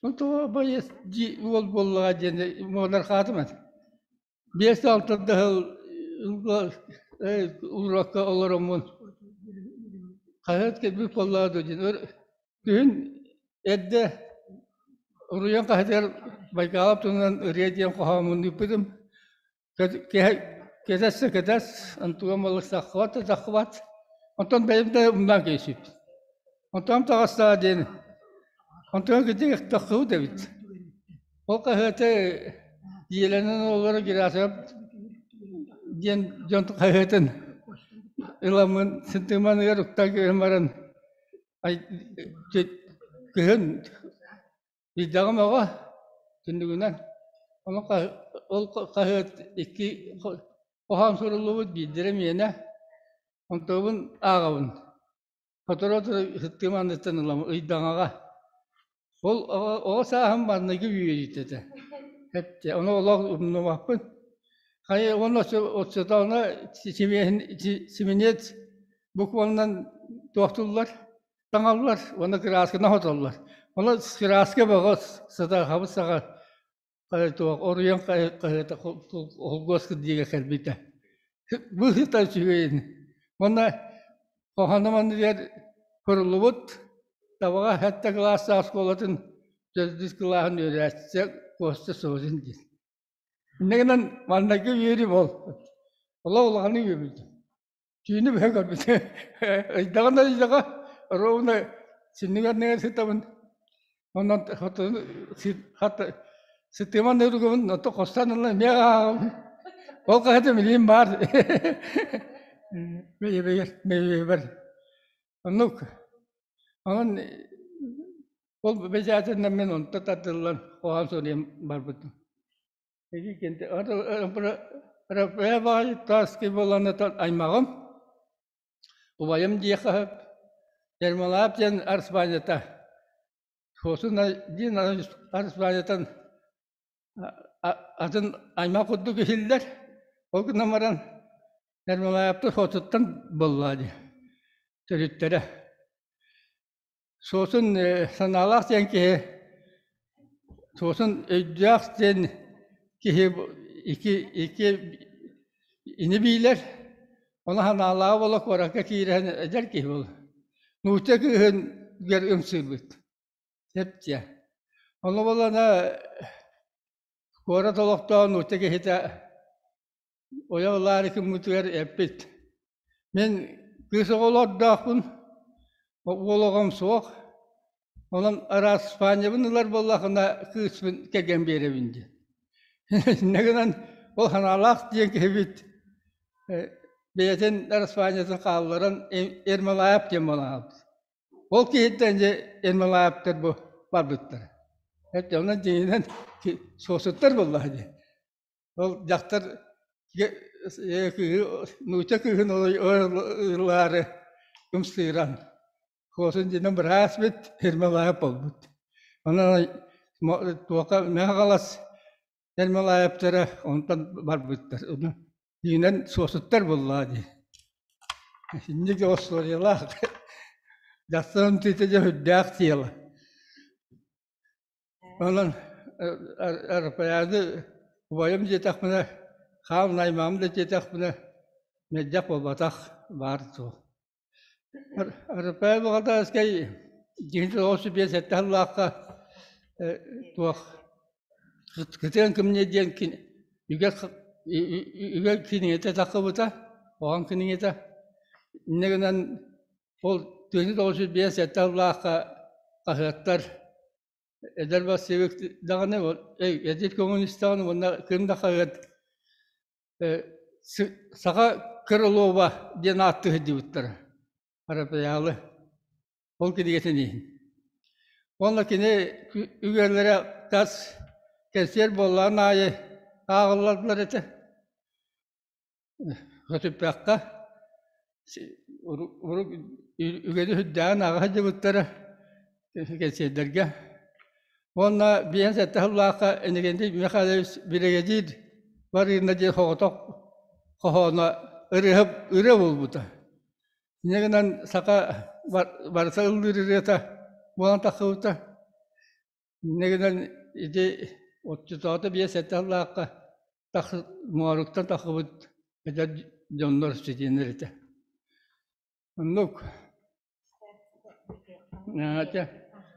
Ну тоҕо поэт уол буоллаҕа диэн муодарҕаатым этэ. 5-6 да сыл уруокка олороммун хаһыат кэлбит буоллаҕа дуо диэн күһүн эрдэ уруйан хаһыатыгар Байкалов туһунан ырыа диэн хоһооммун ыыппытым. Кэтэс да кэтэс, онтугам олус таххыбат да таххыбат. Онтон бэйэм да умнан кэбиспиппин. Онтон таҕыстаҕа диэн, онтон кырдьык таххыбыт эбит. Ол хаһыаты дьиэлэнэн олорор Герасимов диэн дьон хаһыатын ыламмын сынтыманыгар уктан кэбиһэн баран кыһын Ыйдаҕым оҕо түннүгүнэн ону ол хаһыат икки хоһоон суруллубут биирдэрэ миэнэ, онтубун ааҕабын. Сотору-сотору сыттыым анныттан ыламмын ыйдаҥаҕа. Ол оҕо сааһым маҥнайгы үөрүүтэ этэ. Эттэ ону олох умнубаппын. Хайа уонна оччотооҕуна симинец букванан туохтууллар таҥаллар уонна кыраасканы хотоллор. Ону кырааска бөҕө сатаахабыт саҕа туох оруйан хаһыата холкуос кырдьыга кэлбитэ. Быһыта үчүгэйин. Уонна хоһооно манныгар куруллубут Табаҕа сэттэ кылаастаах оскуолатын төрдүс кылааһын үөрээччитэ Костя Созин диэн. Инньэ гынан маҥнайгы үөрүү ол. Олох улаханнык үөрбүтүм. Түүнү быһа көрбүтэ. Ыйдаҕына ыйдаҕа ровно синньигэ анныгар сытабын. Онон хата сытыаман ыругабын, ото хостон ылан эмиэ ааҕабын. Ол хаһыата билиим баар. Бэйэбэр, бэйэбэр. Оннук. Онон ол бэчээтинэн мин онто тардыллан хоһоон суруйан барбытым. Тааски буолан аймаҕым, убайым диэхэ сөп. Ермолаев диэн араспаанньата Суосун диэн араспаанньатан атын аймах курдук иһиллэр. Ол гынан баран Ермолаевтар суотуттан буоллаа дии төрүттэрэ. Суосун санаалаах диэн киһи, суосун өйдөөх диэн киһи икки икки ини биилэр, ону санаалааҕа буола куоракка киирэн эдэр киһи буолла. Нуучча кыыһын гэр ымсыырбыт. Сөп диэ. Ону буоллаҕына куорат олохтоох нуучча киһитэ ойох ылаары гыммытыгар эппит: «Мин кыыс оҕолордоохпун, уол оҕом суох, онон араспаанньабын ылар буоллаххына кыыспын кэргэн биэрэбин» диэн. Инньэ гынан ол санаалаах диэн киһибит бэйэтин араспаанньатын хаалларан Ермолаев диэн буолан хаалбыт. Ол киһиттэн дьэ Ермолаевтар бу барбыттара. Онон дьиҥинэн суосуттар буоллаҕа дии. Ол дьахтар нуучча кыыһын ылаары ымсыыран Куосын дьиҥинэн быраас эбит, Ермолаев буолбут. Онон туохха Мэхэ-Хаҥалас Ермолаевтара онтон барбыттар. Ону дьиҥинэн суосуттар буоллаҕа дии. Инник остуоруйалаах дьахтар ымсыыта дьэ сүрдээх дьыала. Онон РПА-ны убайым диэтэхпинэ, хаал наймаҕым да диэтэхпинэ, мэлдьэх буолбатах баар суол. РПА Баҕатааскай 1957 сыллаахха туох Кытыан Кымньа диэн үгэ кинигэтэ тахсыбыта, оҕом кинигэтэ. Инньэ гынан ол 1957 сыллаахха хаһыаттар Эдэр большевик даҕаны, эдэр коммунист даҕаны уонна ким да хаһыат Саха Крылова диэн ааттыы сылдьыбыттара Арапыйаалы. Ол кинигэтин иһин. Уонна кини үгэлэрэ тас кэнсиэр буоллаҕын аайы ааҕыллаллар этэ. Көтүппэххэ үгэни сүрдээҕин ааҕа сылдьыбыттара кэнсиэрдэргэ. Уонна 57 сыллаахха Иннокентий Михайлович биригэдьиир Барыына диэн соҕотох хоһооно ырыа ырыа буолбута. Инньэ гынан саха барыта ыллыыр ырыата буолан тахсыбыта. Инньэ гынан ити оччотооҕута 57 сыллаахха мооруктан тахсыбыт эдэр дьоннор ситиэннэр этэ. Оннук.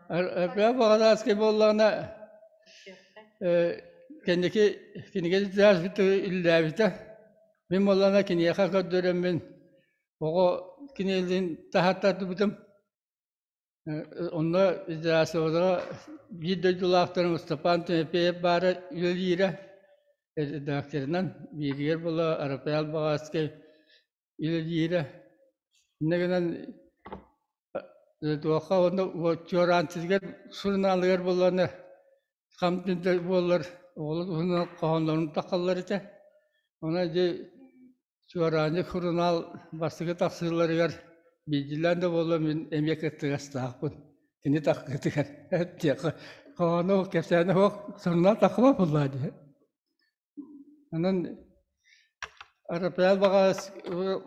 Арпиа Баҕадааскай буоллаҕына кэнники кинигэ үлэлээбитэ. Мин буоллаҕына киниэхэ көрдөрөммүн оҕо кинигэлэрин таһааттардыбытым. Онно Здравствовала биир дойдулаахтарым Степан Тимофеев баара үлэлиирэ редакторынан, бииригэр буола Арапыал Баҕааскай үлэлиирэ. Инньэ гынан туохха уонна Чуораанчытыгар сурунаалыгар буоллаҕына хам-түм буоллар оҕолор уһунан хоһооннорун таххаллар этэ. Онон ити Чуораанчык сурунаал бастакы тахсыыларыгар биирдиилээн да буоллар мин эмиэ кыттыгастаахпын. Кини таххытыгар диэххэ хоһоону кэпсээнэ суох сурунаал таххыбат буоллаҕа дии. Онон Арапыал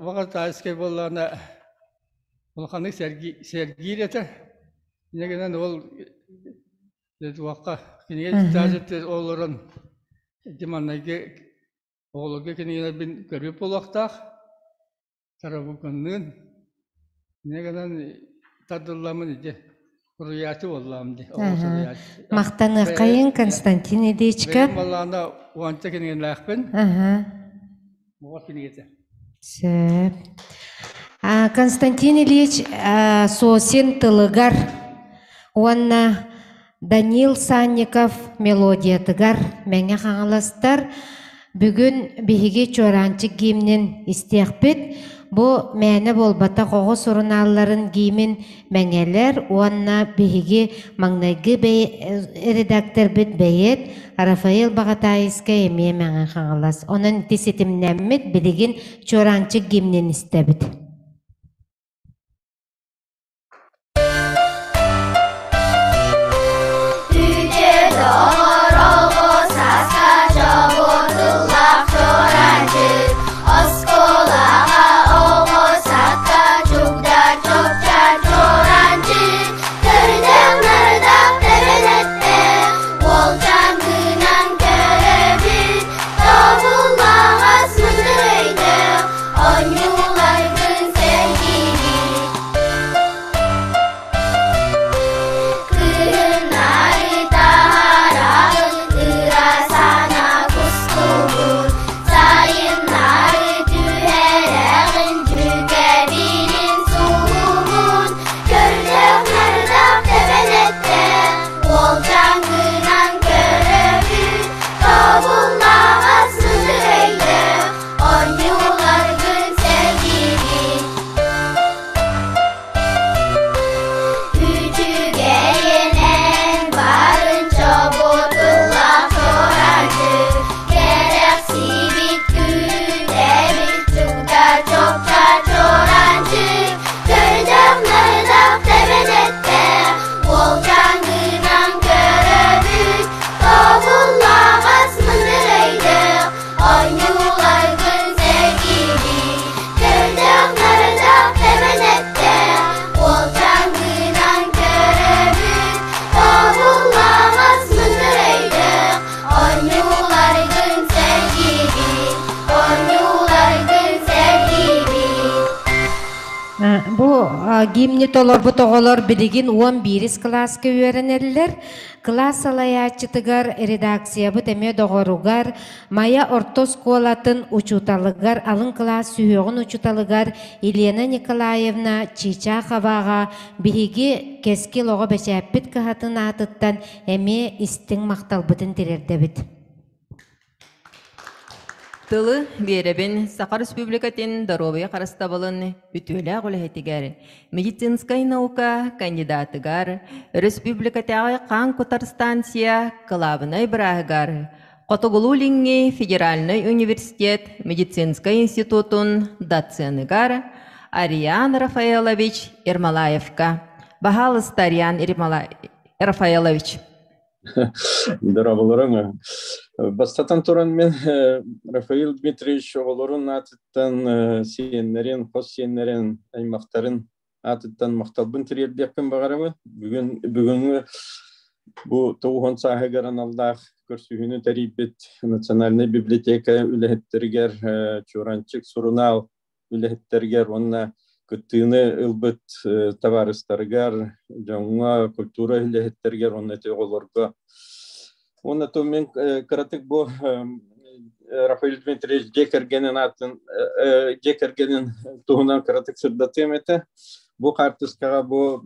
Баҕатаайыскай буоллаҕына улаханнык сэргиир этэ. Инньэ гынан ол туохха кинигэ читатель олорон ити маҥнайгы Оҕолорго кинигэлэрбин көрүө буолуохтаах, Тарабуканныын. Инньэ гынан тардылламмын ити суруйааччы буоллаҕым дии, оҕо суруйааччы. Махтаныаххайыҥ Константин Ильичка. Бэйэм буоллаҕына уонча кинигэлээхпин. Оҕо кинигэтэ. Сөп. Константин Ильич Сосин тылыгар уонна Данил Санников мелодиятыгар Мэҥэ Хаҥаластар бүгүн биһиги Чуораанчык гимнин истиэхпит. Бу мээнэ буолбатах оҕо сурунаалларын гиимин мэҥэлэр уонна биһиги маҥнайгы редакторбыт бэйиэт Рафаэл Баҕатаайыскай эмиэ Мэҥэ Хаҥалас. Онон ити ситимнэммит билигин Чуораанчык гимнин истэбит. Бу гимни толорбут оҕолор билигин 11 кылааска үөрэнэллэр. Кылаас салайааччытыгар редакциябыт эмиэ доҕоругар Майа орто оскуолатын учууталыгар, алын кылаас сүһүөҕүн учууталыгар Елена Николаевна Чичаховаҕа биһиги Кэскил оҕо бэчээппит кыһатын аатыттан эмиэ истиҥ махталбытын тириэрдэбит. Тылы биэрэбин Саха Республикатын доруобуйа харыстабылын үтүөлээх үлэһитигэр, медицинскэй наука кандидатыгар, республикатааҕы хаан кутар станция кылаабынай бырааһыгар, Хотугулуу-Илиҥҥи федеральнай университет медицинскэй институтун доценыгар Ариан Рафаэлович Ермолаевка. Баһаалыста, Ариан Рафаэлович. Дорооболоруҥ. Бастатан туран мен Рафаил Дмитриевич оҕолорун аатыттан сиэннэрин, хос сиэннэрин, аймахтарын аатыттан махталбын тириэрдиэхпин баҕарабын. Бүгүн бүгүҥҥү бу тоҕуһун сааһыгар аналлаах көрсүһүүнү тэрийбит Национальнай библиотека үлэһиттэригэр Чуранчик сурунаал үлэһиттэригэр уонна кыттыыны ылбыт табаарыстарыгар, дьоҥҥо, культура үлэһиттэригэр уонна ити оҕолорго. Уонна то мен кыратык бу Рафаэль Дмитриевич дьиэ кэргэнин аатын дьиэ кэргэнин туһунан кыратык сырдатыам этэ. Бу хаартыскаҕа бу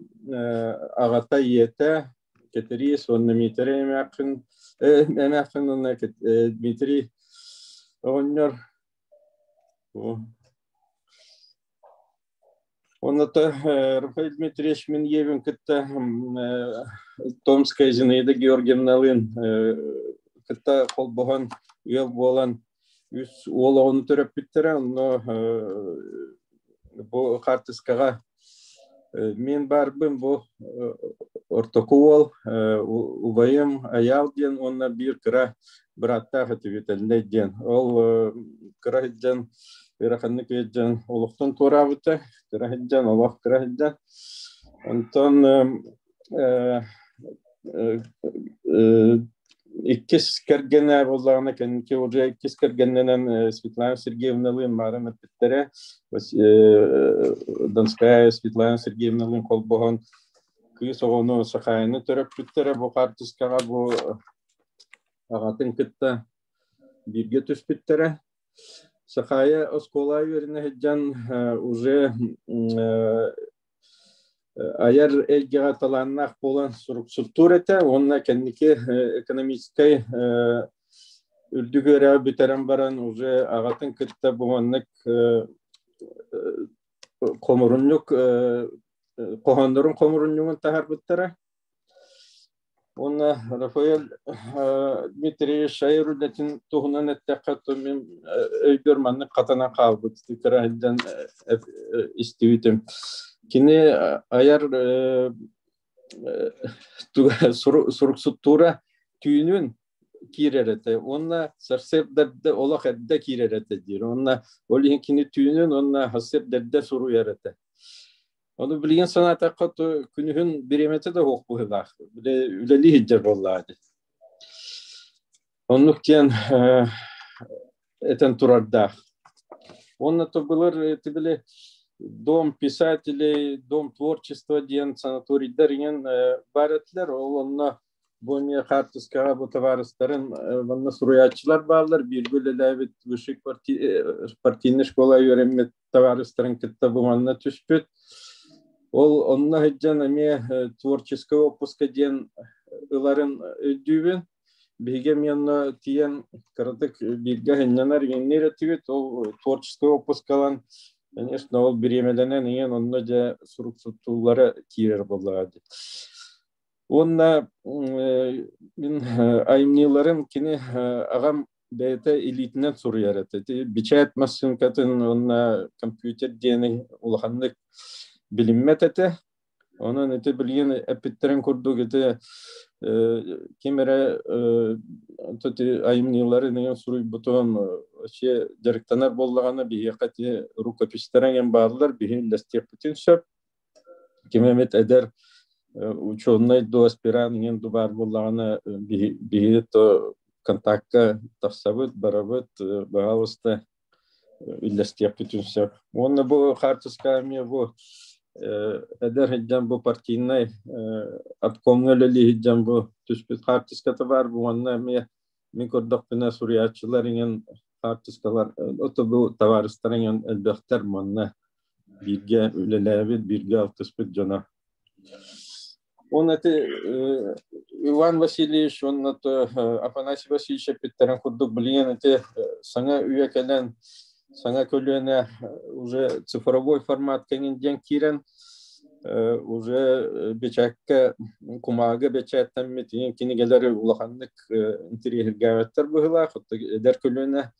аҕата ийэтэ Кэтириис уонна Дмитрий эмээххин эмээххин уонна Дмитрий оҕонньор Онно Рафаэль Дмитриевич мин ийэбин кытта Томская Зинаида Георгиевналыын кытта холбоһон ыал буолан үс уол оҕону төрөппүттэрэ. Онно бу хаартыскаҕа мин баарбын бу ортоку уол убайым Айаал диэн уонна биир кыра бырааттаах этибит Эллэй диэн. Ол кыра сылдьан ыараханнык ыалдьан олохтон туораабыта, кыра сылдьан, олох кыра сылдьан. Онтон иккис кэргэнэ буоллаҕына кэнники уже иккис кэргэннэнэн Светлана Сергеевналыын маарым эппиттэрэ Донская Светлана Сергеевналыын холбоһон кыыс оҕону Сахаайаны төрөппүттэрэ бу хаартыскаҕа бу аҕатын кытта бииргэ түспүттэрэ. Сахаайа оскуола үөрэнэ сылдьан уже айар эйгэҕэ талааннаах буолан суруксуттуур этэ уонна кэнники экономическай үрдүк үөрэҕи бүтэрэн баран уже аҕатын кытта бу маннык Хомурунньук хоһооннорун хомурунньугун таһаарбыттара. Уонна Рафаэль Дмитриевич Шайыр үлэтин туһунан эттэххэ, то мин өйбөр маннык хатанан хаалбыт кыра сылдьан истибитим. Кини айар суруксуттуура түүнүн киирэр этэ уонна сарсыарда олох эрдэ киирэр этэ диир. Уонна ол иһин кини түүнүн уонна сарсыарда эрдэ суруйар этэ. Ону билигин санаатахха, күнүһүн бириэмэтэ да суох быһыылаах. Үлэлии сылдьар буоллаҕа дии. Оннук диэн этэн турардаах. Уонна то былыр били дом писателей, дом творчества диэн санаторийдар иҥэн баар этилэр. Ол онно бу эмиэ хаартыскаҕа бу табаарыстарын манна суруйааччылар бааллар. Бииргэ үлэлээбит высший партийнай школа үөрэммит табаарыстарын кытта бу манна түспүт. Ол онно сылдьан эмиэ творческай отпуска диэн ыларын өйдүүбүн. Биһиги эмиэ онно тиийэн кыратык бииргэ сынньанар иҥнир этибит. Ол творческай отпускалан, конечно, ол бириэмэлэнэн иҥэн онно дьэ суруксуттууллара киирэр буоллаҕа дии. Уонна мин айымньыларым кини аҕам бэйэтэ илиитинэн суруйар этэ. Ити бичээт массыынкатын уонна компьютер диэни улаханнык билиммэт этэ. Онон ити билигин эппиттэрин курдук ити ким эрэ айымньыларын суруйбутун вообще дьарыктанар буоллаҕына биһиэхэ ити рукописьтара эҥин бааллар, биһи үллэстиэхпитин сөп. Ким эмит эдэр ученый до аспирант иҥин баар буоллаҕына биһиги то контакка тахсабыт, барабыт, баҕалыста үллэстиэхпитин сөп. Уонна бу хаартыска эмиэ бу эдэр сылдьан бу партийнай обкомҥа үлэлии сылдьан бу түспүт хаартыската баар бу уонна эмиэ мин көрдөхпүнэ суруйааччылар иҥин хаартыскалар ото бу табаарыстар иҥин элбэхтэр манна бииргэ үлэлээбит, бииргэ алтыспыт дьоно. Уонна ити Иван Васильевич уонна Афанасий Васильевич эппиттэрин курдук билигин ити саҥа үйэ кэлэн саҥа көлүөнэ уже цифровой формат кэҥин диэн киирэн уже бэчээккэ кумааҕы бэчээттэммит кинигэлэри улаханнык интэриэһиргээбэттэр быһыылаах эдэр көлүөнэ.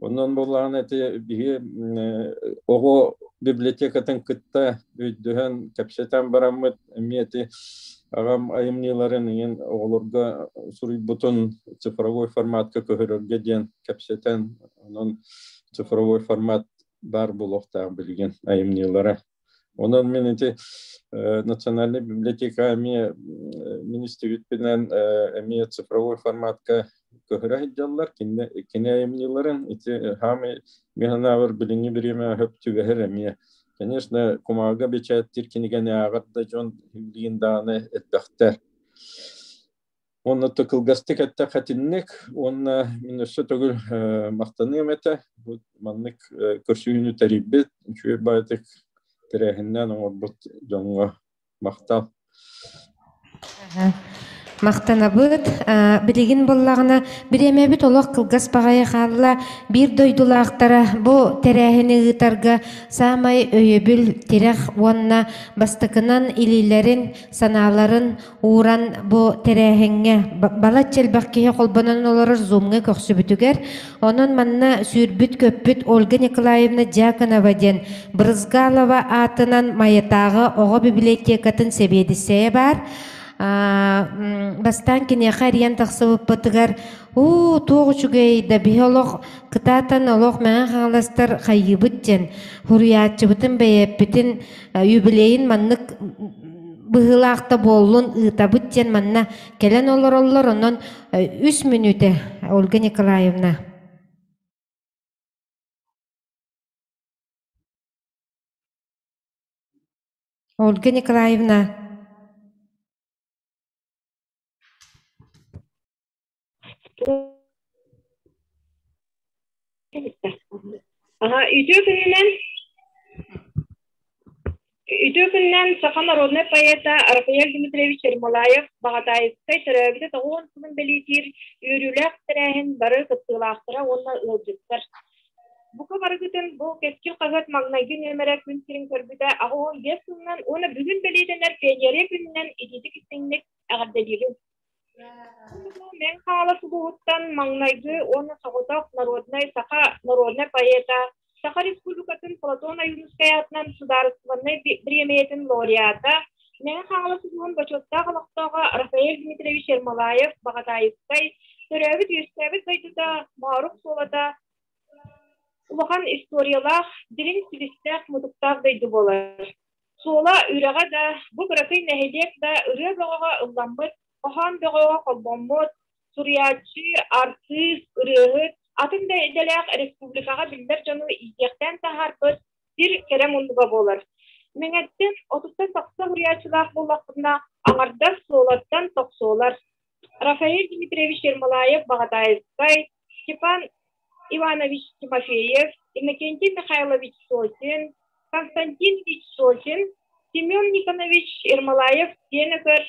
Онон буоллаҕына ити биһи оҕо библиотекатын кытта өйдөһөн, кэпсэтэн бараммыт эмиэ ити аҕам айымньыларын иҥин оҕолорго суруйбутун цифровой форматка көһөрөргө диэн кэпсэтэн, онон цифровой формат баар буолуохтаах билигин айымньылара. Онон мин ити национальнай библиотека эмиэ мин истибиппинэн эмиэ цифровой форматка көһөрө сылдьаллар. Кини айымньыларын ити хаамай мин санаабар билиҥҥи бириэмэ хөп түбэһэр эмиэ. Конечно, кумааҕыга бэчээттиир кинигэни ааҕар да дьон билигин даҕаны элбэхтэр. Уонна кылгастык эттэххэ итинник уонна мин өссө төгүл махтаныам этэ. Бу маннык көрсүһүүнү тэрийбит, үчүгэй баҕайытык тэрээһиннээн оҥорбут дьоҥҥо махтал. Махтанабыт. Билигин буоллаҕына бириэмэбит олох кылгас баҕайы хаалла. Биир дойдулаахтара бу тэрээһини ыытарга саамай өйөбүл, тирэх уонна бастакынан илиилэрин, санааларын ууран бу тэрээһиҥҥэ балачча элбэх киһи холбонон олорор зумҥа көхсүбүтүгэр, онон манна сүүрбүт-көппүт Ольга Николаевна Дьяконова диэн Брызгалова аатынан Майатааҕы оҕо библиотекатын сэбиэдиссэйэ баар. Бастаан киниэхэ эрийэн тахсыбыппытыгар уу туох үчүгэй да биһи олох кытаатан олох Мэҥэ Хаҥаластар хайыыбыт диэн суруйааччыбытын бэйэппитин юбилейын маннык быһыылаах да буоллун ыытабыт диэн манна кэлэн олороллор. Онон үс мүнүүтэ Ольга Николаевна. Ольга Николаевна. Аха, үтүө күнүнэн Үтүө күнүнэн саха народнай поэта Рафаэль Дмитриевич Ермолаев Баҕатаайыскай төрөөбүтэ 90 сылын бэлиэтиир үөрүүлээх тэрээһин бары кыттыылаахтара уонна ыалдьыттар. Бука барыгытын бу Кэскил хаһыат маҥнайгы нүөмэрэ күн сирин көрбүтэ 85 сылынан уонна бүгүн бэлиэтэнэр Пионерия күнүнэн итиитик-истиҥник эҕэрдэлиибин. Мэҥ Хаҥалас улууһуттан маҥнайгы уонна соҕотох народнай саха народнай поэта, Саха Республикатын Платон Ойуунускай аатынан судаарыстыбаннай бириэмийэтин лауреата, Мэҥэ Хаҥалас улууһун бочуоттаах олохтооҕо Рафаэль Дмитриевич Ермолаев Баҕатаайыскай төрөөбүт-үөскээбит дойдута Моорук Суолата улахан историялаах, дириҥ силистээх-мутуктаах дойду буолар. Суола үрэҕэ да, бу кыракый нэһилиэк да ырыа бөҕөҕө ылламмыт, хоһоон бөҕөҕө холбоммут, суруйааччы, артыыс, ырыаһыт, атын да идэлээх республикаҕа биллэр дьону иитиэхтээн таһаарбыт сир кэрэ муннуга буолар. Мэҥэттэн отуттан тахса суруйааччылаах буоллахпытына, аҥардас Суолаттан тохсуолар. Рафаэль Дмитриевич Ермолаев Баҕатаайыскай, Степан Иванович Тимофеев, Иннокентий Михайлович Сосин, Константин Ильич Сосин, Семен Никонович Ермолаев Сиэнэкөр,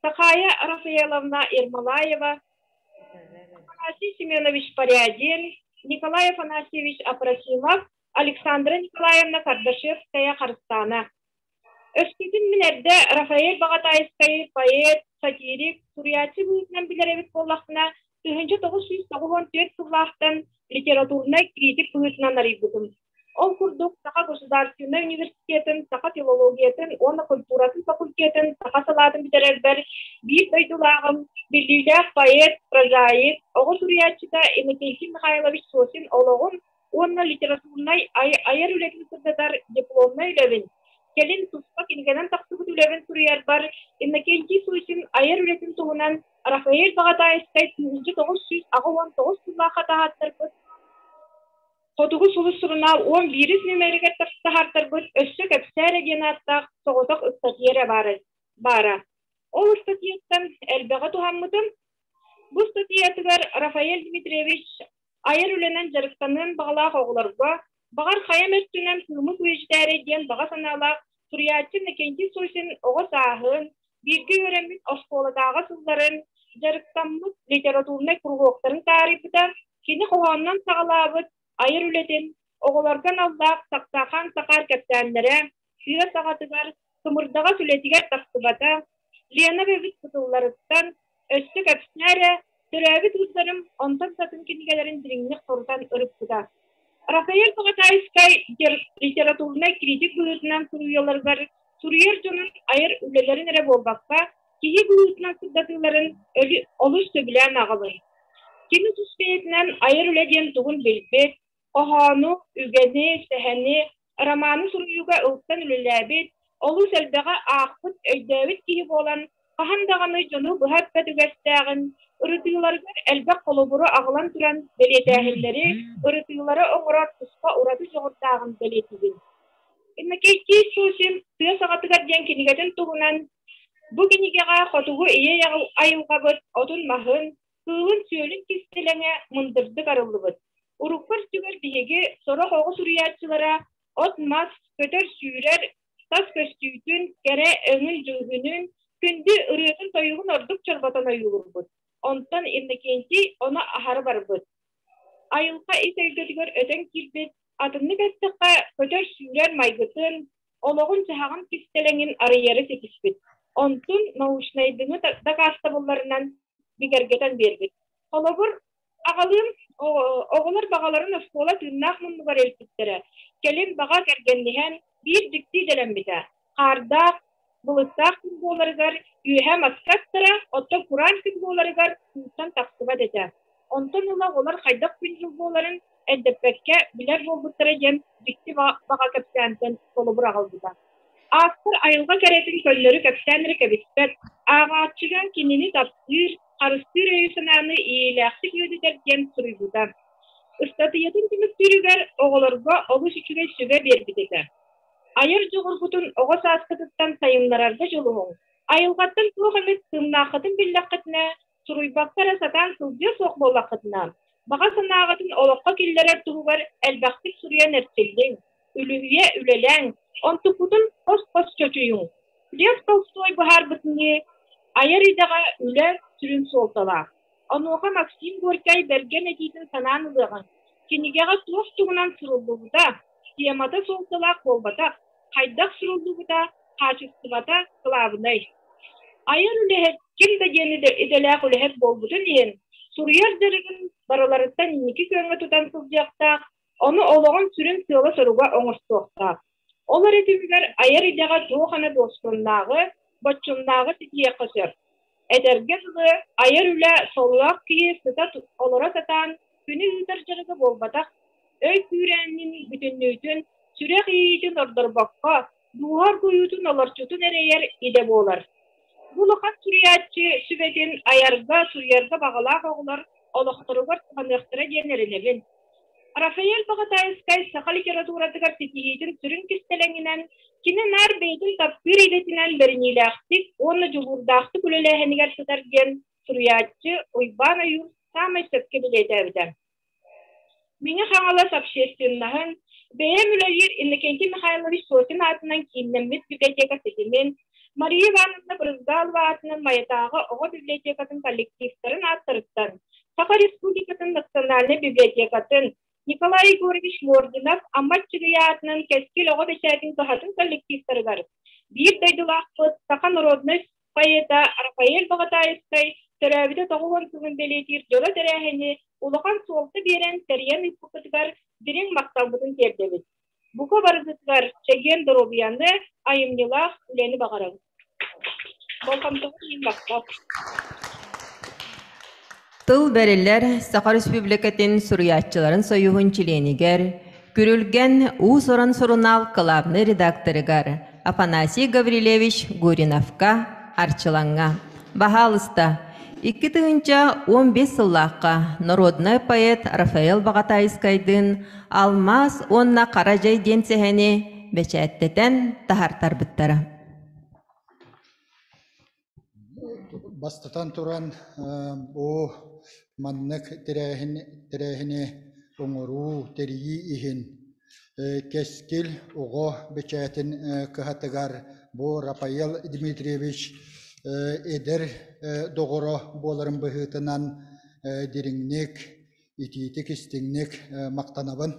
Сахая Рафаэловна Ермолаева, Афанасий Семенович Порядин, Николай Афанасьевич Апросимов, Александра Николаевна Кардашевская-Харыстаана. Өскөтүн мин эрдэ Рафаэль Баҕатаайыскайы поэт, сатирик, суруйааччы быһыытынан билэр эбит буоллахпына, 1994 сыллаахтан литературнай критик быһыытынан арыйбытым. Ол курдук, Саха государственнай университетын саха филологиятын уонна культуратын факультетын саха салаатын бүтэрэрбэр биир дойдулааҕым, биллиилээх поэт, прозаик, оҕо суруйааччыта Иннокентий Михайлович Сосин олоҕун уонна литературнай айар үлэтин сырдатар дипломнай үлэбин, кэлин туспа кинигэнэн тахсыбыт үлэбин суруйарбар Иннокентий Сусин айар үлэтин туһунан Рафаэль Баҕатаайыскай 1989 сыллаахха таһааттарбыт Хотугу сулус сурунаал 11 нүөмэригэр таһаартарбыт «Өссө кэпсээ эрэ» диэн ааттаах соҕотох ыстатыйа эрэ баара. Ол ыстатыйаттан элбэҕи туһаммытым. Бу ыстатыйатыгар Рафаэль Дмитриевич айар үлэнэн дьарыктаныан баҕалаах оҕолорго, баҕар хайа эмэ өттүнэн кыымы күөдьүтээрэй диэн баҕа санаалаах суруйааччы Иннокентий Сосин оҕо сааһын, бииргэ үөрэммит оскуолатааҕы сылларын, дьарыктаммыт литературнай куруһуоктарын таарыйбыта, кини хоһоонунан саҕалаабыт айар үлэтин, оҕолорго аналлаах Сахсахан Сахаар кэпсээннэрэ, тыа саҕатыгар, кымырдаҕас үлэтигэр тахсыбата, Лена эбэбит кытылларыттан, өссө кэпсээ эрэ, төрөөбүт уустарым онтон да атын кинигэлэрин дириҥник хорутан ырыппыта. Рафаэль Баҕатаайыскай литературнай критик быһыытынан суруйаларыгар суруйар дьонун айар үлэлэрин эрэ буолбакка, киһи быһыытынан сырдатыыларын олус сөбүлээн ааҕабын. Кини тус бэйэтинэн айар үлэ диэн тугун билбит, хоһоону, үгэни, сэһэни, романы суруйууга ылсан үлэлээбит, олус элбэҕи аахпыт, өйдөөбүт киһи буолан, хаһан даҕаны дьону быһа эппэт үгэстээҕин, ырытыыларыгар элбэх холобуру аҕалан туран бэлиэтээһиннэри, ырытыылары оҥорор туспа ураты дьоҕурдааҕын бэлиэтиибин. Иннокентий Сосин «Тыа саҕатыгар» диэн кинигэтин туһунан бу кинигэҕэ хотугу ийэ айылҕабыт отун-маһын, кыылын-сүөлүн кистэлэҥэ мындырдык арыллыбыт. Урукку өттүгэр биһиги сорох оҕо суруйааччылара от-мас, көтөр-сүүрэр тас көстүүтүн, кэрэ өҥүн-дьүһүнүн, күндү ырыатын-тойугун ордук чорботон ойуулурбут. Онтон Иннокентий ону аһары барбыт. Айылҕа ис эйгэтигэр өтөн киирбит, атыннык эттэххэ, көтөр-сүүрэр майгытын, олоҕун-дьаһаҕын кистэлэҥин арыйары ситиспит. Онтун научнайдыҥы дакаастабылларынан бигэргэтэн биэрбит. Холобур, аҕалыым оҕолор баҕаларын оскуола тыыннаах муннугар илпиттэрэ. Кэлин баҕа кэргэнниһэн биир дьикти идэлэммитэ. Хаардаах, былыттаах күн буоларыгар үөһэ маска аттара, оттон кураан күн буоларыгар ууттан тахсыбат этэ. Онтон ыла оҕолор хайдах күн-дьыл буоларын эндэппэккэ билэр буолбуттара диэн дьикти баҕа кэпсээнтэн холобур аҕалбыта. Автор айылҕа кэрэтин көннөрү кэпсээн эрэ кэбиспэт, ааҕааччыга кинини таптыыр, харыстыыр өйү-санааны иэйиилээхтик үөдүтэр диэн суруйбута. Ыстатыйатын түмүктүүрүгэр оҕолорго олус үчүгэй сүбэ биэрбит этэ. Айар дьоҕургутун оҕо сааскытыттан сайыннарарга дьулуһуҥ. Айылҕаттан туох эмит тыыннааххытын биллэххитинэ, суруйбакка эрэ сатаан сылдьыа суох буоллаххытына, баҕа санааҕытын олоххо киллэрэр туһугар элбэхтик суруйан эрчиллиҥ, үлүһүйэ үлэлээҥ, онтуккутун хос-хос чочуйуҥ. Лев Толстой быһаарбытыныы, айар идэҕэ үлэ сүрүн суолталаах. Онуоха Максим Горькай бэргэн этиитин санаан ылыаҕыҥ. Кинигэҕэ туох туһунан суруллубута, темата суолталаах буолбатах, хайдах суруллубута, хаачыстыбата кылаабынай. Айар үлэһит ким да диэн идэлээх үлэһит буолбутун иһин, суруйар дьарыгын барыларыттан инники күөҥҥэ тутан сылдьыахтаах, ону олоҕун сүрүн сыала-соруга оҥостуохтаах. Ол эрэ түмүгэр айар идэҕэ туох эмэ дуоспуруннааҕы, боччумнааҕы ситиһиэххэ сөп. Этэргэ дылы, айар үлэ сололоох киһи сыта олоро сатаан күнү ыытар дьарыга буолбатах, өй күүрээнин бүтүннүүтүн, сүрэх иэйиитин ордорбокко, дууһа оргуйуутун олорчутун эрэйэр идэ буолар. Бу улахан суруйааччы сүбэтин айарга, суруйарга баҕалаах оҕолор олохторугар туһаныахтара диэн эрэнэбин. Рафаэль Баҕатаайыскай саха литературатыгар ситиһиитин сүрүн кистэлэҥинэн кини наар бэйэтин таптыыр идэтинэн бэриниилээхтик уонна дьулуурдаахтык үлэлээһинигэр сытар диэн суруйааччы Уйбаан Ойуур саамай сөпкө бэлиэтээбитэ. Мэҥэ Хаҥалас общественноһын, бэйэм үлэлиир Иннокентий Михайлович Сосин аатынан кииннэммит библиотека ситимин, Мария Ивановна Брызгалова аатынан Майатааҕы оҕо библиотекатын коллективтарын ааттарыттан Саха Республикатын национальнай библиотекатын, Николай Егорович Мординов Амма Аччыгый аатынан Кэскил оҕо бэчээтин кыһатын коллективтарыгар биир дойдулаахпыт саха народнай поэта Рафаэль Баҕатаайыскай төрөөбүтэ 90 сылын бэлиэтиир дьоро тэрээһини улахан суолта биэрэн тэрийэн ыыппыккытыгар дириҥ махталбытын тиэрдэбит. Бука барыгытыгар чэгиэн доруобуйаны, айымньылаах үлэни баҕарабыт. Болҕомтоҕут иһин махтал. Тыл бэриллэр Саха Республикатын суруйааччыларын союһун чилиэнигэр, Күрүлгэн уус-уран сурунаал кылаабынай редакторыгар Афанасий Гаврильевич Гуриновка Арчылаҥҥа Баһаалыста, 2015 сыллаахха народнай поэт Рафаэл Баҕатаайыскайдыын «Алмаас уонна хара дьай» диэн сэһэни бэчээттэтэн таһаартарбыттара. Бастатан туран, бу маннык тэрээһин тэрээһини оҥоруу, тэрийии иһин Кэскил оҕо бэчээтин кыһатыгар бу Рафаэл Дмитриевич эдэр доҕоро буоларын быһыытынан дириҥник, итиитик-истиҥник махтанабын.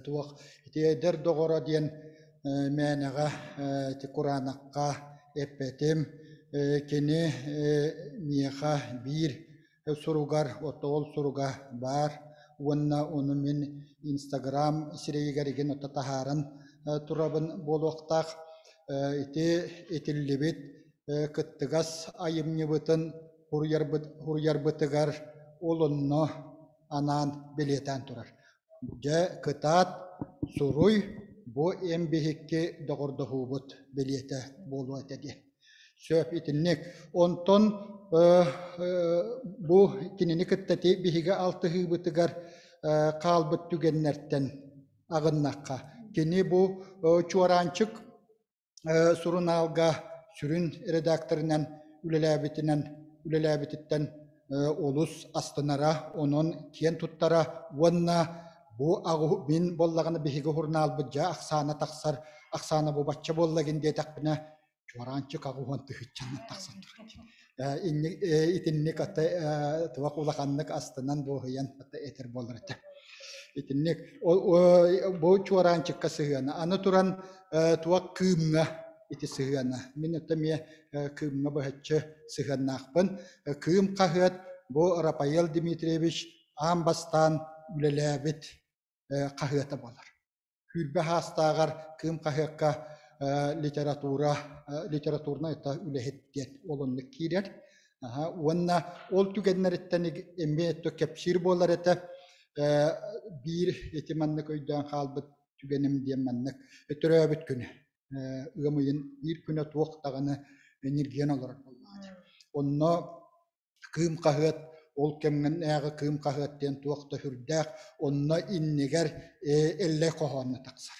Туох ити эдэр доҕоро диэн мээнэҕэ ити кураанахха эппэтим. Кини миэхэ биир суругар ол суруга баар уонна ону мин Инстаграм сирэйигэр игин ото таһааран турабын буолуохтаах. Ити этиллибит кыттыгас айымньыбытын суруйарбытыгар ол онно анаан бэлиэтээн турар. Дьэ, кытаат, суруй, бу эн биһикки доҕордоһуубут бэлиэтэ буолуо этэ диэн. Сөп итинник. Онтон бу кинини кытта ити биһиги алтыһыыбытыгар хаалбыт түгэннэртэн аҕыннахха, кини бу Чуораанчык сурунаалга сүрүн редакторынан үлэлээбитинэн үлэлээбититтэн олус астынара, онон киэн туттара уонна бу мин буоллаҕына биһиги сурунаалбыт дьэ ахсаана тахсар, ахсаана бу бачча буолла гин диэтэхпинэ чуораанчык аҕуһуон тыһыынчанан тахсан турар итинник ата туох улаханнык астынан дуоһуйан ата этэр буолар этэ. Итинник бу чуораанчыкка сыһыана. Аны туран туох кыымҥа ити сыһыана. Мин это эмиэ кыымҥа быһаччы сыһыаннаахпын. Кыым хаһыат бу Рафаэл Дмитриевич аан бастаан үлэлээбит хаһыата буолар. Күүрбэ саастааҕар Кыым хаһыакка литература литературнай үлэһит диэн ол оннук киирэр. Уонна ол түгэннэриттэн эмиэ кэпсиир буолар этэ. Биир ити маннык өйдөөн хаалбыт түгэним диэн маннык төрөөбүт күнэ. Ыам ыйын биир күнэ туох даҕаны ньиргийэн олорор буоллаҕа дии. Онно Кыым хаһыат ол кэмҥэнээҕи Кыым хаһыат диэн туох да сүрдээх онно иннигэр Эллэй хоһоонно тахсар.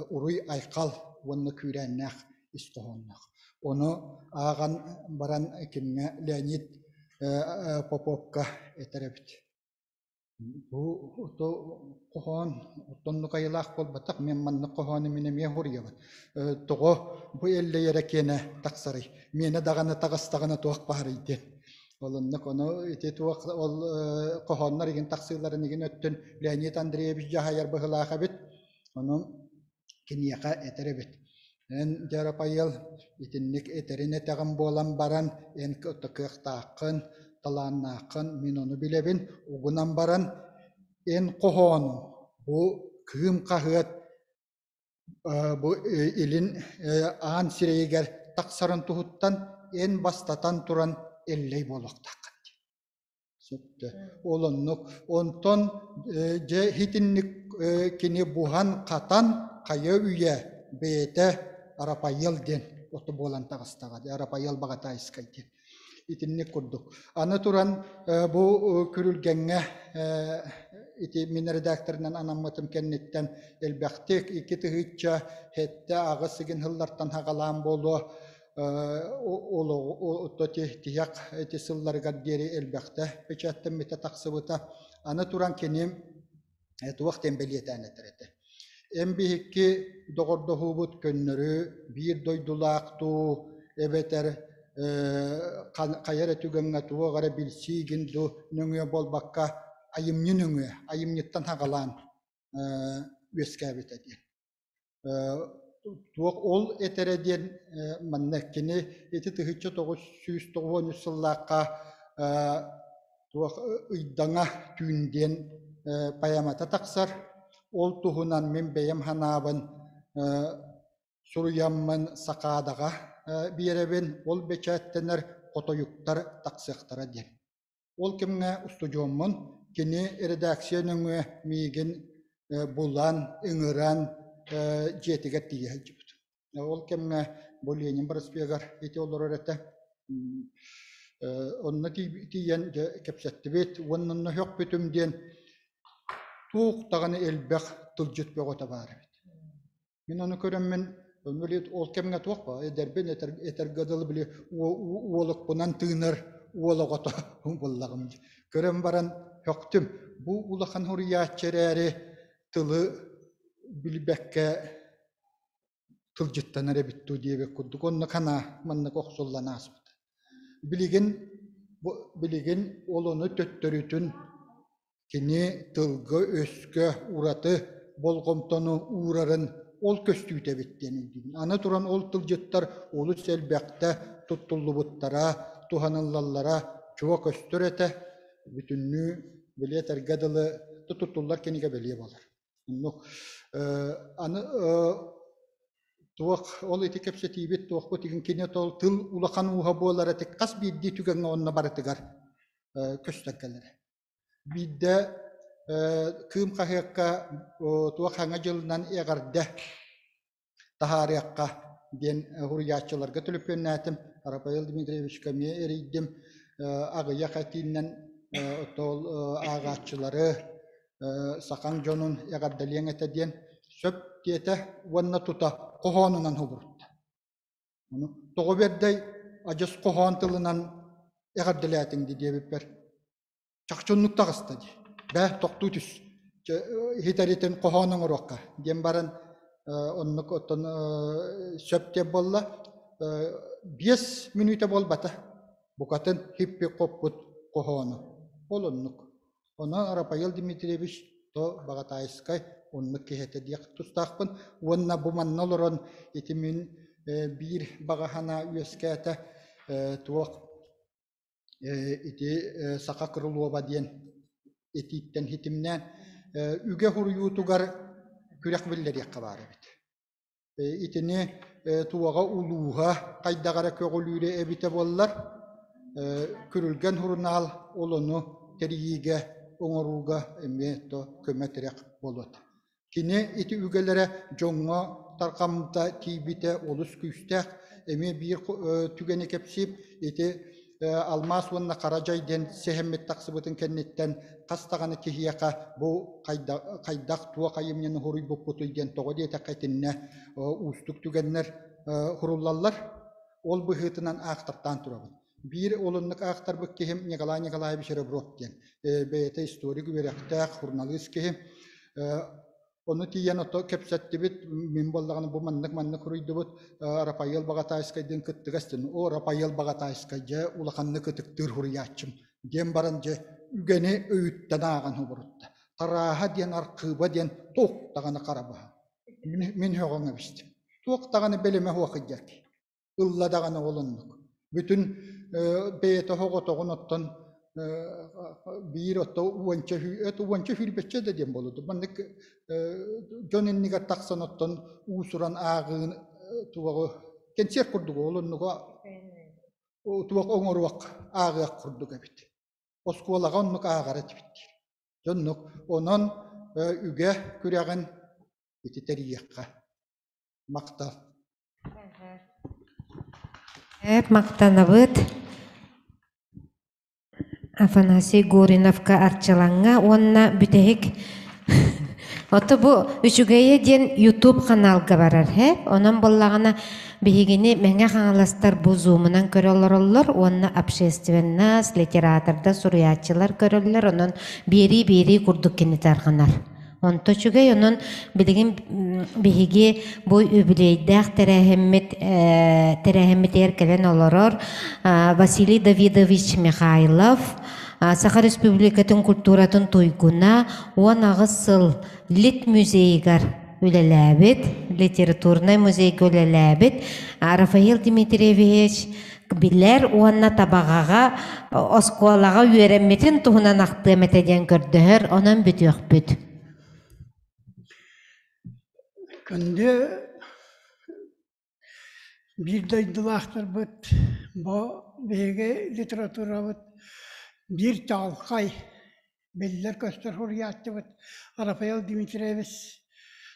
Уруй айхал уонна күүрээннээх ис хоһоонноох. Ону ааҕан баран кимҥэ Леонид Поповка этэр эбит. Бу хоһоон оттоннук айылаах буолбатах, мин маннык хоһоону мин эмиэ суруйабын. Тоҕо бу Эллэй эрэ киэнэ тахсарый? Миэнэ даҕаны таҕыстаҕына туох баарый диэн. Олуннук ону ити туох ол хоһооннор игин тахсыыларын игин өттүн Леонид Андреевич дьаһайар быһылаах эбит. Ону киниэхэ этэр эбит. Эн Дьарапайыл итинник этэрин этэҕин буолан баран эн кыахтааххын, талааннааххын мин ону билэбин. Угунан баран эн хоһоонуҥ бу Кыым хаһыат бу илин аан сирэйигэр тахсарын туһуттан эн бастатан туран эллэй буолуохтааххын диэн. Сөптө. Ол оннук. Онтон дьэ итинник кини буһан-хатан хайа үйэ бэйэтэ Арапайыал диэн оту буолан таҕыстаҕа дии, Арапайыал Баҕатаайыскай диэн. Итинник курдук. Аны туран бу күрүлгэҥҥэ ити мин редакторынан анаммытым кэнниттэн элбэхтик 2007-8 игин сыллартан хагалаан буолуо тиһэх ити сылларыгар диэри элбэхтэ печаттаммыта тахсыбыта. Аны туран кини туох диэн бэлиэтээн этэр этэ. Эн биһикки доҕордоһуубут көннөрү биир дойдулаах дуу эбэтэр хайа эрэ түгэҥҥэ туох эрэ билсиигин дуу нөҥүө буолбакка айымньы нөҥүө айымньыттан хаҕалаан үөскээбитэ диэн. Туох ол этэрэ диэн манна кини ити 1993 сыллаахха туох ыйдаҥа түүн диэн поэмата тахсар. Ол туһунан мин бэйэм санаабын суруйаммын Сакаадаҕа биэрэбин, ол бэчээттэнэр хотойуктар тахсыахтара диэн. Ол кэмҥэ устудьуоммун, кини редакция нөҥүө миигин булан, ыҥыран дьиэтигэр тиийэ сылдьыбыт. Ол кэмҥэ бу Ленин проспегар ити олорор этэ. Онно тиийэн дьэ кэпсэттибит уонна онно сөхпүтүм диэн туох даҕаны элбэх тылдьыт бөҕөтө баар эбит. Мин ону көрөммүн, били ол кэмҥэ туох баа эдэрбин этэргэ дылы били уолукпунан тыынар уол оҕото буоллаҕым дии. Көрөн баран һөхтүм. Бу улахан суруйааччы эрээри тылы билбэккэ тылдьыттанар эбит дуу диэбит курдук онно санаа маннык охсуллан ааспыта. Билигин билигин ол ону төттөрүтүн Кини тылга-өскө ураты болҕомтону уурарын ол көстүүтэ эбит диэн өйдүүбүн. Аны туран ол тылдьыттар олус элбэхтэ туттуллубуттара, туһаныллаллара чуо көстөр этэ. Бүтүннүү били этэргэ дылы туттуллар кинигэ бэлиэ буолар. Оннук аны туох ол ити кэпсэтиибит туохпут игин кини тыл улахан ууһа буолара хас биирдии түгэҥҥэ онно барытыгар көстөн кэлэрэ. Биирдэ Кыым хаһыакка туох Саҥа дьылынан эҕэрдэ таһаарыахха диэн суруйааччыларга төлөпүөннээтим. Рафаэл Дмитриевичка эмиэ эрийдим. Аҕыйах этиинэн ол ааҕааччылары сахаҥ дьонун эҕэрдэлиэҥ этэ диэн сөп диэтэ уонна тута хоһоонунан субурутта. Ону тоҕо бэрдэй адьас хоһоон тылынан эҕэрдэлээтиҥ дии диэбиппэр чахчы оннук таҕыста дии. Бээ, тохтуу түс. Иһитэритин хоһоон оҥоруохха диэн баран оннук оттон сөп диэн буолла. 5 мүнүүтэ буолбата. Букатын хиппи-хоппут хоһоону. Ол оннук. Онон Рафаэл Дмитриевич то Баҕатаайыскай оннук киһи этэ диэх тустаахпын. Уонна бу манна олорон ити мин биир баҕа санаа үөскээтэ туох ити Саха Крылова диэн этииттэн ситимнээн үгэ суруйуутугар күрэх биллэриэххэ баар эбит. Итини туоҕа улууһа хайдах эрэ көҕүлүүрэ эбитэ буоллар, Күрүлгэн сурунаал ол ону тэрийиигэ, оҥорууга эмиэ то көмө-тирэх буолуо этэ. Кини ити үгэлэрэ дьоҥҥо тарҕаммыта тиийбитэ олус күүстээх. Эмиэ биир түгэни кэпсиим. Ити алмаас уонна хара дьай диэн сэһэммит тахсыбытын кэнниттэн хас даҕаны киһиэхэ бу хайдах туох айымньыны суруйбуппутуй диэн тоҕо диэтэххэ итиннэ уустук түгэннэр суруллаллар. Ол быһыытынан аахтартаан турабын. Биир олуннук аахтарбыт киһим Николай Николаевич Ребров диэн. Бэйэтэ историк үөрэхтээх, суруналыыс киһи. Ону тиийэн ото кэпсэттибит, мин буоллаҕына бу маннык-маннык суруйдубут, Рафаэл Баҕатаайыскайдыын кыттыгас диэн, о Рафаэл Баҕатаайыскай дьэ улаханнык ытыктыыр суруйааччым диэн баран дьэ үгэни өйүттэн ааҕан оборутта. Тарааһа диэн архыыба диэн туох даҕаны харабаһа. Мин һөҕөҥ эбистим. Туох даҕаны бэлэмэ суох ыйдьарки. Ылла даҕаны ол оннук. Бүтүн бэйэтэ оҕотоҕун оттон биир отто уонча уонча сүүрбэччэ да диэн буолуо. Маннык дьон иннигэр тахсан оттон уусуран ааҕыын туоҕу кэнсиэр курдук ол оннуга туох оҥоруох ааҕыах курдук эбит. Оскуолаҕа оннук ааҕар этибит диир. Дьоннук онон үгэ күрэҕин ити тэрийиэххэ. Махтал. Махтанабыт Афанасий Гориновка Арчылаҥҥа уонна бүтэһик Ото бу үчүгэйэ диэн YouTube ханаалга барар һэ. Онон буоллаҕына биһигини Мэҥэ Хаҥаластар бу зумунан көрө олороллор уонна общественность, литератордар, суруйааччылар көрөллөр. Онон биэрии-биэрии курдук кини тарҕанар. Онто үчүгэй, онон билигин биһиги бу үбүлүөйдээх тэрээһиммит тэрээһиммитигэр кэлэн олорор Василий Давидович Михайлов Саха Республикатын культуратын туйгуна 18 сыл Лит музейыгар үлэлээбит, литературнай музейга үлэлээбит Рафаил Дмитриевич билэр уонна Табаҕаҕа оскуолаҕа үөрэммитин туһунан ахтыам этэ диэн көрдөһөр, онон бүтүөхпүт. Күндү биир дойдулаахтарбыт, бу биһиги литературабыт биир чаҕылхай, биллэр-көстөр суруйааччыбыт Рафаэл Дмитриевич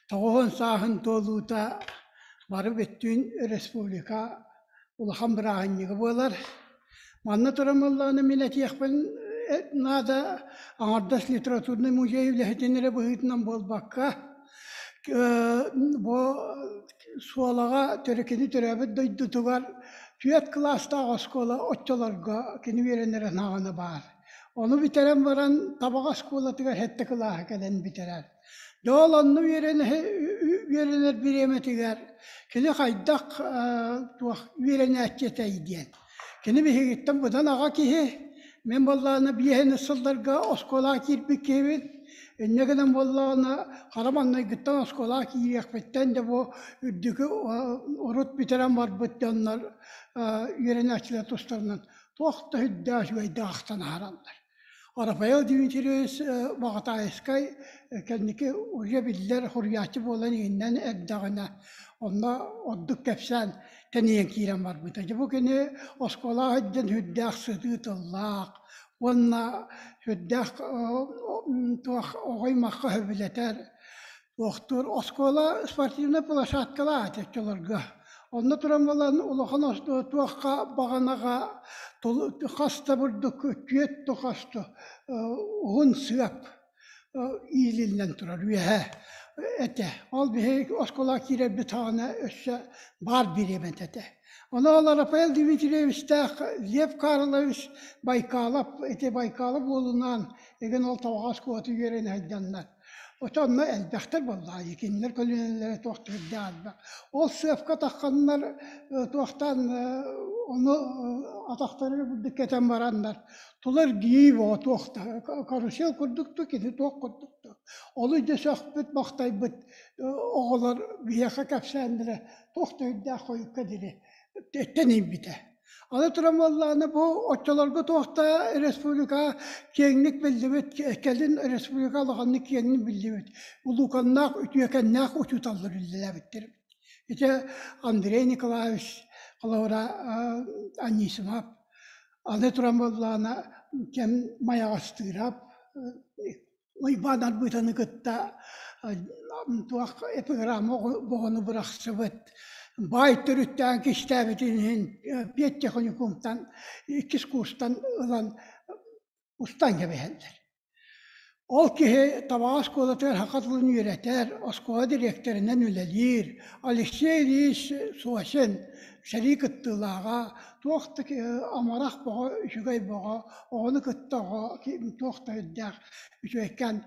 тоҕуһун сааһын туолуута бары бүттүүн республика улахан бырааһынньыга буолар. Манна туран буоллаҕына мин этиэхпин наада аҥардас литературнай музей үлэһитин эрэ быһыытынан буолбакка бу Суолаҕа төрүкүнү төрөөбүт дойдутугар түөрт кылаастаах оскуола оччолорго кини үөрэнэрэ саҕана баар. Ону бүтэрэн баран Табаҕа оскуолатыгар сэттэ кылааһы кэлэн бүтэрэр. Дьэ ол онно үөрэнэр бириэмэтигэр кини хайдах туох үөрэнээччи этэй диэн. Кини биһигиттэн быдан аҕа киһи, мин буоллаҕына биэһин сылларга оскуолаҕа киирбит киһибин. Инньэ гынан буоллаҕына хара маҥнайгыттан оскуолаҕа киириэхпиттэн дьэ бу үрдүкү урут бүтэрэн барбыт дьоннор үөрэнээччилэр тустарынан туох да сүрдээх үчүгэйдик ахтан аһараллар. Рафаэл Дмитриевич Баҕатаайыскай кэнники уже биллэр суруйааччы буолан иҥиннэн эрдэҕинэ онно ордук кэпсээн тэнийэн киирэн барбыта. Дьэ бу кини оскуолаҕа сылдьан сүрдээх сытыы тыллаах уонна сүрдээх туох оҕо аймахха сөбүлэтэр туохтуур оскуола спортивнай площадкалаах этэ оччолорго. Онно туран буолан улахан туохха баҕанаҕа хас да бурдук түөрт да хас да уһун сыап иилиллэн турар үөһэ этэ. Ол биһиги оскуолаҕа киирэрбит саҕана өссө баар бириэмэтэ этэ. Ону ол Рафаэл Дмитриевичтээх Лев Карлович Байкалов ити Байкалов уолунаан игин ол Табаҕа оскуолатын үөрэнэ сылдьаннар Отонно элбэхтэр буоллаҕа кинилэр көлүөнэлэрэ туох да элбэх. Ол сыапка тахханнар туохтаан ону атахтарыгар бурдук кэтэн бараннар тула эргийии бөҕө туох да карусель курдук да кини туох курдук да олус да сөхпүт махтайбыт оҕолор биһиэхэ кэпсээннэрэ туох да өйдөөх хойукка диэри тэнийбитэ. Аны туран буоллаҕына бу оччолорго туох да республика киэҥник биллибит, кэлин республика улаханнык киэҥник биллибит улууканнаах, үтүөкэннээх учууталлар үлэлээбиттэр. Ити Андрей Николаевич, холобура Анисимов, аны туран буоллаҕына кэм Майаҕастыырап, Уйбаан Арбыытаны кытта туох эпиграмма боҕону бырахсыбыт, баай төрүттээн кистээбитин иһин педтехникумтан иккис курстан ылан устан кэбиһэллэр. Ол киһи Табаҕа оскуолатыгар саха тылын үөрэтэр, оскуола дириэктэринэн үлэлиир. Алексей Ильич Сосин сэрии кыттыылааҕа, туох да амарах бөҕө, үчүгэй бөҕө, оҕону кытта оҕо туох да үрдээх үчүгэйкээн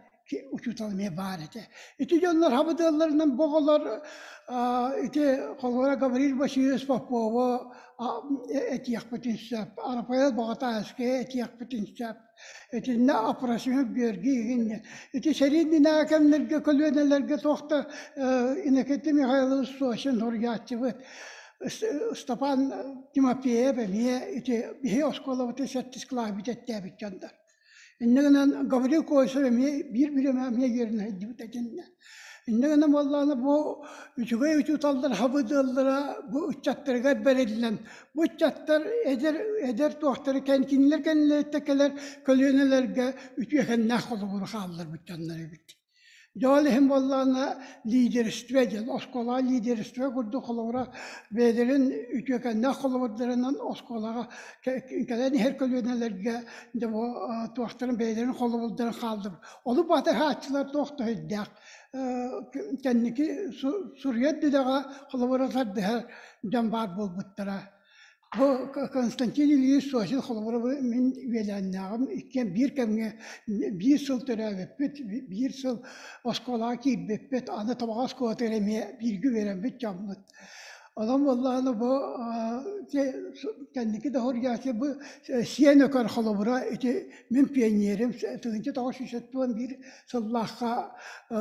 учуутал эмиэ баар этэ. Ити дьоннор хабыдыалларынан боҕолор ити холобура Гаврил Васильевич Попова этиэхпитин сөп, Рафаэл Богатаевская этиэхпитин сөп. Итиннэ Апросимов Георгий игинне. Ити сэрии иннинээҕи кэмнэргэ көлүөнэлэргэ туох да Иннокентий Михайлович Сосин суруйааччыбыт Степан Тимофеев эмиэ ити биһи оскуолабытын сэттис кылаас бүтэртээбит дьоннор. Инньэ гынан Гаврил Колесов эмиэ биир бириэмэ эмиэ үөрэнэ сылдьыбыт итиннэ. Инньэ гынан буоллаҕына бу үчүгэй учууталлар хабыдыаллара бу ыччаттарыгар бэриллэн, бу ыччаттар эдэр эдэр туохтары кинилэр кэннилэриттэн кэлэр көлүөнэлэргэ үтүөкэннээх холобуру хаалларбыт дьоннор эбит. Дьэ ол иһин буоллаҕына лидерство диэн оскуолаҕа лидерство курдук холобура бэйэлэрин үтүөкэннээх холобурдарынан оскуолаҕа кэлэн иһэр көлүөнэлэргэ дьэ бу туохтарын бэйэлэрин холобурдарын хааллар. Ону батыһааччылар туох да өйдөөх кэнники суруйар үлэҕэ холобура тардыһар дьон баар буолбуттара. Бу Константин Ильич Сосин холобура мин үөлээннээҕим иккиэн биир кэмҥэ биир сыл төрөөбүппүт, биир сыл оскуолаҕа киирбиппит, аны Табаҕа оскуолатыгар эмиэ бииргэ үөрэммит дьоммут. Онон буоллаҕына бу кэнники да суруйааччы бу сиэн өкөр холобура ити мин пионерим 1961 сыллаахха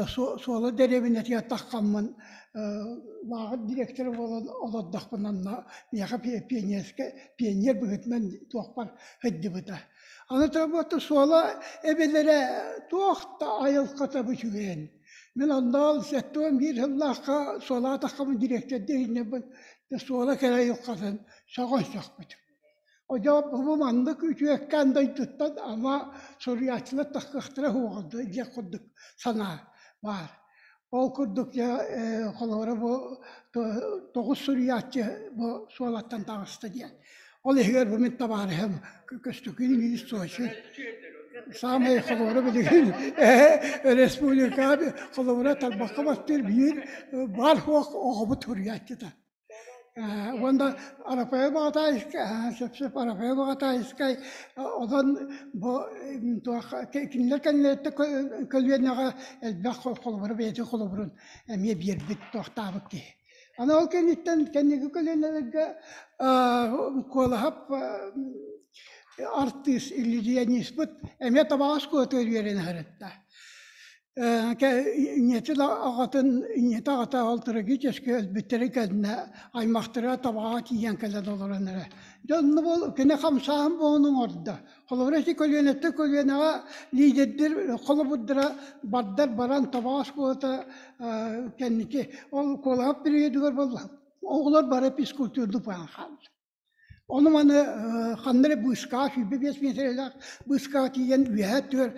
Суола дэриэбинэтигэр таххаммын лааҕыр директора буолан олордохпуна онно миэхэ пионерскай пионер быһыытынан туохпар сылдьыбыта. Аны туран суола эбэлэрэ туох да айылҕата үчүгэйин. Мин онно 71 сыллаахха суолаатаххабын директордыы иһиннэрбин суола кэрэ айылҕатын сөҕөн сөхпүтүм. Одьоо бу маннык үтүөккээн дойдуттан ама суруйааччылар тахсыахтара суоҕа диэх курдук санаа баар. Ол курдук дьэ холобура бу тоҕус суруйааччы бу суолаттан таҕыста диэн. Ол иһигэр бу мин табаарыһым Көстөкүүн Ильич Сосин саамай холобура билигин республикаҕа холобура тарбахха баттыыр биир баар суох оҕобут суруйааччыта. Уонна Арафаэл Баҕатаайыскай, сөп-сөп Арафаэл Баҕатаайыскай онон бу туох кинилэр кэннилэриттэн көлүөнэҕэ элбэх холобура бэйэтин холобурун эмиэ биэрбит туохтаабыт киһи. Аны ол кэнниттэн кэнники көлүөнэлэргэ Куолаһап артыыс иллюзиониспыт эмиэ табаҕас куотугар үөрэнэ сырытта. Ийэтин аҕатын ийэтэ аҕата ол трагически өлбүттэрин кэннэ аймахтара табаҕа тиийэн кэлэн олорон эрэ. Дьэ онно бу кини хамсааһын буолан оҥордо. Холобура ити көлүөнэттэн көлүөнэҕэ лидердэр холобурдара бардар баран табаҕа оскуолата кэнники ол Куолаһап периодугар буолла оҕолор бары физкультурный план хаалла. Ону маны ханна эрэ быыскаҕа 25 миэтэрэлээх быыскаҕа тиийэн үөһээ өттүгэр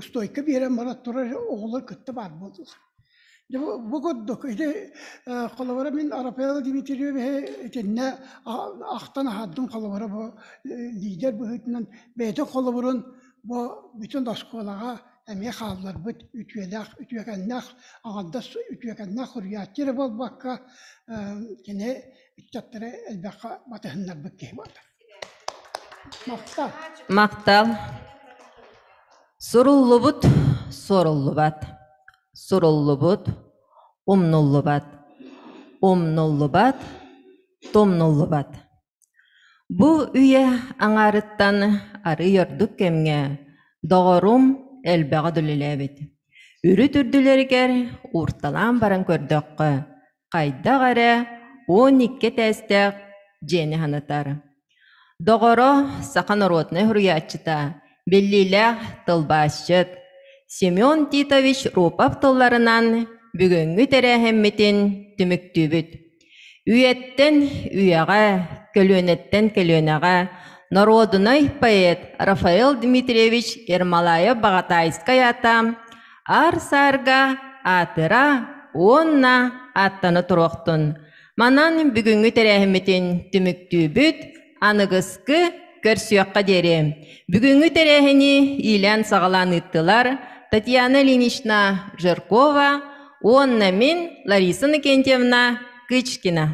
стойка биэрэн баран турар оҕолор кытта баар буоллулар. Дьэ бу курдук ити холобура мин Рафаэл Дмитриевиһи итиннэ ахтан аһардым холобура бу лидер быһыытынан бэйэтин холобурун бу бүтүн оскуолаҕа эмиэ хаалларбыт үтүөлээх үтүөкэннээх аҥардас үтүөкэннээх суруйааччы эрэ буолбакка кини ыччаттары элбэххэ батыһыннарбыт киһи буолар. Махтал. Махтал. Суруллубут суоруллубат. Суруллубут умнуллубат. Умнуллубат тумнуллубат. Бу үйэ аҥаарыттан арыый ордук кэмҥэ доҕорум элбэҕи да үлэлээбит. Үрүт үрдүлэригэр уурталаан баран көрдөххө, хайдах эрэ 12 этээстээх дьиэни санатар. Доҕоро саха норуотунай суруйааччыта, биллиилээх тылбаасчыт Семен Титович Рупов тылларынан бүгүҥҥү тэрээһиммитин түмүктүүбүт. Үйэттэн үйэҕэ, көлүөнэттэн көлүөнэҕэ норуодунай поэт Рафаэл Дмитриевич Ермолаев-Баҕатаайыскай аата аар-саарга аатыра уонна ааттана туруохтун. Манан бүгүҥҥү тэрээһиммитин түмүктүүбүт, аныгыскы көрсүөххэ диэри. Бүгүҥҥү тэрээһини иилээн-саҕалаан ыыттылар Татьяна Ильинична Жиркова уонна мин Лариса Иннокентьевна Кычкина.